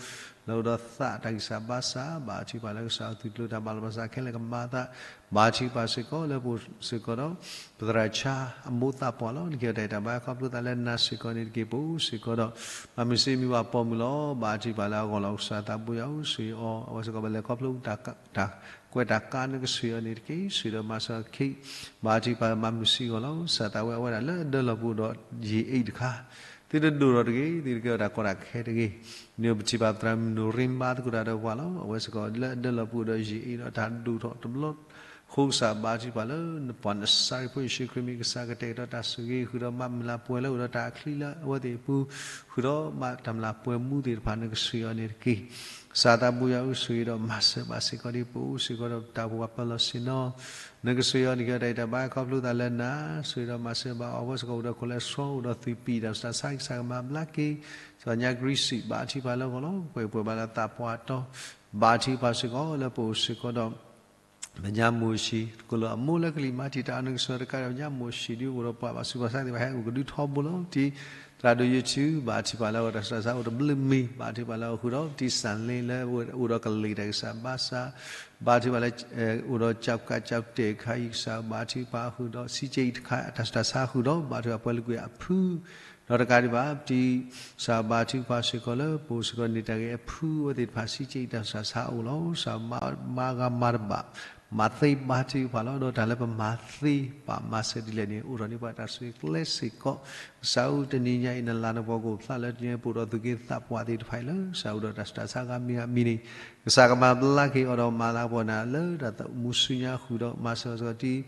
လၢအိၣ်ဒီးသးတၢ်ဂံၢ်စၢ်ဘါစၢ် ဘါထုကဖၣ်လၢကစၢ်အသုးကျိၤတၢ်ဘၣ်လီၤဘၣ်စးခဲလၢာ်ကမၤသး ဘါထုကဖၣ်စ့ၢ်ကီးလၢပအိၣ်စ့ၢ်ကီးဒီး ပသရၣ်ဆါအမိၢ်သးပှၢ်လီၤ နကဟ့ၣ်အီၤတၢ်အံၣ်တၢ်ဘါ ခီဖျိသးလၢနၤစ့ၢ်ကီးန့ၣ်တက့ၢ် ပအိၣ်စ့ၢ်ကီးဒီး မၤမုာ်စ့မံဘၣ်ပိာ်မုၣ်လီၤ ဘါထုကဖၣ်လၢအဂီၢ်လီၤ ကစၢ်သးဘိယွၤဧၢ ဆိၣ်ဂ့ၤအီၤ အဝဲစ့ၢ်ကီးပလဲၤခီဖျိတၢ် တၢ်ကွဲးတၢ်ကါ နကဆိၣ်ဂ့ၤအီၤန့ၣ်တက့ၢ် ဆိၣ်ဂ့ၤဒီးမၤစၢၤအီၤခံ ဘါထုကဖၣ်မၤမုာ်စံဂီၢ်လီၤ ကစၢ်သးဝဲအဝဲဒၣ်လၢအဒၢလီၤပူၤဒီးယံာ်အ့ၣ်တခါ သုတဒိၣ်ထီၣ်တဂ့ၤ သုတကဲထီၣ်တၢ်ကီတၢ်ခဲတဂ့ၤ န့ၣ်ပထံၣ်ဘၣ်ပသရၣ်မုၣ်နိၣ်ရံဘါသကိးတၢ်ဒီးပှၤလီၤ အဝဲစ့ၢ်ကီးလၢအဒၢလီၤပူၤဒီးယံာ်အ့ၣ်ဒီးတၢ်ဒိၣ်ထီၣ်တဘျီ အဃိကစၢ်ဘါထုကဖၣ်လၢ နပှၤနစၢ်ရ့ၣ်ဖိယ့ၣ်ၡူးခရံာ်မ့ၢ်ကစၢ် ကတဲာ်ကတီၤတၢ်ဆိၣ်ဂ့ၤ ဃုာ်ဒီးမၤမုၢ်လၢ်ပှဲၤလၢအိၣ်ဒီးတၢ်အချံလၢအဝဲသ့ၣ်အပူၤ ဃုာ်ဒီးမၤတၢ်မုၢ်လၢ်ပှဲၤမူသ့ၣ်တဖၣ် နကဆိၣ်ဂ့ၤအီၤန့ၣ်တက့ၢ် ကစၢ်သးဘိယွၤဧၢ ဆိၣ်ဂ့ၤဒီးမၤစၢၤဘၣ်စ့ၢ်ကီးဒ် ပအိၣ်စ့ၢ်ကီးဒီးတၢ်ပှၤပၢၤလီၢ်ဆ့ၣ်နီၤ နကဆိၣ်ဂ့ၤအီၤ နကဟ့ၣ်အီၤတၢ်အံၣ်တၢ်ဘါ ခီဖျိသးလၢနၤ ဆိၣ်ဂ့ၤဒီးမၤစၢၤဘၣ်အီၤ အဝဲစ့ၢ်ကီးအိၣ်ဒီးခိၣ်လဲၤဆှီ အိၣ်ဒီးသုးပံာ်တၢ်ဆူးတၢ်ဆါ ကစၢ်ကမၤဘျါက့ၤ စီၤညါကရံစံး ဘါထုကဖၣ်လၢအဂီၢ်လီၤ ပှဲၤပှဲၤဘၣ်လၢသးပှၢ်တီၤ ဘါထုကဖၣ်စ့ၢ်ကီးလၢပအိၣ်စ့ၢ်ကီးဒီး ပညါမိၢ်ၡံၣ် တကိၣ်လၢအမိၢ်လၢကလံၤမၤတံာ်တာ်အီၤ နကဆိၣ်ဂ့ၤတကးဒီး ပညါမိၢ်ၡံၣ်ဒ်အိၣ်ဒီးပှၤဘၣ်ဆူးဘၣ်ဆါသ့ၣ်တဖၣ် ဟဲအိၣ်ကဒုထီဘိလီၤ တံၤသရၣ်ဒိၣ်ယုၢ်ထူ ဘါထုကဖၣ်လၢအဂီၢ် တၢ်ဆူးတၢ်ဆါအိၣ်တဘျုးမံၤ ဘါထုကဖၣ်လၢအဂီၢ်ဃုာ်ဒီး တံၤစၣ်လ့လၢအိၣ်ဒီးကလံၤတၢ်ဂံၢ်စၢ်ဘါစၢ် ဘါထုကဖၣ်လၢ အိၣ်ဒီးကၠီကးကၠီတဲာ်ခါအံၤ ကစၢ်ဘါထုကဖၣ်ဃုာ်ဒီး ဆံးကဲအံၤတခါ တၢ်ဆူးတၢ်ဆါဃုာ်ဒီး ဘါထုကဖၣ်ပှဲၤလၢကွံာ်အဖု ဒီးတကးဒံးဘၣ် တံၤစၢ်ဘါထုကဖၣ်စ့ၢ်ကီးလၢ ပအိၣ်စ့ၢ်ကီးန့ၢ်တၢ်ဂ့ၤအဖုအဝဲသ့ၣ်တဖၣ် ဆံးကဲအံၤတၢ်ဆူးတၢ်ဆါအိၣ်လီၤ ကစၢ်မၤဂ့ၤမၤတဘၣ် မၤသ့ဘါထုကဖၣ်လီၤ ဒီးတၢ်လၢပမၤသ့ပာ်မၤစၢၤဒ်လဲၣ်န့ၣ် အိၣ်ထီၣ်န့ၢ်ပှၤတၢ်ဆိၣ်ဂ့ၤကျဲစ့ၢ်ကီး ကစၢ်ဧၢ တနံၤညါအံၤ နလၤနပှီၢ်ကအိၣ်ဖျါလၢတနံၤညါ ပအိၣ်ဒီးသူၣ်က့သးပှၢ်သ့ၣ်တဖၣ်အံၤလၢ ကစၢ်အိၣ်ဒီးတၢ်ဆူးတၢ်ဆါဂၤမံၤဂၤမံၤန့ၣ် ကစၢ်ကမၤဘျါက့ၤအီၤဒီးမၤလၤကပီၤနၤလၢတၢ်မူဆူညါဃုာ်ဒီး မၤစၢၤစ့ၢ်ကီး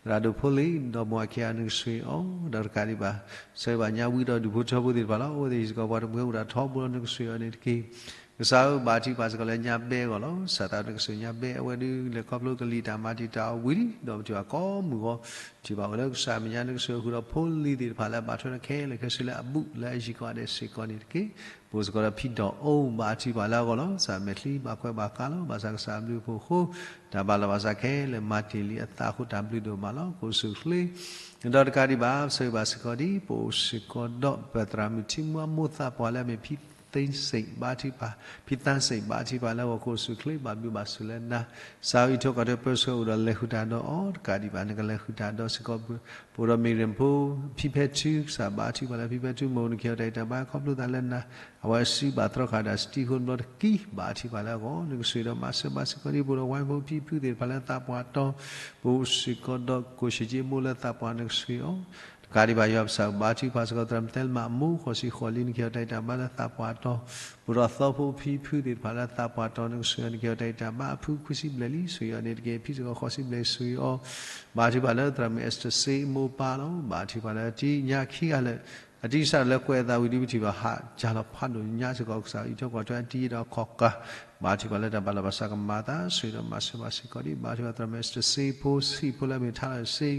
တံၤ သရၣ်ဒိၣ်ဖိလံၤ ဒီးမိၢ်အခံဂၤ နကဆိၣ်ဂ့ၤအီၤ ဒီးတကးဒံးဘၣ် ဆၢဂ့ၤဘၣ်ညါဝံဒီးဒူၣ်ဖိထၢဖိသ့ၣ်တဖၣ်လီၤ အဝဲသ့ၣ်စ့ၢ်ကီးပှၤတမှဲၤအိၣ်တၢ်ထီဘိလီၤ နကဆိၣ်ဂ့ၤအီၤန့ၣ်တက့ၢ် ကစၢ်ဧၢ ဘါထုကဖၣ်စ့ၢ်ကီးလၢညါဘဲအဂီၢ်လီၤ ကစၢ်သးနကဆိၣ်ဂ့ၤညါဘဲ အဝဲဒုးလဲၤခီဖျိကလံၤတၢ်မၤတံာ်တာ်အီၤဝံၤလံ ဒီးပထံၣ်ဘၣ်ကိးမုၢ်ဂီၤ ထံၣ်ဘၣ်ဝဲလၢကစၢ်မဲာ်ညါ နကဆိၣ်ဂ့ၤဃုာ်ဒီးဖိလံၤသ့ၣ်တဖၣ်လၢအဘၣ်ထွဲဒီးခဲလၢာ်ခဲဆ့လၢအဘူးလၢအယံၤကိးဂၤဒဲးစ့ၢ်ကီးန့ၣ်တက့ၢ် ပအိၣ်စ့ၢ်ကီးဒီးဖံဒီးအိၣ် ဘါထုကဖၣ်လၢအဂီၢ်လီၤ ကစၢ်မဲာ်ချံဘၣ်ကွဲးဘၣ်ကါလီၤ ဘၣ်ဆၣ်ကစၢ်အဘျုးအဖှိၣ်အဃိ တၢ်ဘၣ်လီၤဘၣ်စးခဲလၢာ်မၤတ့ၢ်လံအသးအဃိ တၢ်ဘျုးဒိၣ်မးလီၤ ကအိၣ်ဆူၣ်အိၣ်ချ့ ဒီးတကးဒံးဘၣ် ဆၢဂ့ၤဘၣ်စ့ၢ်ကီးဒ် ပအိၣ်စ့ၢ်ကီးဒီး ပသရၣ်မုၣ်ထံမူအမိၢ်သးပှၢ်လၢအမ့ၢ် ဖံသ့စ့ၣ် ဘါထုကဖၣ် ဖံသ့စ့ၣ် ဘါထုကဖၣ်လၢအဂီၢ် ကအိၣ်ဆူၣ်အိၣ်ချ့ ဘၣ်ဘျုးဘၣ်ဆိၣ်လၢနၤ ကစၢ်ဧၢ အံးထွဲကွၢ်ထွဲပၢဆှၢအိၣ်ဒီးလဲၤဃုာ်တၢ်ဒီးအီၤ တကးဒံးဘၣ် နကလဲၤဃုာ်တၢ်ဒီးစ့ၢ်ကီး ပအိၣ်ဒီးမ့ၢ်ရ့ၣ်ဖိ ဖံဖဲထူ ကစၢ်ဘါထုကဖၣ်လၢဖံဖဲထူမိၢ် နကဟ့ၣ်အီၤတၢ်ဂံၢ်တၢ်ဘါ ခီဖျိသးလၢနၤ အဝဲစုဘၣ်သြီဃာ်ဒီးစတံဃိတဘျီတက့ၢ် ဘါထုကဖၣ်လၢအဂီၢ် နကဆိၣ်ဂ့ၤဒီးမၤစၢၤဘၣ်စ့ၢ်ကီးဒ် ပအိၣ်ဒီးဝါဖိဖံဖုသ့ၣ်တဖၣ်လၢသးပှၢ်တီၤ ပအိၣ်စ့ၢ်ကီးဒီး ကိၣ်ဆံးက့မိၢ်လၢသးပှၢ် နကဆိၣ်ဂ့ၤအီၤ တကးဒံးဘၣ် ယွၤပကစၢ်ဘါထုကဖၣ်စ့ၢ်ကီး သရၣ်မုၣ်သဲလမၢ်အမိၢ် ဃိးဆံဃိးလံ နကဟ့ၣ်အီၤတၢ်ဂံၢ်တၢ်ဘါလၢသးပှၢ်တီၤ ပအိၣ်ဒီးသီဖိဖံဖုသ့ၣ်တဖၣ်လၢသးပှၢ်တီၤ နကဆိၣ်ဂ့ၤအီၤ နကဟ့ၣ်အီၤတၢ်ဂံၢ်တၢ်ဘါ အဖုခွံဆံဘျဲၣ်လံ ဆိၣ်ဂ့ၤအီၤန့ၣ်တက့ၢ် ဖံစ့ၢ်ကီးဃိးဆံဘျဲၣ် ဆိၣ်ဂ့ၤအီၤ ဘါထုကဖၣ်လၢသရၣ်မုၣ်အဲစတၢၢ်စ့မိၢ်ပၢ်လီၤ ဘါထုကဖၣ်လၢအတံၤညါခံဂၤလၢာ် အတံၤစးထီၣ်လၢကွဲးအသးဝံၤဒ်ပထံၣ်ဘၣ် ဟးကၢ်လီၤဖးဒိၣ်ညါစ့ၢ်ကီး ကစၢ်အံးထွဲကွၢ်ထွဲအတံၤဒီးအခီၣ်ကၢ် ဘါထုကဖၣ်လၢတၢ်ဘၣ်လီၤဘၣ်စးကမၤသး ဆိၣ်ဂ့ၤဒီးမၤစၢၤဘၣ်စ့ၢ်ကီးဒ် ဘါထုကဖၣ်သရၣ်မုၣ်အဲစတၢၢ်စ့ဖိ ဆံးဖိလၢအမ့ၢ်ထါလီၤစ့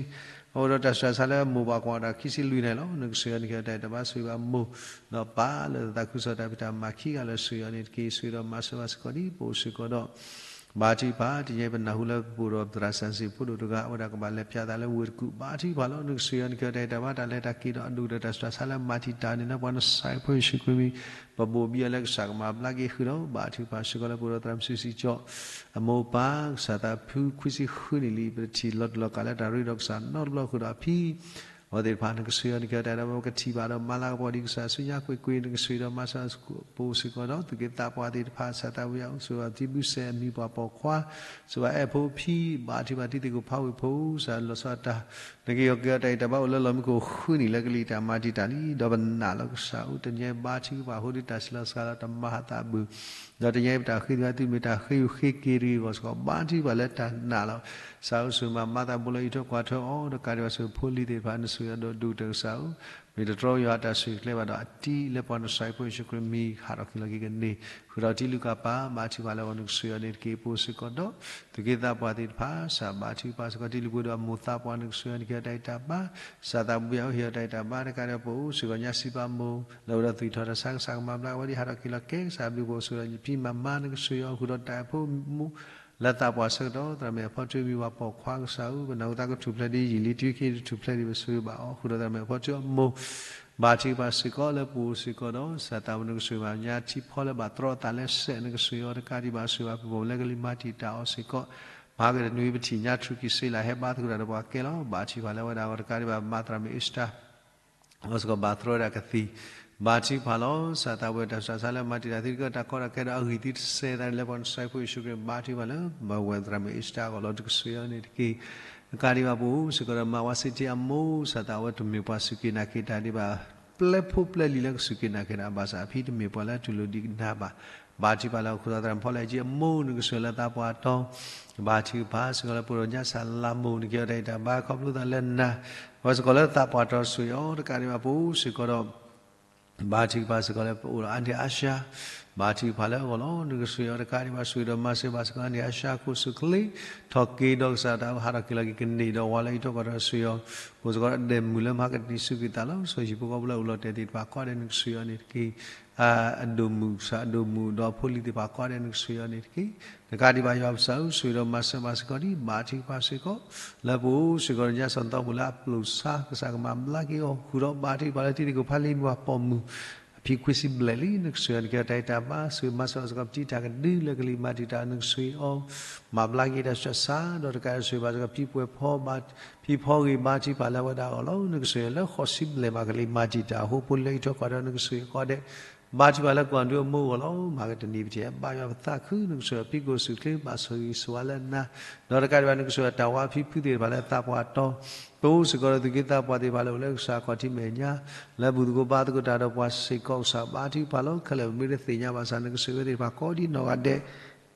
အအိၣ်ဒီးတၢ်ဆူးတၢ်ဆါလၢမိၢ်ပှၢ်ကွၢ်ဒီးခံဆံလွံၢ်နံၣ်လီၤ နကဆိၣ်ဂ့ၤအီၤ နကဟ့ၣ်အီၤတၢ်ဂံၢ်တၢ်ဘါ ဆိၣ်ဂ့ၤဘၣ်မိၢ် ဒီးပၢ်လၢသးခုကစီၣ်တၢ်ဖံးတၢ်မၤခံဂၤလၢာ် ဆိၣ်ဂ့ၤအီၤန့ၣ်တက့ၢ် ဆိၣ်ဂ့ၤဒီးမၤစၢၤဘၣ်စ့ၢ်ကီးဒ် ပအိၣ်စ့ၢ်ကီးဒီး ဘါထုကဖၣ် တနံၤအံၤ ပနၢ်ဟူလၢပပူၤဒီး ပသရၣ်စံးဖိဒိၣ်တဂၤ အဝဲဒၣ်ကဘၣ်လဲၤပၠးသးလၢဝ့ၢ်တကူၣ် ဘါထုကဖၣ်လီၤ. နကစၢ်ယွၤ နကဲထီၣ်တၢ်အံၤတၢ်ဘါ တၢ်လဲၤတၢ်က့ၤဒီးအဒိၣ်ကတၢၢ် တၢ်စူးတၢ်ဆါလၢမၤတံာ်တာ်န့ၣ် လၢပှၤနစၢ်ဖိယ့ၣ်ၡူးခရံာ်မံၤ ပဘိၣ်ဘံအီၤလၢကစၢ်ကမၤဘျါက့ၤဃုာ်ဒီး ဘါထုကဖၣ်စ့ၢ်ကီးလၢပအိၣ်ဒီးသရၣ်မုၣ်စုစံကၠီ အမိၢ်ပၢ် ကစၢ်သးဖုခွံဆံဃုနံၣ်လံ ပတထံၣ်လီၤတံၢ်လီၤကးလၢတၢ်ရ့ဒီးကစၢ်နီတဘျီဃုာ်ဒီးအဖံ အဝဲသ့ၣ်တဖၣ် နကစၢ်ယွၤ နကဲထီၣ်တၢ်အံၤတၢ်ဘါ ပကထံၣ်ဘၣ်ဒီးမၤလၤကပီၤဒံးကစၢ်ဆူညါကွ့ၢ်ကွ့ၢ် နကစၢ်ယွၤ ပအိၣ်စ့ၢ်ကီးဒီး သုးက့သးပှၢ်သ့ၣ်တဖၣ် ကစၢ်သးဝံၣ်အအိၣ် စၢဘၣ်သုးဘုစဲးအမံၤပှၤပိာ်ခွါ စၢဘၣ်အဲၣ်ဖိဖံ ဘါထုကဖၣ်တံၤသကိးဖးဝ့ၢ်ဖိ ကစၢ်လီၤဆီဒၣ်တၢ် နက့ၤကဲထီၣ်တၢ်အံၤတၢ်ဘါအိၣ်လၢလီၢ်မံခိၣ်ဃုနံၣ်လၢကလံၤတၢ်မၤတံာ်တာ်လံ ဒီးပနာ်လီၤကစၢ်အိၣ် တနံၤအံၤ ဘါထုကဖၣ်အဃိဒီးတၢ်စံးလီၤစှၤလီၤတမၤဟးသးဘၣ် ဒီးတနံၤအံၤပတၢ်ဃ့သးသုမ့ၢ်တၢ်ဃ့ယူၤဃ့က့ၤတဂ့ၤအဂီၢ်စ့ၢ်ကီး ဘါထုကဖၣ်လၢတၢ်နာ်လီၤ ကစၢ်အိၣ်ဆိးမၤမၤသးဘူးလၢအံးထွဲကွၢ်ထွဲအီၤ ဒီးကးဒံးဘၣ်စၢၤဖိလံၤသ့ၣ်တဖၣ် နကစၢ်ယွၤဒီးဒိၣ်ကတၢၢ်ကစၢ်အိၣ် မ့ၢ်တတြီယွၤအတၢ်ဆိၣ်ဂ့ၤကျဲဘၣ်ဒီးအတံၤလၢပှၤနစၢ်ဖိယ့ၣ်ၡူးခရံာ်မံၤ ဟးထီၣ်က့ၤလီၤက့ၤကန့ၢ် ဃုာ်ဒီးတံၤလူၤကၣ်ပၤ ဘါထုကဖၣ်လၢပှၤနကစၢ်ယွၤန့ၣ်တက့ၢ် ပအိၣ်စ့ၢ်ကီးဒီး သုးက့သးပှၢ်သ့ၣ်တဖၣ် ကစၢ်ဘါထုကဖၣ်စ့ၢ်ကီးတံၤလူၤပှ့ၤဒီးအမိၢ်သးပှၢ် နကစၢ်ယွၤ နကဲထီၣ်တၢ်အံၤတၢ်ဘါ ကစၢ်သးဘိယၢ်အိၣ် ဟ့ၣ်အီၤတၢ်အံၤတၢ်ဘါ တကးဒံးဘၣ်ပအိၣ်စ့ၢ်ကီးညါစံးပာ်မိၢ် လၢအအိၣ်ဒီးသွံၣ်ထီၣ်တၢ်ဆါ ကစၢ်ကမၤဘျါဝဲဒၣ် ဟးထီၣ်က့ၤလီၤကဲ ကစၢ်ဘျုးပှၤအိၣ်စ့ၢ်ကီးဒီးဖံမၤမါ နကစၢ်ယွၤ ဃုာ်ဒီးတၢ်အဲၣ်ဖိမူ လၢသးပှၢ်ဆၢကတီၢ် သရၣ်မုၣ်အဖီထၢမံၤပှၤပိာ်ခွါကစၢ်ဧၢ ပနၢ်ဟူသးကထူၣ်ဖျဲးဒ်ယံာ်လံ တုၤခဲအံၤတထူၣ်ဖျဲးဒံး ပဆိၣ်ဂ့ၤဘၣ်အီၤ ဃုာ်ဒီးသရၣ်မုၣ်အဖီထၢအမိၢ် ဘါထုကဖၣ်စ့ၢ်ကီးလၢပအိၣ်စ့ၢ်ကီးဒီး ကစၢ်သးဘိ နကစၢ်ယွၤ ညါထံဖီလၢဘၣ်တြီအသးလၢစဲး နကစၢ်ယွၤ တကးဒံးဘၣ်စၢၤဘၣ် ပဘိၣ်လၢကလံၤမၤတံာ်တာ်အီၤစ့ၢ်ကီး မၤကတနွံပထံၣ်ညါထူၣ်ကံၢ်စ့လး ဟဲဘါသကိးတၢ်ဒီးပှၤကဲလီၤ ဘါထုကဖၣ်လၢဝဲဒၣ်အဂီၢ် တကးဒံးဘၣ်မၤသရၣ်မုၣ်အ့စတၢ် အီၤစ့ၢ်ကီးဘၣ်တြီဝဲဒၣ်ကသံၣ် ဘါထုကဖၣ်လီၤ ကစၢ်သးဘိ တၢ်ဆူးတၢ်ဆါလၢမၤတံာ်တာ်သုတကဲတၢ်ကီတၢ်ခဲဒီးအဂံၢ်သုတစဲးသးန့ၣ် လၢပှၤနစၢ်ဖိယ့ၣ်ၡူးခရံာ် ဘါထုကဖၣ်လၢ ပဝဲသရၣ်မုၣ်အ့စတၢ်အဂီၢ်လီၤ နကစၢ်ယွၤန့ၣ်တက့ၢ် တကးဒံးဘၣ်ပအိၣ်စ့ၢ်ကီးဒီး မၤဝါစ့တ့အမိၢ် ကစၢ်သးဝဲတမ့ၢ်ပှၤစူၢ်က့ၤနာ်က့ၤတၢ်ဒံးဘၣ် ပျဲဖိပျဲလံၤလၢကစူၢ်က့ၤနာ်က့ၤတၢ် ဘၣ်ဆၣ်အဖံတမ့ၢ်ပှၤလၢအတူၢ်လိာ်ဒံးကနၣ်ဘၣ် ဘါထုကဖၣ်လၢ ခိၣ်သီသရၣ်မုၣ်ဖီလဲၣ်ကၠံအမိၢ် နကစၢ်ယွၤလၢသးပှၢ်တီ ဘါထုကဖၣ်စ့ၢ်ကီးလၢပအိၣ်ဒီးညါစၢ်လါမိၢ် နကဲထီၣ်တၢ်အံၤတၢ်ဘါ ခီဖျိသးလၢနၤ ပှၤစ့ၢ်ကီးလၢသးပှၢ်တီဆိၣ်ဂ့ၤအီၤ တကးဒံးဘၣ်ပအိၣ်စ့ၢ်ကီးဒီး ဘါထုကဖၣ်စ့ၢ်ကီးလၢပအိၣ်ဒီးအါန့ၢ်အါရှါ ဘါထုကဖၣ်လၢအဂီၢ်လီၤ နကစၢ်ယွၤ တကးဒံးဘၣ်ဆိၣ်ဂ့ၤဒီးမၤစၢၤဘၣ်စ့ၢ်ကီးအါန့ၢ်အါရှါ ခိၣ်ဆူၣ်ချ့ ထီၣ်က့ၤဒီးကစၢ်တၢ်အိၣ် ဟးထီၣ်က့ၤလီၤက့ၤကန့ၢ်ဒီး ဝၤလၢအံးထွဲကွၢ်ထွဲကစၢ်ယွၤ ပအိၣ်စ့ၢ်ကီးဒီးဒဲးမုၢ်လၢမၤကတံၤဆူက့ၤသးလီၤ စီၤဟံၣ်ဖိဃီဖိလၢအအိၣ်လီၤတဲာ်သ့ၣ်တဖၣ်ကိးဂၤဒဲး နကစၢ်ယွၤန့ၣ်တက့ၢ် အဒိၣ်မုၣ် ကစၢ်အဒိၣ်မုၣ်ဒီးအဖိလံၤသ့ၣ်တဖၣ်ကိးဂၤဒဲး နကစၢ်ယွၤန့ၣ်တက့ၢ် တကးဒံးဘၣ်ယွၤပကစၢ်ဧၢ ဆိၣ်ဂ့ၤဒီးမၤစၢၤဘၣ်စ့ၢ်ကီးဒံး ဘါထုကဖၣ်စ့ၢ်ကီး လၢပအိၣ်စ့ၢ်ကီးဒီးညါစီၤသီပူၤလၢအပျိာ်ဆါ ကစၢ်ကမၤဘျါက့ၤအီၤ ဃုာ်ဒီးဘါထုကဖၣ်လၢတံၤသကိးဖးလံၤမံၤပှၤပိာ်မုၣ် အဖံခွံဆံဘျဲၣ်လံ နကစၢ်ယွၤ နကဲထီၣ်တၢ်အံၤတၢ်ဘါ ဆိၣ်ဂ့ၤမၤစၢၤဘၣ်စ့ၢ်ကီးပတံၤတၢ်ကဒုလၢကလံၤမၤတံာ်တာ် နကစၢ်ယွၤ မၤဘျါက့ၤတၢ်ဆူးတၢ်ဆါ ဒီးတကးဒံးဆိၣ်ဂ့ၤဘၣ်စ့ၢ်ကီးဖံပှဲၤဖီ ဖံဖီဂ့ၤဘါထုကဖၣ်လၢအဝဲဒၣ်အဂီၢ်လီၤ နကစၢ်ယွၤ လၢဃိးဆံဘျဲၣ်မးကလံၤမၤတံာ်တာ်အဃိ ဖိလံၤလၢအံးထွဲကွၢ်ထွဲ နကစၢ်ယွၤကိးဂၤဒဲး ဘါထုကဖၣ်လၢကွၢ်ဒုအမိၢ်အဂီၢ်လီၤ မၤကတနံၤပထံၣ် ဘါယွၤပသးခု နကစၢ်ယွၤပံးကိၣ်ဆူၣ်ချ့ ဘၣ်ဆိၣ်ဂ့ၤဆိၣ်ဝါလၢနၤ ဒီးတကးဒံးဘၣ် နကစၢ်ယွၤ တၢ်ဝါဖံဖုသ့ၣ်တဖၣ်လၢသးပှၢ်တီ ပအိၣ်စ့ၢ်ကီးဒီးသုးက့သးပှၢ်သ့ၣ်တဖၣ်လၢအိၣ်လၢကစၢ်ခီၣ်ထံးမဲာ်ညါ လၢဘူၣ်သကိးဘါသကိးတၢ်ဒီးပှၤစ့ၢ်ကီး ကစၢ်ဘါထုကဖၣ်လီၤ ခဲလၢာ်ပမ့ၢ်တသ့ၣ်ညါဘၣ်ဆၣ် နကစၢ်ယွၤဝဲသ့ၣ်တဖၣ်ကိးဒံးနီၢ်ဂၤဒဲး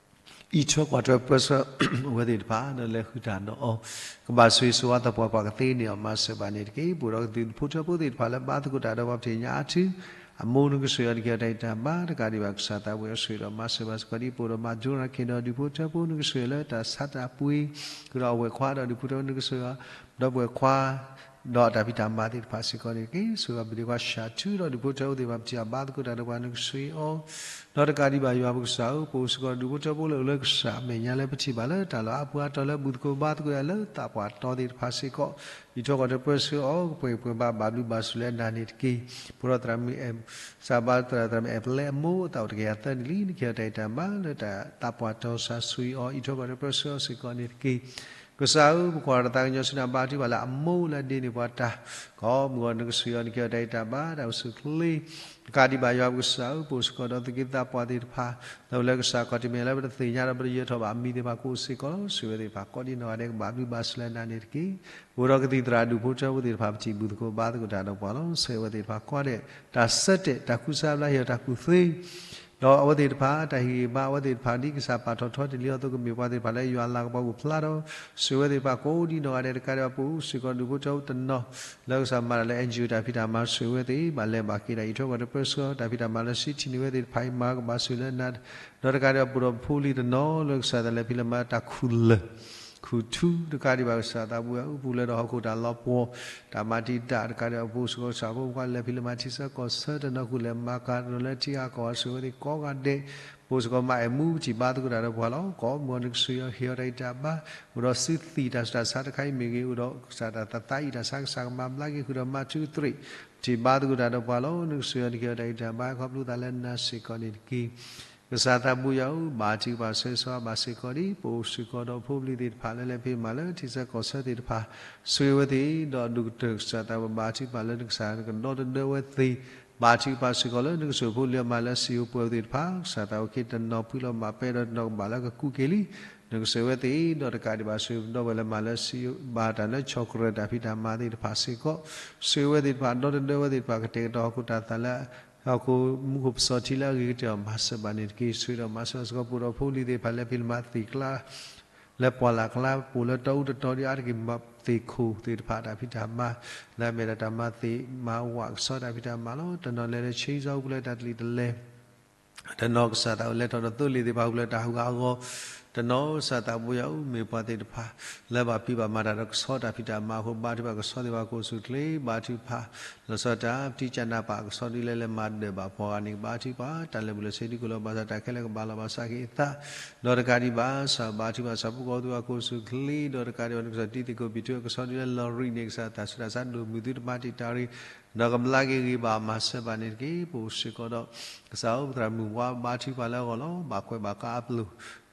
အံးထွဲကွၢ်ထွဲပၢဆှၢ အဝဲသ့ၣ်တဖၣ် ဒီးလဲၤဃုာ်တၢ်ဒီးအီၤ ကဘၣ်ဆိၣ်ဂ့ၤဆိၣ်ဝါသပှၢ်ပှၢ်ကသ့န့ၢ်အီၤ မၤစၢၤဘၣ်န့ၣ်တက့ၢ် ပအိၣ်ဒီးကသံၣ်ဒူၣ်ဖိထၢဖိသ့ၣ်တဖၣ်လၢဘါသကိးတၢ်ဒီးပှၤပထံၣ်ညါအါထု အမိၢ် နကစၢ်ယွၤ နကဲထီၣ်တၢ်အံၤတၢ်ဘါ တကးဒံးဘၣ်ကစၢ်သးဘိ အဆိၣ်ဂ့ၤဒီးမၤစၢၤဘၣ်စ့ၢ်ကီးဒံး ပအိၣ်ဒီးမၤဒိရၤခ့ၣ်ဒီးဒူၣ်ဖိထၢဖိ နကစၢ်ယွၤလၢတၢ်ဆါတၢ်ပှ့ၤ ဃုာ်ဒီးအဝဲၢ်ခွါဒီးဒူၣ်ဖိထၢဖိ နကစၢ်ယွၤ ဒီးပဝဲၢ်ခွါ ဒီးအတၢ်ဖံးတၢ်မၤသ့ၣ်တဖၣ်စ့ၢ်ကီးန့ၣ်တက့ၢ် ဆိၣ်ဂ့ၤဘၣ်ပဒ့ခွါ ရှၤထူ ဒီးဒူၣ်ဖိထၢဖိသ့ၣ်တဖၣ် ပထံၣ်အီၤဘါသကိးတၢ်ဒီးပှၤ နကစၢ်ယွၤ ဒီးတကးဒံးဘၣ်ယွၤပကစၢ်ဧၢ ပအိၣ်စ့ၢ်ကီးဒီးဒူၣ်ဖိထၢဖိလၢအိၣ်လၢကစၢ်အမဲာ်ညါလၢပထံၣ်ဘၣ်လၢတၢ်လီၢ်အါပူၤအါတီၤလၢဘူၣ်သကိးဘါသကိးတၢ်လၢသးပှၢ်တီသ့ၣ်တဖၣ်စ့ၢ်ကီး အံးထွဲကွၢ်ထွဲပၢဆှၢအီၤ ကပှဲၤပှဲၤဘၣ် ဘၣ်ဘျုးဘၣ်ဆိၣ်လၢနၤန့ၣ်တက့ၢ် ပအိၣ်ဒီးသရၣ်မုၣ်အဲၣ် ကစၢ်ဘါသရၣ် သရၣ်မုၣ်အဲၣ်ပလဲအမိၢ် အသးအိၣ်တကယၤသၢနံၣ်လံ နကဲထီၣ်တၢ်အံၤတၢ်ဘါလၢတၢ်သးပှၢ်တီ ကစၢ်ဆိၣ်ဂ့ၤအီၤ အံးထွဲကွၢ်ထွဲပၢဆှၢအီၤစ့ၢ်ကီးန့ၣ်တက့ၢ် ကစၢ်ဧၢ ပကွၢ်တၢ်သးကညီၤဆူနၤ ဘါထုကဖၣ်လၢအမိၢ်လၢအဒ့န့ၢ်ပှၤတၢ် ကီမုၢ်ဂီၤ နကစၢ်ယွၤ နကဲထီၣ်တၢ်အံၤတၢ်ဘါ တၢ်အိၣ်ဆူၣ်အိၣ်ချ့ တကးဒံးဘၣ်ယွၤပကစၢ်ဧၢ ပအိၣ်စ့ၢ်ကီးဒီးသုးက့သးပှၢ်သ့ၣ်တဖၣ် လၢအိၣ်လၢကစၢ်ခီၣ်ထံးမဲာ်ညါလၢပတသ့ၣ်ညါဒီးပတယၢၤထီၣ်ဘၣ်အမံၤသ့ၣ်တဖၣ် ကအိၣ်စ့ၢ်ကီးလီၤ ဆိၣ်ဂ့ၤဝဲသ့ၣ်တဖၣ်ကိးဒံးနီၢ်ဂၤဒဲး ကဘၣ်ဘျုးဘၣ်ဆိၣ်လၢနၤန့ၣ်တက့ၢ် ပအိၣ်ဒီးကသံၣ်သရၣ်ဒူၣ်ဖိထၢဖိသ့ၣ်တဖၣ် ပထံၣ်ဘူၣ်သကိးဘါသကိးတၢ်ဒီးပှၤလီၤ ဆိၣ်ဂ့ၤဝဲသ့ၣ်တဖၣ်ကိးဂၤဒဲး တၢ်ဆၢတဲာ် တၢ်ဃုဆါဘျါ ဟ့ၣ်အီၤတၢ်ကူၣ်သ့ ဒီးအဝဲသ့ၣ်တဖၣ် တၢ်ဟ့ၣ်ဂံၢ်ဘါအဝဲသ့ၣ်တဖၣ် ဒ်ကစၢ်ပာ်ထီၣ်ထီတ့ၢ်လံအီၤအသိး ကမ့ၢ်ပှၤသ့ၣ်တဖၣ်လၢယွၤအလၤကပီၤအိၣ်ဖျါဒီး ဆိၣ်ဂ့ၤဝဲသ့ၣ်တဖၣ်ကိးဒံးနီၢ်ဂၤဒဲး တကးဒံးဘၣ်ပအိၣ်စ့ၢ်ကီးဒူၣ်ဖိထၢဖိတနီၤ လၢကစၢ်မၤတၢ်လၢ NGO တၢ်ဖံးတၢ်မၤ ဆိၣ်ဂ့ၤဝဲသ့ၣ် ဘၣ်လဲၤဘၣ်က့ၤတၢ် အံးထွဲကွၢ်ထွဲပၢဆှၢ တၢ်ဖံးတၢ်မၤလၢစံးထံၣ်န့ၢ်ဝဲသ့ၣ်တဖၣ်အံၤ မၤကဘၣ်ဆိၣ်လၢနၤ ဒီးတကးဒံးဘၣ်ပအိၣ်ဒီးပဖိလံၤတနီၤ လၢကစၢ်တၢ်လဲၤဖံးလဲၤမၤတၢ်ခူၣ်လၢာ် ခူၣ်ထူ တကးဒံးဘၣ်ကစၢ်သးဘိယွၤ အိၣ်ပူၤလၢဒီးဟီၣ်ခိၣ်တၢ်လီၤပှီၢ် တၢ်မၤတံာ်တာ် တကးဒံးဘၣ်ပအိၣ်စ့ၢ်ကီးကစၢ်ဖိ ပှၤလဲၤဖံးလဲၤမၤထံဆၢကီၢ်ဆၢ တနီၤဃုာ်လဲၤမၤကၤတနီၤလၢထံဂၤကီၢ်ဂၤ ဆိၣ်ဂ့ၤဝဲသ့ၣ်ကိးဂၤဒဲး ပအိၣ်စ့ၢ်ကီးမၤအဲၣ်မူ ပထံၣ်ဘါသကိးတၢ်ဒီးပှၤလီၤ. ကိးမုၢ်နကစၢ်ယွၤဟ့ၣ်အီၤတၢ်ဂံၢ်တၢ်ဘါ, အိၣ်ဒီးစုသ့ၣ်တၢ်ဆူးတၢ်ဆါတခါအံၤမ့ၢ်ဂ့ၤ, အိၣ်ဒီးကစၢ်တၢ်သးအံၤတၢ်ဆါ ကစၢ်ကမၤဘျါက့ၤ ဃုာ်ဒီးမၤထူသရ့ၣ်, ပထံၣ်ဘါသကိးတၢ်ဒီးပှၤလီၤ. နကစၢ်ယွၤနကဟ့ၣ်အီၤတၢ်ဂံၢ်တၢ်ဘါ ခီဖျိသးလၢနၤစ့ၢ်ကီးန့ၣ်တက့ၢ်. ကစၢ်သးဘိယွၤဧၢ, ဘါထုကဖၣ်ဆၢဂ့ၤဆၢဝါဘၣ်စ့ၢ်ကီးဒံး ပအိၣ်စ့ၢ်ကီးဒီးဖိပလံၤသ့ၣ်တဖၣ်လၢလဲၤဖံးမၤလၢထံဆၢကီၢ်ဆၢသ့ၣ်တဖၣ်, ဆိၣ်ဂ့ၤဝဲသ့ၣ်, ဒီးဒိၣ်ကတၢၢ်ကစၢ်သးဝဲ ဘါထုကဖၣ်လၢနကစၢ်ကဒီသဒၢဝဲသ့ၣ်, ဘါထုကဖၣ်စ့ၢ်ကီးလၢနကစၢ်ဖိလံၤအမၤလၢစံာ်အိၣ်ပှဲၤဝဲသ့ၣ်တဖၣ်, ကစၢ်သးဝဲက့ၤတနီၤဖှံလီၤမၤပဲဒီးတနီၤကဘၣ်လၢကကူးက့ၤလံ. နကစၢ်ဝဲသ့ၣ်, ဒီးတကးဒံးဘၣ် ဆိၣ်ဂ့ၤပဒီပုၢ်ဝဲၢ်လၢမၤလၢစံာ်ဘၣ်တၢ်လၢဆီၣ်ကရၢၢ်တၢ်ဖံးတၢ်မၤသ့ၣ်တဖၣ်စ့ၢ်ကီး, ဆိၣ်ဂ့ၤဝဲသ့ၣ်တဖၣ် ဒီသဒၢဝဲသ့ၣ်တဖၣ် ကတဲာ်ကတီၤဟီၣ်ခိၣ်တၢ်သးလၢ ဟီၣ်ခိၣ်မူခိၣ်ပစီၤထံလၢအဂ့ၤကတၢၢ်အီၤ မၤစၢၤဘၣ်န့ၣ်တက့ၢ်. ဆိၣ်ဂ့ၤဒီးမၤစၢၤဘၣ်စ့ၢ်ကီး ပအိၣ်ဒီးဖိလံၤသ့ၣ်တဖၣ်လၢဖံးလၢမၤသ့ၣ်ကျါ လၢပှၢ်လၢ်ကျါ ပအိၣ်လၢတၢ်အူတတီၤဒ်အါတက့ၢ် မၤသ့ၣ်ခိၣ်သ့ၣ်တဖၣ်တၢ်ဖံးတၢ်မၤ, လၢအမ့ၢ်ဒၣ်တၢ်မၤသ့ၣ်မၤဝးကစီၣ်တၢ်ဖံးတၢ်မၤလီၤ. တနီၤလဲၤလၢ change ပူၤလၢတၢ်တလံၤတလဲၤ တနီၤကစၢ်သးဝဲလဲၤထီၣ်ဒီးသိလ့ၣ်သ့ၣ်တဖၣ်အူလၢတၢ်ဟးဂူာ်ဟးဂီၤ, တနီၤကစၢ်သးဘိယွၤဧၢ မ့ၢ်ပှၤသ့ၣ်တဖၣ် လၢဘၣ်ဖံးဘၣ်မၤတၢ်ဒီးကစီၣ်တၢ်ဖံးတၢ်မၤအဃိ ဘါထုကဖၣ်ကစီၣ်သ့ၣ်တဖၣ်ကိးဆူၣ်ချ့, ဘါထုကဖၣ်လီၤဆီဒၣ်တၢ် ပထံၣ်ကနၣ်ပာ်ကစီၣ်ဒ်လဲၣ်လဲၣ်မၤဒၢးဘၣ်ပှၤဂၤန့ၣ် ဘါထုကဖၣ်တၢ်လၢာ်ဘူၣ်လၢာ်စ့ဒ်ကိးလီၤ ဘၣ်ဆၣ်တၢ်ခဲလၢာ်ကဘၣ်လီၤဘၣ်စးက့ၤအသး, ဒီးတကးဒံးဘၣ် ကစၢ်ဘါထုကဖၣ်ကစၢ်ဖိကီၢ်သူအခိၣ်ဆူၣ်ချ့, ဒီးတကးဒံးဘၣ် နကစၢ်တံၤသကိးဘံၣ်ထူကစီၣ်ဒ်လၢလီၤရံၣ်န့ၣ် ကစၢ်တၢ်ဆူးတၢ်ဆါဒိၣ်မုၢ်သုတမၤတံာ်တာ်ရံၣ် ဒီးကဘျါက့ၤဂ့ၤဘၣ်မၤစၢၤဘၣ်န့ၣ်တက့ၢ်. ပအိၣ်စ့ၢ်ကီးဒီး ကစၢ်အိၣ်ပသရၣ်မုၣ်ဝါဘါထုကဖၣ်လၢအဂီၢ်လီၤ. ဘၣ်ကွဲးဘၣ်ကါအပျိၢ်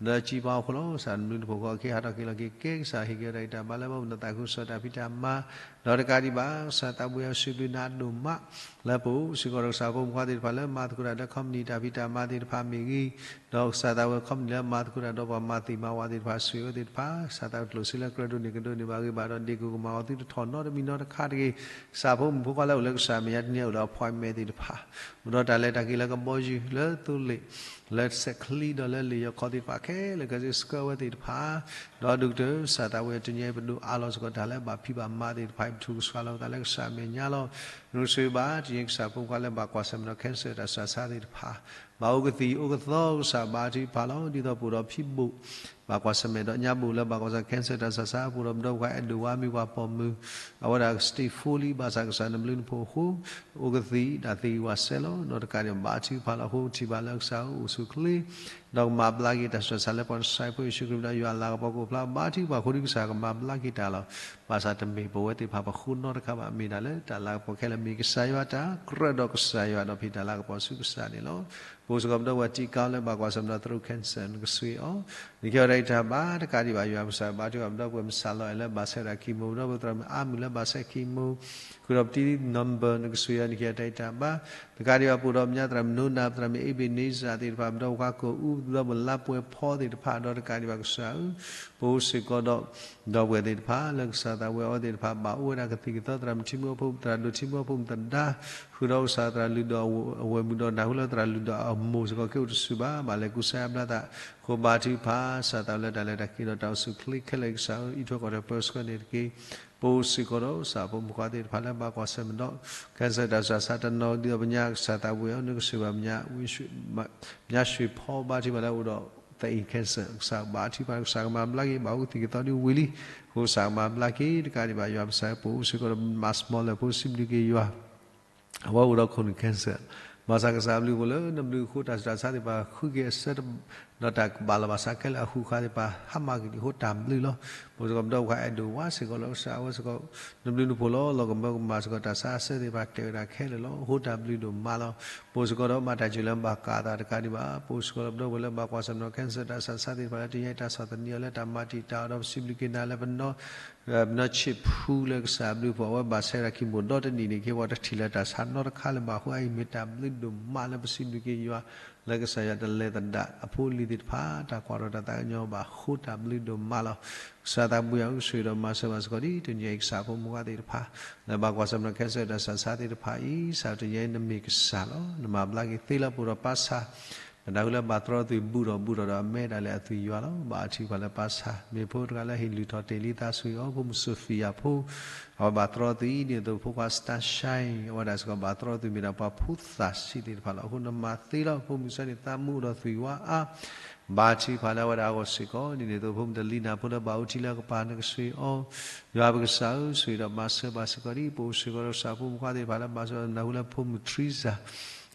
လၢကံပှၤအဃိလီၤ. ကစၢ်နဘျုးနဖှိၣ်ဃီအခံဟးထီၣ်က့ၤလီၤက့ၤကဲ ကစၢ်ဟ့ၣ်က့ၤအီၤတၢ်ဂံၢ်တၢ်ဘါလၢဘၣ်မနုၤသးခုကစီၣ်တၢ်ဖံးတၢ်မၤ, ဒီးတကးဒံးဘၣ် ကစၢ်သးဘိယွၤစံးဘျုးနၤဒိၣ်မး လၢပအိၣ်စ့ၢ်ကီးဒီးကစၢ်ဖိမုၣ်ခွါသ့ၣ်တဖၣ်လၢမၤသကိးတၢ်ဒီး company တၢ်ဖံးတၢ်မၤသ့ၣ်တဖၣ်မ့ၢ်ဂ့ၤ, ဒီးကစၢ်သးဝဲ company လၢမၤသကိးတၢ်ဒီးပှၤမၤသ့ၣ်မၤဝးသ့ၣ်တဖၣ် ဆိၣ်ဂ့ၤဝဲသ့ၣ်တဖၣ် ကစၢ်သးဝဲကျိၣ်စ့လၢကြၢးဒိးန့ၢ်ကဒိးန့ၢ်ဘၣ်ဂ့ၤဘၣ်ဒီး ဒ့ၣ်ကိၣ်ကမၤအီၤသုတထီၣ်နီတမံၤနီတခါတဂ့ၤ. ကစၢ်ဖိမုၣ်ဖိခွါလၢအိၣ်လၢကစၢ်မဲာ်ညါတနံၤအံၤအိၣ်ဒီး appointment သ့ၣ်တဖၣ် အိၣ်ဒီးတၢ်လဲၤတၢ်က့ၤလၢကဘီယူၤလၢသိလ့ၣ် လၢစဲးချံဒီးလၢလ့ၣ်ယီၤခီသ့ၣ်တဖၣ်ခဲလၢာ် ကစၢ်ဆှၢဝဲသ့ၣ်တဖၣ်, ဒီးဒိၣ်ကတၢၢ်ကစၢ်သးဝဲတနံၤအံၤပဒိၣ်အါလီၤစ့ၢ်ကီးတၢ်လၢဘၣ်ဖံးဘၣ်မၤသ့ၣ်တဖၣ် ပထူၣ်ကဆှၣ်လီၤပသးလၢကစၢ်မဲာ်ညါလီၤ. နဆိၣ်ဂ့ၤဘၣ်တနံၤအံၤကစၢ်ဖိမုၣ်ခွါလၢဘၣ်ကွၢ်ဆၢၣ်မဲာ်ဒီး cancer တၢ်ဆူးတၢ်ဆါသ့ၣ်တဖၣ် ဘၣ်အိၣ်ကသံၣ်အိၣ်ကသီကစၢ်ဘါထုကဖၣ်လီၤ. ဒ်သိးပအိၣ်ဒီးဖံဘိၣ် ဘၣ်ကွၢ်ဆၢၣ်မဲာ်ဒီးညါဘိၣ်လၢဘၣ်ကွၢ်ဆၢၣ် cancer တၢ်ဆူးတၢ်ဆါ ပအိၣ်ဒီးပဒီပုၢ်ဝဲၢ်အဲၣ်ဒိးဝါမ့ၢ်ပှၤပိာ်မုၣ် အဝဲဒၣ် stage four လံ ဘၣ်ဆၣ်ကစၢ်နဘျုးနဖှိၣ်အဃိ အိၣ်ကသံၣ်ဒၣ်သံဝးစဲးလီၤ. ဒီးတကးဒံးဘၣ်ထုကဖၣ်လီၤအဃိ ထံၣ်ဘၣ်လၢကစၢ်အိၣ်ဆူၣ်ချ့ ဒီးကမၤဘျါက့ၤတၢ်ဆူးတၢ်ဆါလၢပှၤနဆါဖိယ့ၣ်ၡူးခရံာ်ဒီးယွၤအလၤကပီၤကအိၣ်ဖျါ ဘါထုကဖၣ်အဃိဒီးကစၢ်ကမၤဘျါက့ၤတၢ်လီၤ. ဘၣ်ဆၣ်တမ့ၢ်ပဝဲသ့ၣ်တဖၣ်ပဃိနီတခါဘၣ် မ့ၢ်ဒၣ်လၢတၢ်လၤကပီၤခဲလၢာ်မ့ၢ်ကစၢ်ယွၤတၢ်ကြၢးဒီးကစၢ်ယွၤဒီးဖံးတၢ်လၤကပီၤဆူကစၢ်န့ၣ်လီၤ. ပအိၣ်စ့ၢ်ကီးပဒီပုၢ်ဝဲၢ်တံၤကါလၢဘၣ်ကွၢ်ဆၢၣ်မဲာ်ဒီး throat cancer နကဆိၣ်ဂ့ၤအီၤ နကဟ့ၣ်အီၤတၢ်ဂံၢ်တၢ်ဘါ တကးဒံးဘၣ်ယွၤကစၢ်ဘါထုကဖၣ် ပဒီပုၢ်ဝဲၢ်မုၣ်စၢ်လီၤအဲၣ်လၢဘၣ်ဆဲးတၢ် chemo ပဒီပုၢ်ဝဲၢ်သရၣ်မုၣ်အါမုၢ်လၢဘၣ်ဆဲး chemo ဃုာ်ဒီးပတံၤ number နကဆိၣ်ဂ့ၤအီၤ နကဟ့ၣ်အီၤတၢ်ဂံၢ်တၢ်ဘါ တကးဒံးဘၣ်ပအိၣ်ဒီးပညါသရၣ်မုၣ်နိနၤ သရၣ်မုၣ် Ebenezer သ့ၣ်တဖၣ် ပဒီပုၢ်ဝဲၢ်ခွါကိာ်အူ ပဒီပုၢ်ဝဲၢ်လါပှဲၤဖီသ့ၣ်တဖၣ် ဒီးတကးဒံးဘၣ်ကစၢ်ဧၢ ပအိၣ်စ့ၢ်ကီးဒီး ဒီပုၢ်ဝဲၢ်သ့ၣ်တဖၣ်လၢကစၢ်သးဝဲအီၤသ့ၣ်တဖၣ် ဘၣ်အိၣ်ဝဲဒၣ်ကသံၣ်ကသီ သရၣ်မုၣ်ထံမူအဖိ သရၣ်ဒိၣ်ထံမူအဖိမုၣ်သဒါ ဃုာ်ဒီးကစၢ်သရၣ်လုၢ်ဒီးအဝဲၢ်မုၣ်ဒီးနၢ်ဟူလၢသရၣ်လုၢ်ဒီးအမိၢ်စ့ၢ်ကီးက့ၤအိၣ်တဆူၣ်ဘၣ် ဘၣ်လဲၤကူစါယါဘျါသး ဃိဘါထုကဖၣ် ကစၢ်သးဝဲလၢတၢ်လဲၤတၢ်က့ၤဒီးတၢ်အိၣ်ဆူၣ်ချ့ခဲလၢာ်ကစၢ်အံးထွဲကွၢ်ထွဲပၢဆှၢန့ၣ်တက့ၢ်. ပအိၣ်စ့ၢ်ကီးဒီးကစၢ်ဖိမုၣ်ခွါသ့ၣ်တဖၣ်လၢဘၣ်ကွၢ်ဆၢၣ်မဲာ်ဒီး cancer တၢ်ဆူးတၢ်ဆါ တနီၤဒ်သိးပညါကစၢ်သးဝဲအီၤ နကဆိၣ်ဂ့ၤဘၣ်ပညါ ပညါရွှ့ၣ်ဖီ ဘါထုကဖၣ်လၢအအိၣ်ဒီး သအ့ၣ် cancer ကစၢ်ဘါထုကဖၣ် ကစၢ်ကမၤဘျါက့ၤ ဘၣ်အိၣ်ကသံၣ်ကသီဒ်ဝံၤလံ အဃိကစၢ်ကမၤဘျါက့ၤ တကးဒံးဘၣ်ယွၤကစၢ်ပအိၣ်စ့ၢ်ကီးဒီးမၤစမီလၢာ်ဖိစံးဘျုးက့ၤယွၤ အဝဲအိၣ်ဒီး colon cancer ဘၣ်ဆၣ်ကစၢ်ဘျုးဖှိၣ်လၢနဘျုးအဃိ တၢ်ဆူးတၢ်ဆါသ့ၣ်တဖၣ်ဃုက့ၤအဆၢ ဒီးတၢ်ဘၣ်လီၤဘၣ်စးခဲလၢာ်အဃုာ်ဃာ်သ့ၣ်တဖၣ် ဟါမၢ်ကွံာ်အဃိတၢ်ဘျုးလီၤ. ပအိၣ်စ့ၢ်ကီးပဒီပုၢ်ဝဲၢ်အဲၣ်ဒိးဝါစ့ၢ်ကီးလၢကစၢ်အဝဲစ့ၢ်ကီး နဘျုးနဖှိၣ်လီၤ လီၤကမၢကမၣ်စ့ၢ်ကီး တၢ်ဆါအဆၢသ့ၣ်တဖၣ် ကျဲၤဝဲဒၣ်ခဲလၢာ်လီၤ. အဃိတၢ်ဘျုးဒိၣ်မးလီၤ. ပအိၣ်စ့ၢ်ကီးဒီးမၤတၢ်စၢၤလၢဘၣ်ကးအသးတကးဒံးဘၣ် ပအိၣ်စ့ၢ်ကီးဒီးပဒီပုၢ်ဝဲၢ်လၢဘၣ်ကွၢ်ဆၢၣ်မဲာ်ဒီး cancer တၢ်ဆူးတၢ်ဆါသ့ၣ်တဖၣ်လၢတနံၤအံၤတၢ်ဆီၣ်သနံးအီၤလၢတၢ်မၤတံာ်တာ်အီၤဒီးပစံးဘျုးက့ၤနၤလၢပနီၢ် ပနီၢ်ဆံးဖူလၢကစၢ်ဘျုးဖှိၣ်အဝဲဘၣ်ဆဲးတၢ် chemo ဒီတနံၣ်န့ၣ် က့ၤပှၤတထံၣ်လၢတၢ်ဆါနီတခါလၢၤဘၣ်အဃိ အအံၤမ့ၢ်တၢ်ဘျုးဒိၣ်မးလၢပစံးဘျုးက့ၤယွၤ လၢကစၢ်ယွၤတလဲၤသဒၣ်အဖိအလံၤသ့ၣ်တဖၣ် တၢ်ကွၢ်ထီၣ်တၢ်သးကညီၤဘၣ်အဃိတၢ်ဘျုးဒိၣ်မးလီၤ. ကစၢ်သးဘိယွၤဧၢ ဆိၣ်ဂ့ၤဒီးမၤစၢၤဘၣ်စ့ၢ်ကီးဒ်တနံၤအံၤကစၢ်ဖိမုၣ်ခွါသ့ၣ်တဖၣ် လၢဘၣ်ကွၢ်ဆၢၣ်မဲာ်ဒီး cancer တၢ်ဆူးတၢ်ဆါသ့ၣ်တဖၣ်အံၤ ကစၢ်တနံၤအံၤနမ့ၢ်ကစၢ်လီၤ. နမၤဘျါက့ၤသ့လၢပအိၣ်ဒီးပၢ်ဆါ ပနၢ်ဟူလၢဘၣ်သရီသုးဘူးထီၣ်ဘူးထီၣ်ဒီးအမဲဒၣ်လဲာ်အသွံၣ်ယွၤလီၤ. ဘါထုကဖၣ်လၢပၢ်ဆါ မ့ၢ်ဖိတဂၤလၢဟ့ၣ်လုၢ်ထီၣ်တ့ၢ်လံသးဆူအံၤအီၤ ဖိမုၣ်စီၤဖံးယၤဖိ အဝဲဘၣ်သရီသုးအံၤ ဒ်သိးဖိခွါ Starshine အဝဲဒၣ်စ့ၢ်ကီးဘၣ်သရီသုးမ့ၢ်ဒၣ်ပှၤဖိသၣ်ဆံးသ့ၣ်တဖၣ်လီၤ. အဃိနမၤသ့လီၤ ဖိမုၣ်ဆၢန့ၣ် သးမူအိၣ်ဒီးသွံၣ်ဝါအါ ဘါထုကဖၣ်လၢအဝဲဒၣ်အဂီၢ်စ့ၢ်ကီး ဒ်န့ၣ်အသိး ဖိမုၣ်တလံၤနၢ်ဖိလၢဘၣ်အိၣ်ထံလၢအကပၤနကဆိၣ်ဂ့ၤအီၤ ယွၤပကစၢ်ဧၢ ဆိၣ်ဂ့ၤဒီးမၤစၢၤဘၣ်စ့ၢ်ကီးဒ် ပအိၣ်စ့ၢ်ကီးဒီးကစၢ်ဖိမုၣ်ခွါသ့ၣ်တဖၣ်လၢဘၣ်ဆိၣ်ဂ့ၤနၢ်ဟူလၢဖိမုၣ် Teresa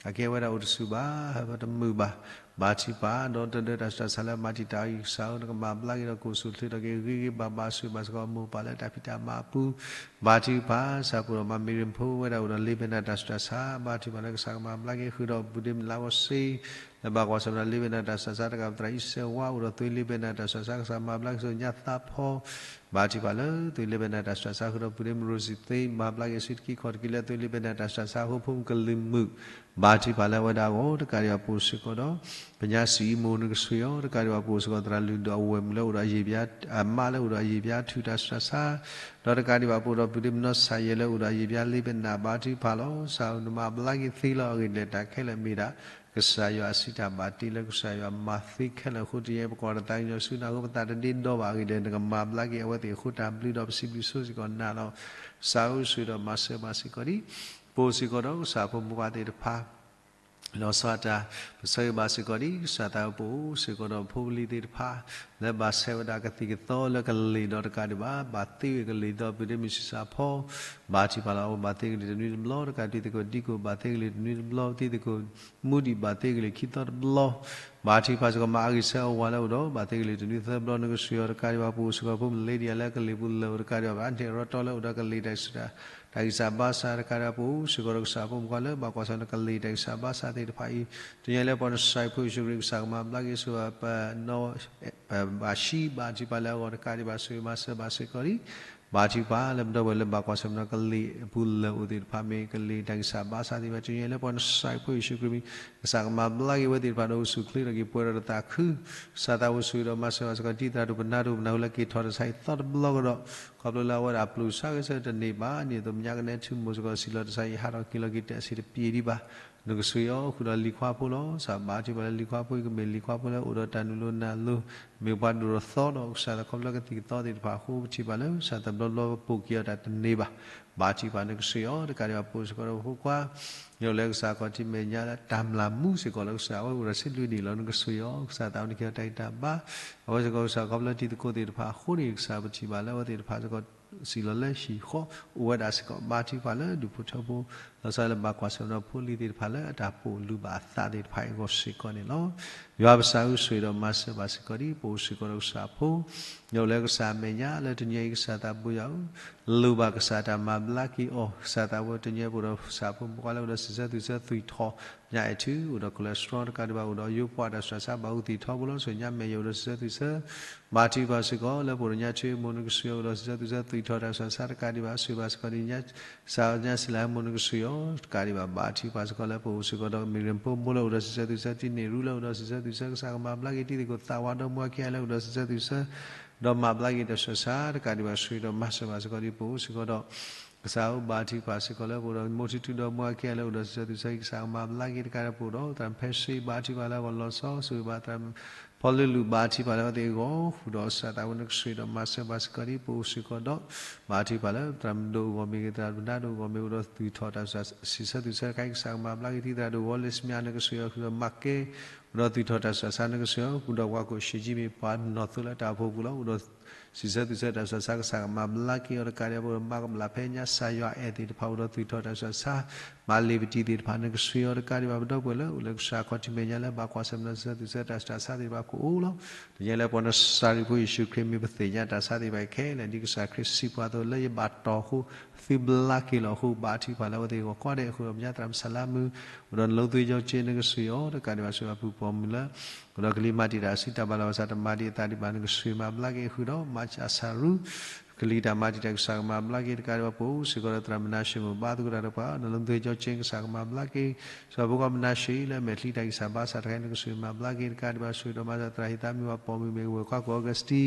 အကဲဝဲဒၣ်အိၣ်တဆူၣ်ဘၣ် ပတမုာ်ဘၣ် ဘါထုကဖၣ် ဒီးတဒၢတၢ်ဆူးတၢ်ဆါလၢအမၤတံာ်တာ်အီၤ ကစၢ်ဧၢ နကမၤဘျါက့ၤဒီး ကိးဆူၣ်ချ့ထီၣ်က့ၤ ဂ့ၤဂ့ၤဘၣ်ဘၣ် ဆိၣ်ဂ့ၤဘၣ်စ့ၢ်ကီး မိၢ်ပၢ်လၢတၢ်ဖံးတၢ်မၤအပူၤ ဘါထုကဖၣ် ဆၣ်ဖိဒီးမၤမ့ၢ်ရ့ၣ်ဖိဝဲဒၣ် အိၣ်ဒီးလ့ဘဲနၤတၢ်ဆူးတၢ်ဆါ ဘါထုကဖၣ်လၢကစၢ်ကမၤဘျါက့ၤ ဃုာ်ဒီးပုၢ်ဒ့မုၣ်လါဘီစ့ လၢဘၣ်ကွၢ်ဆၢၣ်မဲာ်ဒီးလ့ဘဲနၤတၢ်ဆူးတၢ်ဆါ တကးပသရၣ်အံၤစဲဝါ အိၣ်ဒီးသွ့လ့ဘဲနၤတၢ်ဆူးတၢ်ဆါ ကစၢ်မၤဘျါက့ၤဆူညါသးဖီ ဘါထုကဖၣ်လၢ သွ့လ့ဘဲနၤတၢ်ဆူးတၢ်ဆါ ဃုာ်ဒီးပုၢ်ဒ့မုၣ်ရိစံသ့ မၤဘျါက့ၤဆူတက့ၢ်ခီၣ်တက့ၢ်လၢ သွ့လ့ဘဲနၤတၢ်ဆူးတၢ်ဆါ အဃိဖိမုၣ်ကလုာ်မုာ် ဘါထုကဖၣ်လၢအဝဲဒၣ်အဂီၢ် တကးဒံးဘၣ်ပအိၣ်စ့ၢ်ကီးဒီး ပညါစံးအံၤမိၢ်နကဆှံအီၤ တကးဒံးဘၣ်ပအိၣ်စ့ၢ်ကီးသရၣ်လုၢ်ဒိၣ်အဝဲၢ်မုၣ်လၢအိၣ်ဒီးအယံာ်ဘါ အမါလၢအိၣ်ဒီးအယံာ်ဘါထုးတၢ်ဆူးတၢ်ဆါ ဒီးတကးဒံးဘၣ်ပအိၣ်ဒီးပုၢ်ဒ့မုၣ်နီၢ်စၢ်ယဲၢ်လၢအိၣ်ဒီးအယံာ်ဘါလ့ဘဲနၤ ဘါထုကဖၣ်လီၤ. ကစၢ်ဧၢ နမၤဘျါက့ၤသ့လီၤ အဂ့ၢ်ဒ်လဲၣ်တၢ်ခဲလၢာ်မ့ၢ်ဒၣ် ကစၢ်ယွၤအစံးတၢ်ဘၣ်တ့လၢကစၢ်ယွၤမၤသ့ခဲလၢာ်အဃိ တနံၤအံၤပကွၢ်တၢ်သးကညီၤဆူနၤအဃိ ပသးတဒ့ဒီဘၣ် အဂ့ၢ်ဒ်လဲၣ် နကမၤဘျါက့ၤအဝဲသ့ၣ်အဃိ တၢ်ဘျုးဒီးပစံးဘျုးဆိစ့ၢ်ကီးနၤလီၤ. ကစၢ်ဧၢ ဆိၣ်ဂ့ၤဒီးမၤစၢၤဘၣ်စ့ၢ်ကီးဒံး ပအိၣ်စ့ၢ်ကီးဒီးကစၢ်ဖိမုၣ်ခွါသ့ၣ်တဖၣ် လီၤဆီဒၣ်တၢ် ပဆၢဂ့ၤဘၣ်စ့ၢ်ကီးဒံး ကစၢ်သးပအိၣ်စ့ၢ်ကီးဒီးဖိပလံၤသ့ၣ်တဖၣ် လၢဘၣ်ဆဲးဝဲဒၣ်ကသံၣ်ကသီလၢကလ့ၢ်ဒီးတကးဒံးဘၣ် ဘၣ်သ့ဝဲကလ့ၢ်ဒီးပုၢ်ဒ့မုၣ်ဆံးစၢ်ဖီ ဘါထုကဖၣ်လီၤ အဝဲဘၣ်သ့ကလ့ၢ်တနွံတဘျီ တကးဒံးတံၤသကိးဒံကိၣ် ဘၣ်သ့ကလ့ၢ်တနွံတဘျီ တံၤသကိးမူဒံး ဘၣ်သ့ကလ့ၢ်ခံသီတဘျီ ဘါထုကဖၣ်စ့ၢ်ကီး မၤအဂံၢ်ဆၢအဝၤလၢအိၣ်ဒီး ဘၣ်သ့ကလ့ၢ်တနွံသၢဘျီ နကဆှံအီၤ တကးဒံးဘၣ်ပအိၣ်စ့ၢ်ကီးဖိမုၣ်လ့ဒံယၤလၢကလ့ၢ်ပူၤလၢာ်အိၣ် တကးဒံးဘၣ် အါန့ၢ်အရီတီလၢအိၣ်ဒီးကလ့ၢ်တၢ်ဂံၢ်စၢ် တၢ်ဂံၢ်စၢ်ဘါစၢ် တကးဒံးဘၣ်ပအိၣ်စ့ၢ်ကီးဒီးကစၢ်ဖိမုၣ်ခွါလၢ ဘၣ်ကွၢ်ဆၢၣ်မဲာ်ဒီးကလ့ၢ်တၢ်ဂံၢ်စၢ်ဘါစၢ်သ့ၣ်တဖၣ်အံၤ တနံၤအံၤလၢပှၤနဆှၢဖှိၣ်ယ့ၣ်ၡူးခရံာ် ကစၢ်ကမၤဘျါက့ၤဆိၣ်ဂ့ၤပနီၢ် ဘၣ်ဆံး ဘါထုကဖၣ်လၢအဂီၢ် တကးဒံးဘၣ်ဆိၣ်ဂ့ၤမၤစၢၤဘၣ်စ့ၢ်ကီးဒံး ဘါထုကဖၣ်လၢပဒီပုၢ်ဝဲၢ်လၢဘၣ်ကွၢ်ဆၢၣ်မဲာ်ဒီး ကလ့ၢ်အပူၤလၢာ်အိၣ်သ့ၣ်တဖၣ် မ့ၢ်ကလ့ၢ်တၢ်ဂံၢ်စၢ်ဘါစၢ်သ့ၣ်တဖၣ် တနံၤအံၤလၢပှၤနဆှၢဖှိၣ်ယ့ၣ်ၡူးခရံာ်မံၤ ကစၢ်ကမၤဘျါက့ၤဝဲသ့ၣ်တဖၣ်ဒီး အိၣ်ဆူၣ်ချ့ထီၣ်က့ၤပှဲၤဒီးတသးခု ကစၢ်သးအိၣ်ဆိၣ်ဂ့ၤဒီးမၤစၢၤဘၣ်စ့ၢ်ကီး တံၤသရၣ်ဒိၣ်ပနၢ်ဒိၣ် ပနၢ်ဟူလၢက့ၤထီၣ်တၢ်ဆါအံၤသီတဘျီကဒီး ခီဖျိလၢအဝဲဒၣ်ပျိာ်ဆါဂဲၤဆၢတန့ၢ်ဘၣ်န့ၣ် သိးမဲာ်ညါကနဲထူမိၢ်စ့ၢ်ကီး စံးလီၤတၢ်ဆါအံၤ ဟးထီၣ်က့ၤလီၤက့ၤတၢ်စ့ၢ်တပျ့ၤဒံးဘၣ် နကဆှံအီၤဃုာ်ဒီးလံၤခွါဖိလီၤ. ကစၢ်ဘါထုကဖၣ်လၢလံၤခွါဖိအံၤ ကမ့ၢ်လံၤခွါဖိလၢအိၣ်ဒီးတၢ်နုာ်လီၤနုာ်လီၤ မ့ၢ်ပှၤဒိၣ်ထီၣ်သီဒီး ကစၢ်သးခီဖျိကသံၣ်ကသီသ့ၣ်တဖၣ်အဃိ ပထံၣ်ဘၣ်လၢကစၢ်တဘျီဘျီပပိာ်က့ၤအီၤတၢ်တန့ၢ်ဘၣ် ဘါထုကဖၣ်နကဆှံအီၤ တကးဒံးဘၣ်ပအိၣ်စ့ၢ်ကီးဒီးဖိခွါ ယအိၣ်လၢကစၢ်ခီၣ်ထံးမဲာ်ညါလၢတၢ်မျၢ်မူစ့ၢ်ကီးလၢကစၢ်အဝဲအိၣ်ဒီးဆံးလွံၢ်နံၣ်လီၤ နကဆှံအီၤ ကစၢ်သးအိၣ်န့ၢ်က့ၤအီၤတၢ်ဂံၢ်တၢ်ဘါ အဝဲစ့ၢ်ကီးကစၢ်ခီဖျိတံၤသကိးသ့ၣ်တဖၣ်အဃိန့ၣ် ကစၢ်ပထံၣ်ဘၣ်လၢအဝဲသ့ၣ်တဖၣ်စ့ၢ်ကီး စံးလီၤလၢဟံၣ်ဃီ အိၣ်ဝဲဒၣ်စ့ၢ်ကီး ဘါထုကဖၣ်လၢဒူၣ်ဖိထၢဖိ လီၤဆီလၢဘၣ်ကွၢ်ဆၢၣ်မဲာ်ဒီးဖိလံၤသ့ၣ်တဖၣ်လၢအတၢ်ပိာ်လုၢ်ဘၣ်အသးသ့ၣ်တဖၣ်အံၤအဂီၢ်စ့ၢ်ကီးန့ၣ်လီၤ. ယွၤပစၢ်ဧၢ ဆိၣ်ဂ့ၤဒီးမၤစၢၤဘၣ်စ့ၢ်ကီးဒံး ပအိၣ်စ့ၢ်ကီးဒီးကစၢ်ဖိ ယအိၣ်လၢကစၢ်မဲာ်ညါလၢတနံၤအံၤ ကစၢ်သးဘိယွၤဧၢ လိၣ်ဘၣ်ကစၢ်တၢ်မၤဘျါက့ၤအီၤ ကစၢ်သးဘိတနံၤအံၤ ပအိၣ်ဒီးကစၢ်ဖိမုၣ်ခွါလၢအိၣ်ဒီးစံးဆၢသူၣ်ဆၢသွံၣ်ထီၣ် ညါအဲၣ်ထူ အိၣ်ဒီး cholesterol တကးဒံးဘၣ် အိၣ်ဒီးယိပှၤတၢ်ဆူးတၢ်ဆါ ဘၣ်အူသံၣ်ထီဘိလီၤ ဆိၣ်ညါမဲာ်ယိၣ်အိၣ်ဒီးစံးဆၢသူၣ်ဆၢ ဘါထုကဖၣ်စ့ၢ်ကီး လၢပအိၣ်ဒီးညါဆၢမိၢ်နကဆှံအီၤ အိၣ်ဒီးစံးဆၢသူၣ်ဆၢသွံၣ်ထီၣ်တၢ်ဆူးတၢ်ဆါ တကးဒံးဘၣ် ဆိၣ်ဂ့ၤဘၣ်စ့ၢ်ကီးဒံး ကစၢ်ညါစံးလၢမိၢ်နကဆှံအီၤ တကးဒံးဘၣ် ဘါထုကဖၣ်စ့ၢ်ကီး လၢပအိၣ်စ့ၢ်ကီးဒီးမ့ၢ်ရ့ၣ်ဖိမိၢ်လၢအိၣ်ဒီးစံးဆၢသူၣ်ဆၢ တံၤန့ၢ်ရူလၢအိၣ်ဒီးစံးဆၢသူၣ်ဆၢ ကစၢ်ကမၤဘျါက့ၤတံၤသကိးသးဝးဒီမါဝၤခံဂၤလၢအိၣ်ဒီးစံးဆၢသူၣ်ဆၢ ဒီးမၤဘျါက့ၤတၢ်ဆူးတၢ်ဆါ တကးဒံးဘၣ် ဆိၣ်ဂ့ၤဒီးမၤစၢၤဘၣ်စ့ၢ်ကီးဒံး ပအိၣ်စ့ၢ်ကီးဒီး ကစၢ်ဧၢ ဘါထုကဖၣ်စ့ၢ်ကီးလၢပအိၣ်ဒီး မိၢ်ထူထူဒီးမါဝၤခံဂၤလၢအိၣ်ဒီးစံးဆၢသူၣ်ဆၢ ကစၢ်ကမၤဘျါက့ၤ တကးဒံးဘၣ် ပအိၣ်ဒီးသရၣ်ဖဲဆှံ ဘါထုကဖၣ်လၢအဂီၢ်လီၤဆီ ဆိၣ်ဂ့ၤဘၣ်သရၣ်ဖီလၢလူၤ ဘါထုကဖၣ်လၢအဝဲသ့ၣ်အဂီၢ် ဃုာ်ဒီးကစၢ်သးဝဲန့ၣ် ကဆိၣ်ဂ့ၤဒီးမၤစၢၤဘၣ်စ့ၢ်ကီးဒံး ပအိၣ်စ့ၢ်ကီးဒီး ဘါထုကဖၣ်လၢသရၣ်မုၣ်ဒိၣ်အဂီၢ်မ့ၢ်ဂ့ၤ သရၣ်မုၣ်နါဒိၣ်အဂီၢ်မ့ၢ်ဂ့ၤ အိၣ်ဒီးသွံၣ်ထီၣ်တၢ်ဆူးတၢ်ဆါ စံးဆၢသူၣ်ဆၢတခါအံၤ ကစၢ်ကမၤဘျါက့ၤတံၤသရၣ်ဒိၣ်ဝီလ့ၣ်စမံညါ နကဆိၣ်ဂ့ၤအီၤ ဃုာ်ဒီးမၤကဲ အိၣ်ဒီးသွံၣ်ထီၣ်တၢ်ဆူးတၢ်ဆါ နကဆိၣ်ဂ့ၤအီၤ ဃုာ်ဒီးပှၤကိးၡ့ၣ်ကၠံ မ့ၢ်ပှၤနီၢ်သိလၢတၢ်အိၣ်ဖှိၣ်ပူၤလီၤ အိၣ်ဒီးစံးဆၢသူၣ်ဆၢတၢ်ဆူးတၢ်ဆါ ကစၢ်ကမၤဘျါက့ၤအီၤ တကးဒံးဘၣ် ပအိၣ်ဒီးမၤကမၣ်လၢ်ဖဲညါ ကစၢ်ယွၤအဲၣ်သ့ၣ်တဖၣ် အိၣ်ဒီးသွံၣ်ထီၣ်တၢ်ဆူးတၢ်ဆါ မၤလ့ၤပတံၤသ့ၣ်တဖၣ် နကဆိၣ်ဂ့ၤအီၤ တကးဒံးဘၣ် ပဒီပုၢ်ဝဲၢ်လၢအိၣ်လၢကစၢ်ခီၣ်ထံးမဲာ်ညါလၢဘၣ်ကွၢ်ဆၢၣ်မဲာ်ဒီးစံးဆၢသူၣ်ဆၢတၢ်ဆူးတၢ်ဆါသ့ၣ်တဖၣ်ကအိၣ်လီၤ တနံၤအံၤလၢပှၤနၡရံးဖိယ့ၣ်ၡူးခရံာ်မံၤ ပသ့ၣ်ညါတၢ်ဆါသ့ၣ်တဖၣ်ခဲလၢာ် ဒ်ကစၢ်ခရံာ်စံးပှၤအသိး လၢယဘၣ်တီၢ်အဃိ သုဘျါက့ၤလီၤအဃိ ဘါထုကဖၣ်လၢအဝဲသ့ၣ်အဂီၢ် ကွၢ်ဒဲးအဃိ ပညါသရၣ်မုၣ်စလါမူ အိၣ်ဒီးနလိသ့ယီကၠ့ နကဆိၣ်ဂ့ၤအီၤ တကးဒံးဘၣ် ဆိၣ်ဂ့ၤဘၣ်ပုၢ်ပိာ်မုၣ်လၢ အိၣ်ဒီးကလံၤမၤတံာ်တာ်အစုတၢ်ဘၣ်လီၤဘၣ်စး တမၤဒံးအသးဒံးဘၣ် နကဆိၣ်ဂ့ၤမၤဘျါက့ၤဃုာ်ဒီး မၤစၢ်ဆၢရူ ကလံၤတၢ်မၤတံာ်တာ် ကစၢ်ကမၤဘျါက့ၤ တကးဒံးဘၣ် ပအိၣ်စ့ၢ်ကီးဒီးသရၣ်မုၣ်နါၡ့မိၣ် ဘါသကိးတၢ်ဒီးပှၤ နလိသ့ယီကၠ့ ကစၢ်ကမၤဘျါက့ၤ ဆိၣ်ဂ့ၤဖိခွါမုၣ်နါၡ့ လၢအမဲာ်ချံတၢ်ဂံၢ်စၢ်ဘါစၢ်တခါအံၤ နကဆိၣ်ဂ့ၤမၤဘျါက့ၤ တကးဒံးဘၣ် ဆိၣ်ဂ့ၤဒီးမၤစၢ်သရၣ်ဟ့ၣ်သးမံၤ ပှၤပိာ်မုၣ်မ့ၢ်ဂ့ၤ ဝဲၢ်ခွါကိးအီကစတံ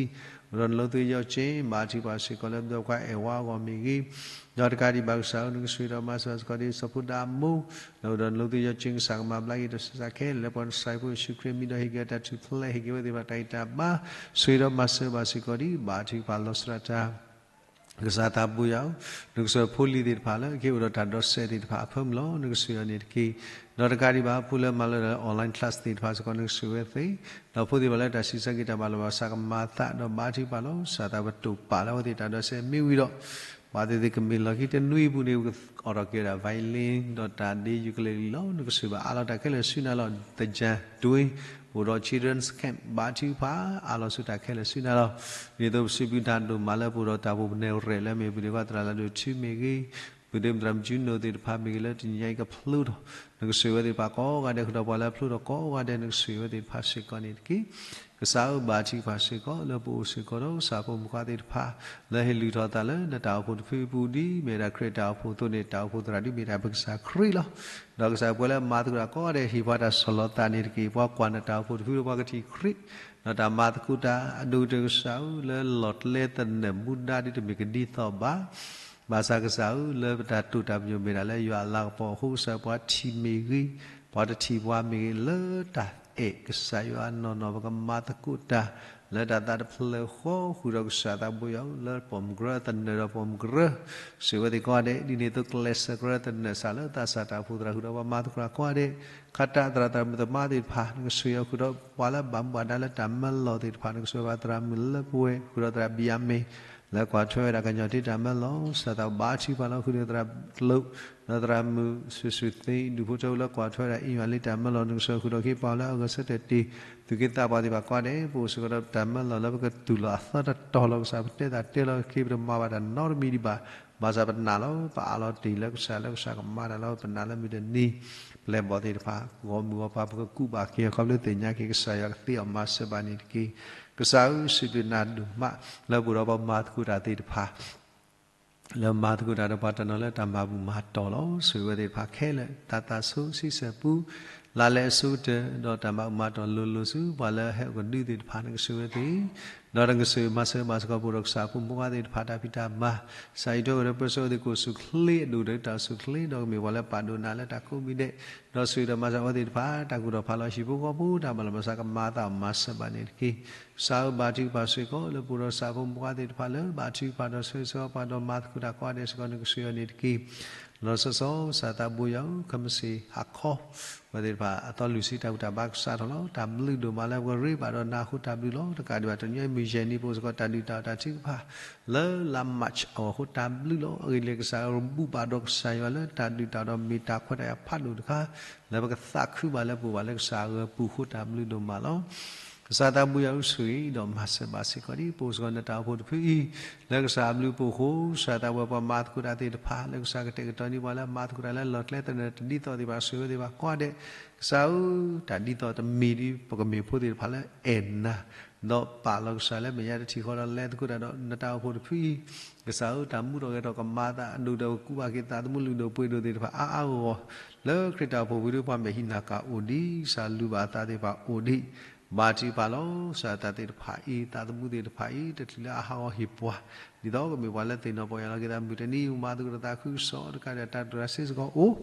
အိၣ်ဒီးနလိသ့ယီကၠ့ ဘါထုကဖၣ်စ့ၢ်ကီးလၢ ပဒီပုၢ်ဝဲၢ်ခွါအဲၣ်ဝါအဂီၢ်မ့ၢ်ဂ့ၤ ဒီးတကးဒံးဘၣ်ကစၢ်ဧၢ နကဆိၣ်ဂ့ၤဒီးမၤစၢၤစ့ၢ်ကီးဒ်စီၤဖိဒါမိၢ် လၢအိၣ်ဒီးနလိသ့ယီကၠ့ ကစၢ်ကမၤဘျါက့ၤတၢ်ဆူးတၢ်ဆါခဲလၢာ် လၢပှၤနၡရံးဖိယ့ၣ်ၡူးခရံာ်မံၤဒီး ဟ့ၣ်က့ၤတၢ်ထူၣ်ဖျဲး ဟ့ၣ်က့ၤဝဲသ့ၣ်တဖၣ်တၢ်ဂံၢ်တၢ်ဘါ ဆိၣ်ဂ့ၤဒီးမၤစၢၤဘၣ်စ့ၢ်ကီးဒံး ဘါထုကဖၣ်လီၤစရၣ်တၢ် ကစၢ်သးဘိယွၤဧၢ, နကဆိၣ်ဂ့ၤဖိလံၤသ့ၣ်တဖၣ်လၢ က့ၤအိၣ်ဒီးတၢ်ဒိးစဲးသ့ၣ်တဖၣ်အဖၢမုၢ်လီၤ. နကဆိၣ်ဂ့ၤအီၤန့ၣ်တက့ၢ်. ဒီးတကးဒံးဘၣ် ဖိလၢမၤလိဒီး online class သ့ၣ်တဖၣ်စ့ၢ်ကီး နကဆိၣ်ဂ့ၤဝဲသ့ၣ်, ဒီးဖိသ့ၣ်တဖၣ်လၢတၢ်စံးဆၢက့ၤတၢ်ဘၣ်လီၤဘၣ်စးကမၤအသး ဒီးဘါထုကဖၣ်လီၤ. ကစၢ်သးပတိာ်ပာ်လၢအဝဲသ့ၣ်တၢ်ဒိးစဲးမ့ၢ်ဝံၤဒီး ဘၣ်သ့ၣ်သ့ၣ်ကမ့ၢ်လီၢ်ခံတနွံအပူၤန့ၣ် အိးထီၣ်က့ၤဝဲဒၣ် violin ဒီးတၢ်ဒ့ ukulele လီၤ. နကဆိၣ်ဂ့ၤဘၣ်အါလီၤတၢ်ခဲလၢာ်ဆူနၤလီၤ. သင်္ကြန်တွင်း ပအိၣ်ဒီး children's camp ဘါထုကဖၣ် အးလီၤဆူတၢ်ခဲလၢာ်ဆူနၤလီၤ. ဒ်သိးပစံးဘျုးနၤဒိၣ်မးလၢပအိၣ်ဒီးတၢ်အိၣ်ဖှိၣ်ပနဲၣ်ရဲၣ်လၢမ့ၢ် ပဒုးကွၢ်သရၣ်လၢဒိၣ်ထူမ့ၢ်ဂ့ၤ, ပဒုးမတြၢ်မုၢ်ကၠူနိၣ်သ့ၣ်တဖၣ်မ့ၢ်ဂ့ၤလၢတနံၤညါအံၤကဖျိထီၣ် နကဆိၣ်ဂ့ၤဝဲသ့ၣ်တဖၣ်ကိးဂၤဒဲး ဃုာ်ဒီးပှၤလၢအဖျိထီၣ်ကိးဂၤဒဲး နကဆိၣ်ဂ့ၤဝဲသ့ၣ်တဖၣ်စ့ၢ်ကီးန့ၣ်တက့ၢ်. ကစၢ်ဧၢ ဘါထုကဖၣ်စ့ၢ်ကီးလၢပအိၣ်စ့ၢ်ကီးဒီးကစၢ်ဖိမုၣ်ခွါသ့ၣ်တဖၣ် လၢဟ့ၣ်လုၢ်ထီၣ်သးလၢနတၢ်အိၣ်ဖှိၣ်တဖုအပူၤ ဒ်မ့ၢ်ဝဲဒၣ်ခရံာ်တၢ်အိၣ်ဖှိၣ်အသိးန့ၣ် တၢ်အိၣ်ဖှိၣ်သရၣ်ဒ်မ့ၢ်ဒၣ်ပကစၢ်ခရံာ်လီၤ. ဒီးကစၢ်ပှၤလၢမၤသကိးတၢ်ကိးဂၤဒဲး ဟ့ၣ်ပှၤတၢ်ဆီၣ်လီၤသးန့ၣ်တက့ၢ်. ပှၤကွၢ်နတၢ်အိၣ်ဖှိၣ်တဖုဒီးပှၤကထံၣ်ခရံာ် ဒီးတၢ်မၤသကိးတၢ်အဒိၣ်ကတၢၢ်ကစၢ်ဧၢ လၢလီၢ်ကျဲသနၢၣ်မူဒါဒ်တမ့ၢ်ကဒ်သိးဘၣ် ဘၣ်ဆၣ်ကစၢ်ဧၢ လၢပတၢ်တိာ်တၢ်ပညိၣ်မ့ၢ်ဒၣ်လၢယွၤအလၤကပီၤအဃိ ကစၢ်ပှၤထံၣ်မ့ၢ်ဂ့ၤ, ပှၤတထံၣ်ပှၤမ့ၢ်ဂ့ၤ လၢတၢ်အဲၣ်ကစၢ်ယွၤအနီၢ်နီၢ် ပကမၤသကိးတၢ် လၢတၢ်သးတဖျၢၣ်ဃီ ဃုာ်ဒီးကစၢ်သးဘိယွၤဧၢ လၢပိာ်မုၣ်ကရၢသနၢၣ်ဒီးပိာ်မုၣ်ကရၢ ဆိၣ်ဂ့ၤဝဲသ့ၣ်ကိးဂၤဒဲး ဒ်န့ၣ်အသိးကျဲးစၢးကရၢသနၢၣ်စၢ်လၢသးစၢ်တၢ်အိၣ်ဖှိၣ်သရၣ် ဃုာ်ဒီးပှၤမၤသကိးတၢ်ကိးဂၤဒဲး ခးတၢ်သရၣ်သရၣ်မုၣ်သမါသ့ၣ်တဖၣ် နကဆိၣ်ဂ့ၤဃုာ်ဒီးပှၤလၢဘၣ်မူဘၣ်ဒါလၢတၢ်မၢလီၤသ့ၣ်တဖၣ် နကဆိၣ်ဂ့ၤဘၣ်သရၣ်မုၣ်လၢပဝဲ ဃုာ်ဒီးသရၣ်ဘံၣ်ယၤမ့ၣ် လၢကွၢ်ထွဲဝဲဒၣ်ကညီၤထံတၢ်မၢလီၤ ကစၢ်သးဘါထုကဖၣ်လီၤ ဃုာ်ဒီးသရၣ်ကျိာ် ဒီးသရၣ်မုၣ်ဆူၣ်ဆူၣ်သ့ ဒူၣ်ဖိထၢဖိလၢကွၢ်ထွဲဝဲဒၣ်အ့ၣ်ယွၤလံတၢ်မၢလီၤ နကဆိၣ်ဂ့ၤဃုာ်ဒီးက့ၤပှၤလၢအဂဲၤဆၢထၢၣ်တ့ၢ် သူၣ်က့သးပှၢ်သ့ၣ်တဖၣ်ကိးဂၤဒဲး ပအိၣ်စ့ၢ်ကီးဒီးတၢ်မၢလီၤလၢပကတူၢ်လိာ်အသီတတီၤလီၤ ကစၢ်ပတဲတၢ်တဲလီၤက့ၤ ပတမၤဘၣ်တၢ်နီတမံၤဒံးဘၣ် ဘၣ်ဆၣ်ပနာ်လီၤ ပအးလီၤတ့ၢ်လၢကစၢ်လၢကစၢ်ကမၤတၢ်လၢပနၢ်လၢမုၢ်တနံၤ ပျဲၢ်ဘီၣ်သ့ၣ်တဖၣ် ဂီၢ်မုၢ်ဂီၢ်ပၤ ပကကူးဘၣ်က့ၤအခီဖျိသ့ၣ်ညါက့ၤ ကစၢ်ယွၤကသ့အီၤမၤစၢၤဘၣ်န့ၣ်တက့ၢ်. ကစၢ်ဧၢ စံးဘျုးနၤဒိၣ်မး လၢပအိၣ်ဒီးပှၤမၤသကိးတၢ်သ့ၣ်တဖၣ် လၢမၤသကိးတၢ်ဒီးပှၤတနီၤလၢတၢ်မၤဘူၣ်မၤတီၢ်လီၤ. ဆိၣ်ဂ့ၤဝဲသ့ၣ်တဖၣ်ခဲလၢာ် တၢ်သးဆိဆံဆဲၣ်ပူ လၢ်လၢအဆိကတၢၢ် ဒီးတၢ်မၤဘူၣ်မၤတီၢ်လိၤလိၤဆူ ပှၤလၢဟဲအိၣ်ကဒုသ့ၣ်တဖၣ် နကဆိၣ်ဂ့ၤဝဲသ့ၣ် ဒီးနကဆိၣ်ဂ့ၤမၤစၢၤမၤစ့ၢ်ကီးပအိၣ်ဒီးကစၢ်ဖိမုၣ်ဖိခွါသ့ၣ်တဖၣ်တၢ်ဖံးတၢ်မၤ ကစၢ်အံးထွဲကွံာ်ဒီးပၢဆှၢဝဲသ့ၣ်ကိးဆူၣ်ချ့အဒိၣ်ဒီးတၢ်အိၣ်ဆူၣ်ချ့ ဒီးကမ့ၢ်ပှၤလၢပာ်ဒိၣ်နၤလၢတၢ်ကိးမံၤဒဲး ဒီးဆိၣ်ဂ့ၤဒီးမၤစၢၤအဝဲသ့ၣ်တဖၣ် တၢ်ကူၣ်ထီၣ်ဖးလီၤဟံၣ်ဖိဃီဖိ တၢ်မၤလီၤမၤစၢၤကမၤအသးမၤစၢၤဘၣ်န့ၣ်တက့ၢ်. ကစၢ်ဧၢ ဘါထုကဖၣ်စ့ၢ်ကီး လၢပအိၣ်ဒီးကစၢ်ဖိမုၣ်ဖိခွါသ့ၣ်တဖၣ်လၢ ဘါထုကဖၣ်ဒီးဆိၣ်ဂ့ၤဆိၣ်ဝါပှၤဒီးမၤသကိးတၢ်ကိးဂၤဒဲးစ့ၢ်ကီး နကဆိၣ်ဂ့ၤအီၤန့ၣ်တက့ၢ်. လီၤဆီဆီ ကစၢ်သးဘိယွၤဧၢ ခဲမုၢ်ဆ့ၣ်ဟါခီ ပဝဲသ့ၣ်တဖၣ်အသီလွံၢ်ဆံတၢ်ဘူၣ်တၢ်ဘါကစးထီၣ်လီၤ. တၢ်ဘျုးဒိၣ်မးလၢပကရ့ဘၣ်ဒီးနၤအဃိတၢ်ဘျုးလီၤ. တကးဒံးဘၣ် တနံၤအံၤမုၢ်ယဲၢ်နံၤ ပအိၣ်စ့ၢ်ကီးတၢ်ဒုးတၢ်အီၣ်တၢ်ထုကဖၣ် လၢလါမၢ်ၡးအဂီၢ်အဃိတၢ်ဘျုးလီၤ. အဂ့ၢ်ဒ်လဲၣ် ကစၢ်ဧၢ ပဘူၣ်ဘၣ်ဒီးကစၢ်ယွၤလၢတၢ်ဒုးတၢ်အီၣ်ဒီးမ့ၢ်တၢ်ခွဲးတၢ်ယာ်ဖးဒိၣ်တခါ လၢပကသးခုဘၣ်လၢပအိၣ်ဘၣ်လၢကစၢ်အဂၢၤပူၤအဃိတၢ်ဘျုးဒိၣ်မးလီၤ. ကစၢ်သးဘိယွၤဧၢ ဆိၣ်ဂ့ၤဒီးမၤစၢၤဘၣ်စ့ၢ်ကီးဒ် ပအိၣ်စ့ၢ်ကီးနတၢ်အိၣ်ဖှိၣ်တဖုအံၤ လၢကစၢ်အဘျုးအဖှိၣ်အဃိ ကစၢ်သးဘိယွၤပှၤမၤသကိးတၢ်သ့ၣ်တဖၣ် လၢကစၢ်ကတဲာ်ကတီၤန့ၢ်ပှၤလၢအမၤသကိးတၢ်လၢလီၢ်ကျဲသနၢၣ်တဒ်သိးသ့ၣ်တဖၣ် ဆိၣ်ဂ့ၤဝဲသ့ၣ်တဖၣ်ကိးဂၤဒဲး ကစၢ်ဧၢ တၢ်ဒ်သိးတမံၤဒ်ပကမ့ၢ်ဖိသ့ၣ်တဖၣ်လၢအဲၣ်နၤ ဒီးပာ်လီၤကစၢ်လၢမဲာ်ညါတထံၣ်ဃီဒီးလဲၤသကိးတၢ်ဒီး နတၢ်အိၣ်ဖှိၣ်တဖုအံၤ ကစၢ်ဧၢ တၢ်မူထီၣ်ဂဲၤထီၣ်ကမၤအသးအဒိၣ်ဒီး ပကူးဘၣ်က့ၤသးသမူလုၢ်ဒိၣ်ပှ့ၤဒိၣ်သ့ၣ်တဖၣ်အါအါဂီၢ်ဂီၢ် လၢခရံာ်တၢ်အိၣ်ဖှိၣ်ဝံၤဒီး ပှၤမဲာ်ဟံးနၤကၤအိၣ်ဒံး ကစၢ်လူၤဘၣ်အသးသ့ၣ်တဖၣ်အိၣ်ဒံး ဘါထုကဖၣ်လီၤ. ကစၢ်သးသ့ၣ်တဖၣ်အံၤ သးသမူသ့ၣ်တဖၣ်အံၤ တချုးလၢအဟးဂီၤဟ့ၣ်ပှၤ ဒ်သိးကမ့ၢ်ပှၤလၢသ့ၣ်နီၣ်ပီၢ်ယၢ်လီၤက့ၤသးမုၢ်တနံၤ မၤသကိးတၢ်သးခုကစီၣ် တကးဒံးတၢ်တြၢ်စ့ၢ်ကီးအိၣ်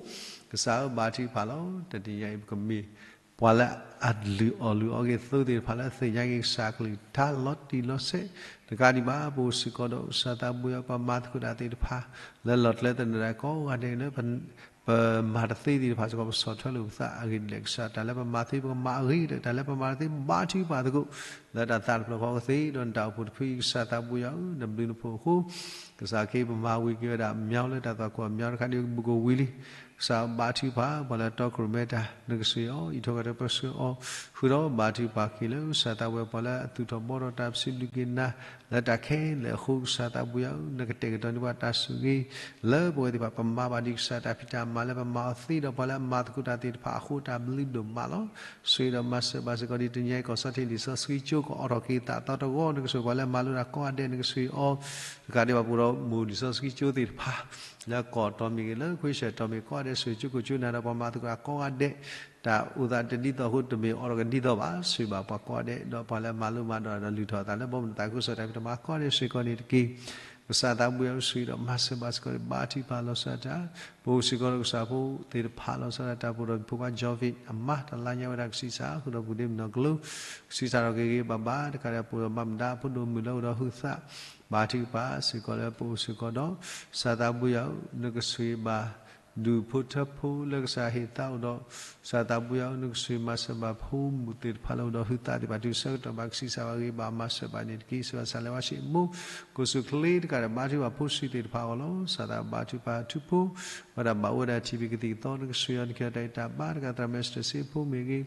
ကစၢ်ဧၢ ဘါထုကဖၣ်လီၤ. တနံၤညါအံၤ ပကမ့ၢ် ပှၤလၢအလုၢ်အီၣ်လုၢ်အီက့ၤသိသ့ၣ်တဖၣ်လၢသ့ၣ်ညါက့ၤကစၢ်ကလုၢ်ကထါလီၤတံၢ်လီၤဆဲး တကးဒံးဘၣ် ပအိၣ်စ့ၢ်ကီးဒီးကစၢ်သးဘိယွၤပှၤမၤသကိးတၢ်သ့ၣ်တဖၣ် လၢလီၢ်ကျဲသနၢၣ်တၢ်ကိးဂၤဒဲးလၢ ပမၤတသ့သ့ၣ်တဖၣ်စ့ၢ်ကီး ပဆီၣ်ထွဲလိာ်ပသးအဂ့ၢ်ဒ်လဲၣ် ကစၢ်တၢ်လၢပမၤသ့ ပကမၤအဂ့ၤဒီး တၢ်လၢပမၤတသ့ ဘါထုကဖၣ်သကိး လၢတၢ်သးတဖျၢၣ်ဃီကသ့ ဒီးနတၢ်အိၣ်ဖှိၣ်တဖုအံၤ ကစၢ်သးဘိယွၤဧၢ နဘျုးနဖှိၣ်အဃိ ကစၢ်ခ့ပမၤဝံၤက့ၤဝဲဒၣ် မညီလၢတၢ်သွၣ်ခိၣ်အမညီတခါဒံး ကဘူၣ်ကဝံၤလံ ကစၢ်ဘါထုကဖၣ် ပှၤလၢတီခိၣ်ရိၣ်မဲတၢ် နကဆိၣ်ဂ့ၤအီၤ အံးထွဲကွၢ်ထွဲပၢဆှၢအီၤ ဃုာ်ဒီးဘါထုကဖၣ်က့ၤလၢ ကစၢ်သးဝဲပှၤလၢအသူၣ်ထီၣ်ဘှီထီၣ်တၢ် ပစံးဘျုးက့ၤနၤ လၢတၢ်ခဲလၢာ်အဃိ ကစၢ်သးဘိယွၤဧၢ နကတဲာ်ကတီၤန့ၢ်ပှၤတၢ်ဆိၣ်ဂ့ၤ လၢပဝဲသ့ၣ်တဖၣ် ပမၤဘၣ်ဒံးကစၢ်တၢ်ဖံးတၢ်မၤလၢပမၤအီၤသ့ဒီး ပှၤလၢအမၤသကိးတၢ်သ့ၣ်တဖၣ်အဃိတၢ်ဘျုးဒိၣ်မးလီၤ. ဆိၣ်ဂ့ၤဒီးမၤစၢၤဘၣ်စ့ၢ်ကီးဒ်တနံၤအံၤ ကီၢ်စီထံးလံာ်စီဆှံကၠိ ကအိးထီၣ်က့ၤသးအသီတဂီၢ် နကဆိၣ်ဂ့ၤပှၤလၢအမၤလိတၢ်ကိးဂၤဒဲး နကဆိၣ်ဂ့ၤအီၤ တကးဒံးဘၣ် ပအိၣ်ဒီးမိၢ်လံာ်စီဆှံကၠိသ့ၣ်တဖၣ် လၢကီၢ်တီမ့ၢ်ဂ့ၤ လၢခွ့ၡၢၣ်တီမ့ၢ်ကိးဂၤဒဲး ဆိၣ်ဂ့ၤကၠိခိၣ်ကၠိနၢ်ဒီးပှၤမၤသကိးတၢ်ကိးဂၤဒဲး တၢ်အိၣ်သးတဒ်သိးအဃိ တမ့ၢ်အိးထီၣ်ကဒ်သိးဘၣ် ဆိၣ်ဂ့ၤဘၣ်ပှၤကိးဂၤဒဲး ဒီးပှၤလၢအမၤလိမၤဒိးတၢ်ဒီးလုၢ်ထီၣ်အသးလၢဘီမုၢ်သးခုကစီၣ်တၢ်ဖံးတၢ်မၤကိးဂၤဒဲးစ့ၢ်ကီးန့ၣ်တက့ၢ်. ကစၢ်သးဘိယွၤဧၢ ဆိၣ်ဂ့ၤဒီးမၤစၢၤဘၣ်စ့ၢ်ကီး ဘါထုကဖၣ်လီၤဆီဒၣ်တၢ် ပအိၣ်စ့ၢ်ကီးဒီးကစၢ်ဖိသ့ၣ်တဖၣ်လီၤဆီဒၣ်တၢ် ပအိၣ်ဒီးဖိခွါ Jovic အမါ တလါညါဝဲဒၣ်ကဆံးစၢ် ဃုာ်ဒီးပူၤဒ့မုၢ်နီၢ်ကလူး ကဆံးစၢ်ထီၣ်က့ၤဂ့ၤဂ့ၤဘၣ်ဘၣ် တကးဒံး ပအိၣ်ဒီးမါမဒါ ဖိဒိၣ်မုၣ်လၢအိၣ်ဒီးဟုးသး ဘါထုကဖၣ်စ့ၢ်ကီးလၢပအိၣ်စ့ၢ်ကီးဒီး ကစၢ်သးဘိယွၤဧၢ နကဆိၣ်ဂ့ၤဘၣ် ဒူၣ်ဖိထၢဖိလၢကစၢ်ဟ့ၣ်သါအိၣ်ဒီး ကစၢ်သးပူၤယၤ နကစၢ်မၤစၢၤဘၣ်ဖိမုၣ်သ့ၣ်တဖၣ်လၢအိၣ်ဒီးဟုသးသ့ၣ်တဖၣ် တုၤဆၢကတီၢ်ဘၣ်ကဆံးစၢ်ဘၣ်ဂ့ၤဘၣ်မၤစၢၤဘၣ်န့ၣ်တက့ၢ်. စံးဘၣ်ကစၢ်လၢဝါဆံးမိၢ် ကိၣ်စူၣ်ချ့တကးဒီး ဘါထုကဖၣ်ဖိဆံးသ့ၣ်တဖၣ်အဂီၢ်လီၤ. ကစၢ်သးဘါထုကဖၣ်ထုဖိ ဝဲဒၣ်ဘၣ်အိၣ်ဝဲဒၣ်ထံၣ်ဖံးကသံၣ်ကသီ နကစၢ်ယွၤနက့ၤအီၤတၢ်အဲၣ်တၢ်ဘါတဂၤ သရၣ်မ့ၢ်စတၢၢ်စ့ဖိမ့ၢ်ဂ့ၤ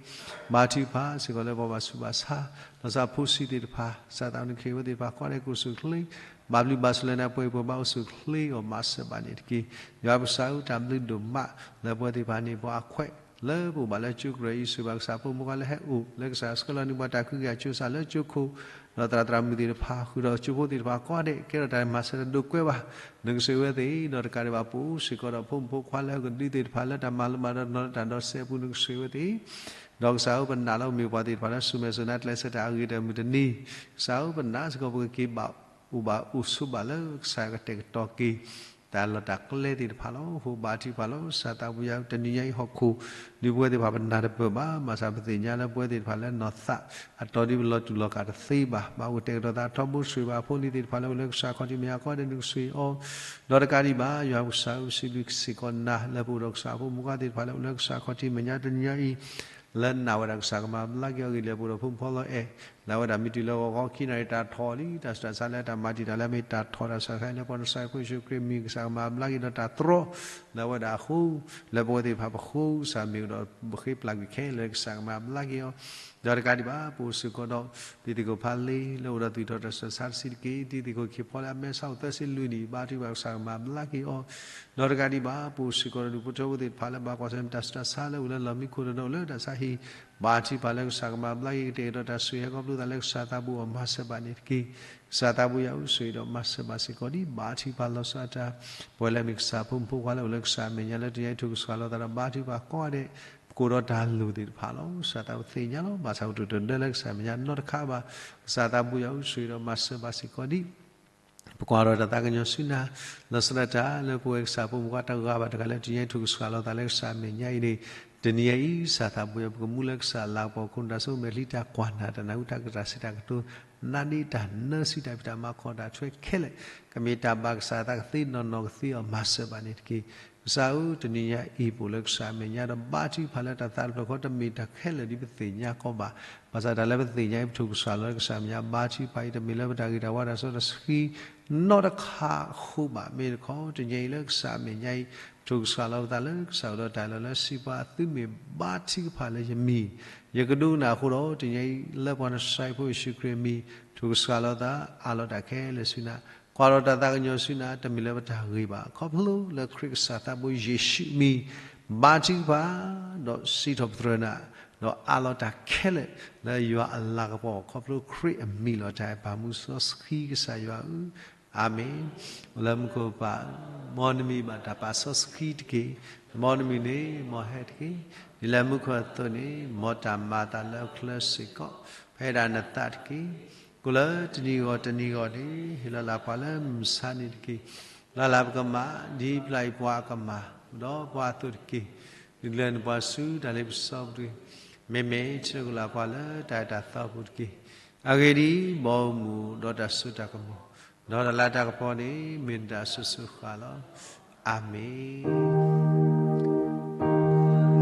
ဘါထုကဖၣ်စ့ၢ်ကီးလၢပှၤဘၣ်ဆူးဘၣ်ဆါ လီၤဆီဖိဆံးသ့ၣ်တဖၣ် ကစၢ်သးနကဟ့ၣ်ဝဲသ့ၣ်တဖၣ်ကိးဂၤဒဲးကိၣ်စူၣ်ချ့ ဘၣ်ဘျုးဘၣ်ဆိၣ်လၢနပှဲၤပှဲၤဘၣ်အိၣ်ဆူၣ်ချ့အီၤမၤစၢၤဘၣ်န့ၣ်တက့ၢ်. ယွၤကစၢ်ဧၢ တၢ်ဘျုးဒိၣ်မး လၢပဝဲသ့ၣ်တဖၣ်န့ၣ် ပှၤအခွဲး လၢပအိၣ်ဘၣ်လၢကၠိကရၢအံၤ ဆိၣ်ဂ့ၤဘၣ်ကစၢ်ဖိမုၣ်ဖိခွါလၢဟဲအိၣ် လၢကစၢ်ဆှၢလီၤန့ၢ်ပှၤတၢ်ခွဲးတၢ်ယာ် ကၠိစၢ်လၢကၠိခိၣ် ဒီးသရၣ်သရၣ်မုၣ်သ့ၣ်တဖၣ် ဃုာ်ဒီးကၠိဖိသ့ၣ်တဖၣ်ကိးဂၤဒဲး ကဲထီၣ်တၢ်မၤစၢၤတဒိးကွဲဘၣ် နကစၢ်ဝဲသ့ၣ် ဒီးတကးဒံးဘၣ် ပအိၣ်စ့ၢ်ကီးဒီးဖိမုၣ်ဖိခွါလၢဟဲကဒုသ့ၣ်တဖၣ် လၢတၢ်မၤလိမၤဒိးနီၢ်လၢတၢ်ဒီးစဲးပူၤ နကစၢ်ဝဲသ့ၣ် ဒီးကစၢ်ဧၢ ပနာ်လၢမ့ၢ်ပှၤသ့ၣ်တဖၣ်လၢ စူၢ်မဲာ်စူၢ်နါ ကျဲးစၢးတၢ်အဂ့ၤတၢ်မုၢ်တနံၤ ကစၢ်ဧၢ ပနာ်စ့ၢ်ကီး ပကက့ၤဘၣ်အိၣ်ဘၣ်အိၣ်ဆိးဘၣ်လၢကစၢ်ကတဲာ်ကတီၤက့ၤ တၢ်လီၢ်တၢ်ကျဲသ့ၣ်တဖၣ်လီၤ. အဃိဘါထုကဖၣ်လီၤ ကစၢ်သးပူၤယၤ တနံၤညါအံၤဟီၣ်ခိၣ် ဒ်ပဝဲသ့ၣ်တဖၣ်ပနၢ်တပၢၢ်ဘၣ် ဘၣ်ဆၣ်ပသ့ၣ်ညါလၢပဝဲသ့ၣ်တဖၣ်လၢနီၢ်သး အတီၤဒ်ပလီၤတူာ်လီၤကာ်တသ့ဘၣ် ဘၣ်အိၣ်ကတဲာ်ကတီၤသးထီဘိ ဆိၣ်ဂ့ၤဘၣ်ဖိလံၤသ့ၣ်တဖၣ်လၢအိၣ်လၢကစၢ်ခီၣ်ထံးမဲာ်ညါကိးဂၤဒဲး နကစၢ်အီၤ ဒီးတကးဒံးဘၣ် ယွၤကစၢ်ဧၢ ပစံးဘျုးစ့ၢ်ကီးနၤ လၢပအိၣ်ဒီးကစၢ်ဖိမုၣ်ဖိခွါသ့ၣ်တဖၣ်လၢအိၣ်လၢကစၢ်ခီၣ်ထံးမဲာ်ညါတနံၤညါအံၤ လၢနာ်ဝဲဒၣ်ကစၢ်ကမၤဘျါက့ၤအီၤဂ့ၤလၢပအိၣ်ဒီးဖိမုၣ်ဖိလီၤအဲၣ် လၢအဝဲဒၣ်မ့ၢ်တုၤလၢဂီၤခီခံနၣ်ရံၣ်တၢ်ထီၣ်လံ တၢ်ဆူးတၢ်ဆါလၢတၢ်မၤတံာ်တာ်လၢအမ့ၢ်တၢ်ထီၣ်တၢ်ဆူးတၢ်ဆါလၢပှၤနစဲးဖိယ့ၣ်ၡူးခရံာ်မံၤ ကစၢ်ကမၤဘျါက့ၤဒီးတၢ်တြီ လၢအဝဲဒၣ်အဃိ လၢပဝဲသ့ၣ်တဖၣ်ပဃိ ကစၢ်မ့ၢ်အိၣ်ဒီးပဃ့ပျၢ်ကွံာ်ခဲလၢာ် ကစၢ်ကမၤဘျါက့ၤအီၤ ဒီးတကးဒံးဘၣ် ပအိၣ်စ့ၢ်ကီးဒီး တံၤသကိးဖးလ့ လၢအိၣ်ဒီးသွံၣ်ထီၣ်တၢ်ဆူးတၢ်ဆါတဆံးတက့ၢ် တံၤသကိးခ့ဖီလၢအမဲာ်ဆါအိၣ်သၢဆံလွံၢ်နံၣ် ဘါထုကဖၣ်ကစၢ်ကမၤဘျါက့ၤအီၤ ဒီးတကးဒံးဘၣ် ပအိၣ်စ့ၢ်ကီးဒီးဒူၣ်ဖိထၢဖိသ့ၣ်တဖၣ်လၢဘၣ်ကွၢ်ဆၢၣ်မဲာ်တၢ်ဆူးတၢ်ဆါလၢအိၣ်လၢလီၢ်မံခိၣ်ဒီးအိၣ်လၢတၢ်ဆါဟံၣ် ဘါထုကဖၣ်လၢကစၢ်ကမၤဘျါက့ၤကတဲာ်ကတီၤတၢ်ဆိၣ်ဂ့ၤဟဲခီဖျိသးလၢကစၢ်သးပူၤအီၤမၤစၢၤဘၣ်န့ၣ်တက့ၢ်. ကစၢ်သးပူၤယၤအိၣ်ဆိၣ်ဂ့ၤဒီးမၤစၢၤဘၣ်စ့ၢ်ကီးဒံး ဘါထုကဖၣ်လီၤဆီအတၢ် ပဝဲလၢအမ့ၢ်ကစၢ်ဖိမုၣ်ဖိခွါလၢအိၣ်လၢကစၢ်အမဲာ်ညါလၢတနံၤညါအံၤ ထုးကဆှၣ်လီၤသးဒီးဘါထုကဖၣ်ကိးဂၤဒဲး ပကိးဒီးတၢ်လိၣ်သ့ၣ်တဖၣ်လီၤ. ကစၢ်သးပူၤသ့ၣ်ညါလီၤ ဘၣ်ဆၣ်ပတတဒၢလၢကစၢ်မဲာ်ညါနီတခါဘၣ်. ကစၢ်သးပူၤယၤအိၣ်ဆိၣ်ဂ့ၤဒီးမၤစၢၤဘၣ်စ့ၢ်ကီးဒံး ပကွၢ်ဒီးတၢ်သးကညီၤဆူနၤ လီၤဆီဒၣ်တၢ်လၢပဝဲကစၢ်ဖိမုၣ်ဖိခွါတဂၤဘၣ်တဂၤလၢတနံၤညါအံၤ ထုးကဆှၣ်လီၤသးလၢကစၢ်အမဲာ်ညါအံၤန့ၣ် တနံၤညါအံၤ ကစၢ်သးပူၤယၤ ပကမူလၢကစၢ်လၤကပီၤခိၣ်နူာ် တၢ်ဆိကမိၣ်မဲာ်ချံ တၢ်ကွၢ်နၢ် တၢ်နၢ်ဟူ တၢ်ကတၢၢ်စံးတၢ်ကတိၤ နါဒ့တၢ်နၢဆံးတၢ်ဖံးတၢ်မၤ ခီၣ်တၢ်ထွဲခဲလၢာ် ကမ့ၢ်တၢ်ဘၣ်ကစၢ်သးကသ့နီၢ်နီၢ်ကသ့အီၤ မၤစၢၤဘၣ်န့ၣ်တက့ၢ်. ကစၢ်ဧၢ တနံၤညါအံၤ ပအိၣ်လၢကစၢ်အမဲာ်ညါဒီး ဘါထုကဖၣ်လၢတၢ်သးတဖျၢၣ်ဃီ တမ့ၢ်တၢ်ခဲလၢာ်ဒ်ပသ့ၣ်ညါကီးဘၣ်. ဘၣ်ဆၣ်တၢ်လၢပသ့ၣ်ညါအံၤ ပထုးကဆှၣ်လီၤလၢကစၢ်အမဲာ်ညါ ဘါထုကဖၣ်အံၤ တမ့ၢ်လၢပတၢ်ဂ့ၤတၢ်ဝါတၢ်စီတၢ်ဆှံ နီတခါအဃိဘၣ်. မ့ၢ်တခီ တနံၤညါအံၤလၢကစၢ်အမဲာ်ညါအံၤ ပထုးကဆှၣ်လီၤပသးလၢကစၢ်အိၣ်ဒီးတၢ်အၢၣ်လီၤလၢ စံးပှၤသုမ့ၢ်ဘါထုကဖၣ်လၢယမံၤ ယကဒိကနၣ်အဃိဒီး တနံၤညါအံၤလၢပှၤနစဲးဖိယ့ၣ်ၡူးခရံာ်အမံၤ ထုးကဆှၣ်လီၤသး အးလီၤတၢ်ခဲလၢာ်ဆူနၤ ကွၢ်ဒီးတၢ်သးကညီၤဆူနၤ တမ့ၢ်လၢပတၢ်ဂ့ၤဘၣ် ခီဖျိလၢခရံာ်ကစၢ်သးဘိယ့ၣ်ၡူးအမံၤ ဘါထုကဖၣ် ဒီးစံးထီၣ်ပတြၢၤနၤ ဒီးအးလီၤတၢ်ခဲလၢာ် လၢယွၤအလၤကပီၤ ခီဖျိခရံာ်အမံၤလီၤ. တၢ်အဲၣ်ပၢ်မူစီဆှံကစၢ်ယွၤဧၢ, အၤမ့ၣ်. အိၣ်လၢမူခိၣ်ပၢ်, မ်နမံၤဘၣ်တၢ်ပာ်စီဆှံတက့ၢ်. မ်နမံၤန့ၣ် မ်ဟဲတက့ၢ်. ဒ်လၢမူခိၣ်အသိးန့ၣ် မ်တၢ်မၤအသးလၢအချၢစ့ၢ်ကီး ဖဲဒၣ်နသးတက့ၢ်. ကိၣ်လၢတနံၤဂီၢ်တနံၤဂီၢ်န့ၣ် ဟ့ၣ်လီၤလၢပှၤလၢမုၢ်မဆါန့ၣ်တက့ၢ်. လၢ်လၢ်ပကမၤ ဒ်ပျၢ်အံၤပှၤအကမၤ ဒီးပှၤအသိးတက့ၢ်. ဒုးလဲၤနုာ်ပှၤဆူတၢ်လ့ပစီပူၤတက့ၢ်. မ့မ့ၢ်ထံၣ်ကလၢ်ပှၤလၢတၢ်အဲၣ်တၢ်သီပူၤတက့ၢ်. အဂ့ၢ်ဒ်အံၤ, မ်မူဒီးတၢ်စိတၢ်ကမီၤ, ဒီးတၢ်လၤတၢ်ကပီၤန့ၣ် မ့ၢ်နတၢ်အစိၤစိၤဃၣ်ဃၣ်လီၤ. အၤမ့ၣ်.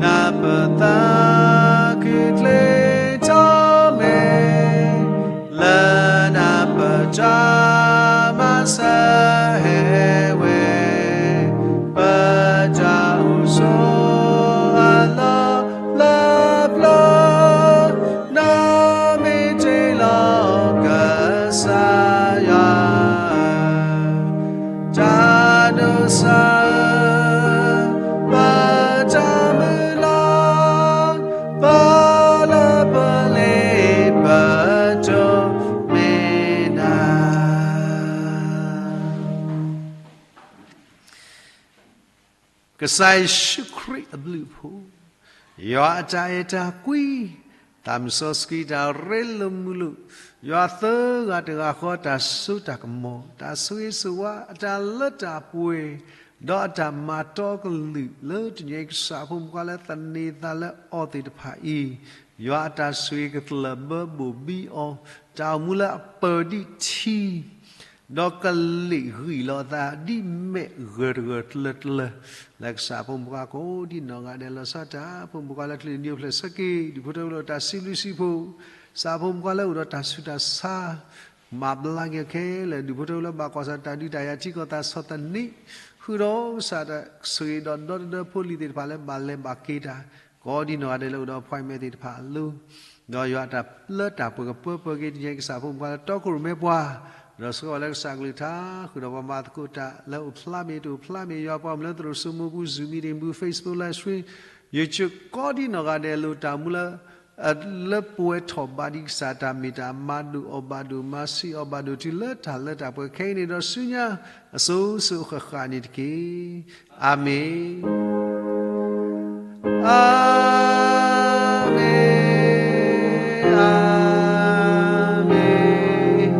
နပသးခုချ့ထီၣ်မ့ၢ် လၢနပတၢ်မၤစၢၤဟဲဝဲ, ပတၢ်အိၣ်ဆိးအလီၢ်လၢပျၢၤ နီၢ်မ့ၢ်တ့ၢ်လီၤကစၢ်ယွၤ တၢ်ဒိးစၢ် ပတၢ်မုၢ်လၢ် ပလၢပလ့ပတိၢ်မ့ၢ်နၤ ကစၢ်ယ့ၣ်ၡူးခရံာ်အဘျုးအဖှိၣ်, ယွၤအတၢ်အဲၣ်တၢ်ကွံ, သးမုၢ်စီဆှံတၢ်ရ့လိာ်မုာ်လိာ်, ယွၤသၢဂၤတဂၤဃီတၢ်စိတၢ်ကမီၤ, တၢ်ဆိၣ်ဂ့ၤဆိၣ်ဝါအတၢ်လၢတၢ်ပှဲၤ, ဒီးအတၢ်မၤတီကလုာ်လၢတနံၤအံၤကစၢ်ဖိမုၣ်ခွါလၢသန့ၤသးလၢအီၤသ့ၣ်တဖၣ်အံၤ, ယွၤအတၢ်ဆိၣ်ဂ့ၤကသလၢၢ်ဘၢဘိၣ်ဘံအီၤ, တၢ်အိၣ်မူလၢအပၢၤဒံးထံ ဒီးကလံာ်ဂံၢ်လီၤအသးဒ်မဲာ်ဂၢၢ်တဂၢၢ်ကျၢၤကျၢၤ, လၢကစၢ်ဖိမုၣ်ဖိခွါကိးဒံနီၢ်ဂၤဒဲး လီၤဆီတၢ်ဖိမုၣ်ဖိခွါလၢကလုာ်ဒူၣ်ဖျၢၣ်ဆၢက့ၤ ဒူၣ်ဖိထၢဖိလၢတၢ်စံးဘျုးစံးဖှိၣ်, ကစၢ်ဖိမုၣ်ဖိခွါလၢအိၣ်ဒီးတၢ်ဆူးတၢ်ဆါ မၤဘျါက့ၤခဲလၢာ် ဒူၣ်ဖိထၢဖိလၢဘၣ်ကွၢ်ဆၢၣ်တၢ်ဒုးတၢ်ယၤ ထံကီၢ်သးဆီၣ်သနံး, ဃုာ်ဒီးကစၢ်တၢ် ဆှ့ဒီးဒီတဒၢဖိလံၤသ့ၣ်တဖၣ်လၢဘၣ်လဲၤဘၣ်က့ၤတၢ် ကိးဒံနီၢ်ဂၤဒဲးလၢအိၣ်ဒီး appointment သ့ၣ်တဖၣ်အလိၤ, ဒီးယွၤတၢ်လၢတၢ်ပှဲၤကပၢပှဲၤက့ၤတညါ ကစၢ်ဖိမုၣ်ဖိခွါလၢတီခိၣ်ရိၣ်မဲပှၤ, ဒီးဆှၢဝဲလၢကစၢ်ကလုၢ်ကထါ ဃုာ်ဒီးပှၤမၤသကိးတၢ်လၢအိၣ်ဖျါမ့ၢ်တအိၣ်ဖျါမ့ၢ် ယွၤပှၤမုၢ်လၢသရိာ်စိမိပူၤ Zoom meeting ပူၤ Facebook live stream YouTube ကိးဒံနီၢ်ဂၤဒဲး လိၣ်တၢ်မူလၢ လၢပဝဲထီၣ်ဘးဒံးကစၢ်တၢ်မ့ၢ်တၢ်မၤဒိၣ်အီၣ်ဘၣ်ဒိၣ် မၤဆံးအီၣ်ဘၣ်ဒိၣ်တုၤလၢတၢ်လၢတၢ်ပှဲၤခဲအံၤန့ၣ်ဒီးဆူညါ အစိၤစိၤအဃၣ်ဃၣ်န့ၣ်တက့ၢ်. အၤမ့ၣ်. အၤမ့ၣ်, အၤမ့ၣ်, အၤမ့ၣ်.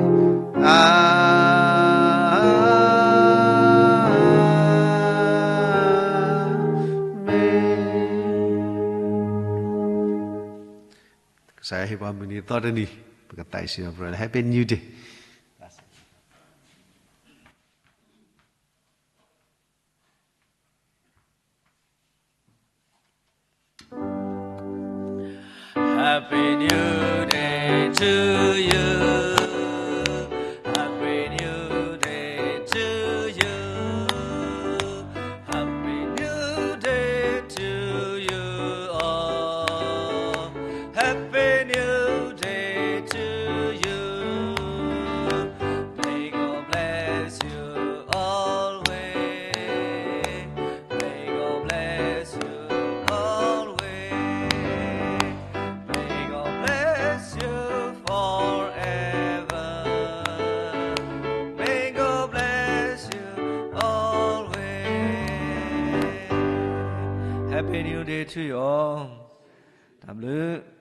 ကစၢ်ယွၤဟ့ၣ်ပှၤမုၢ်နံၤသီတနံၤ ပကသးဆံးဒီးပရၢလၢ Happy New Day. Happy New Day to you. Happy New Day to you. Happy New Day to you all. Happy New Day to you. May God bless you always. May God bless you always. May God bless you forever. May God bless you always. Happy New Day to you all. တၢ်ဘျုး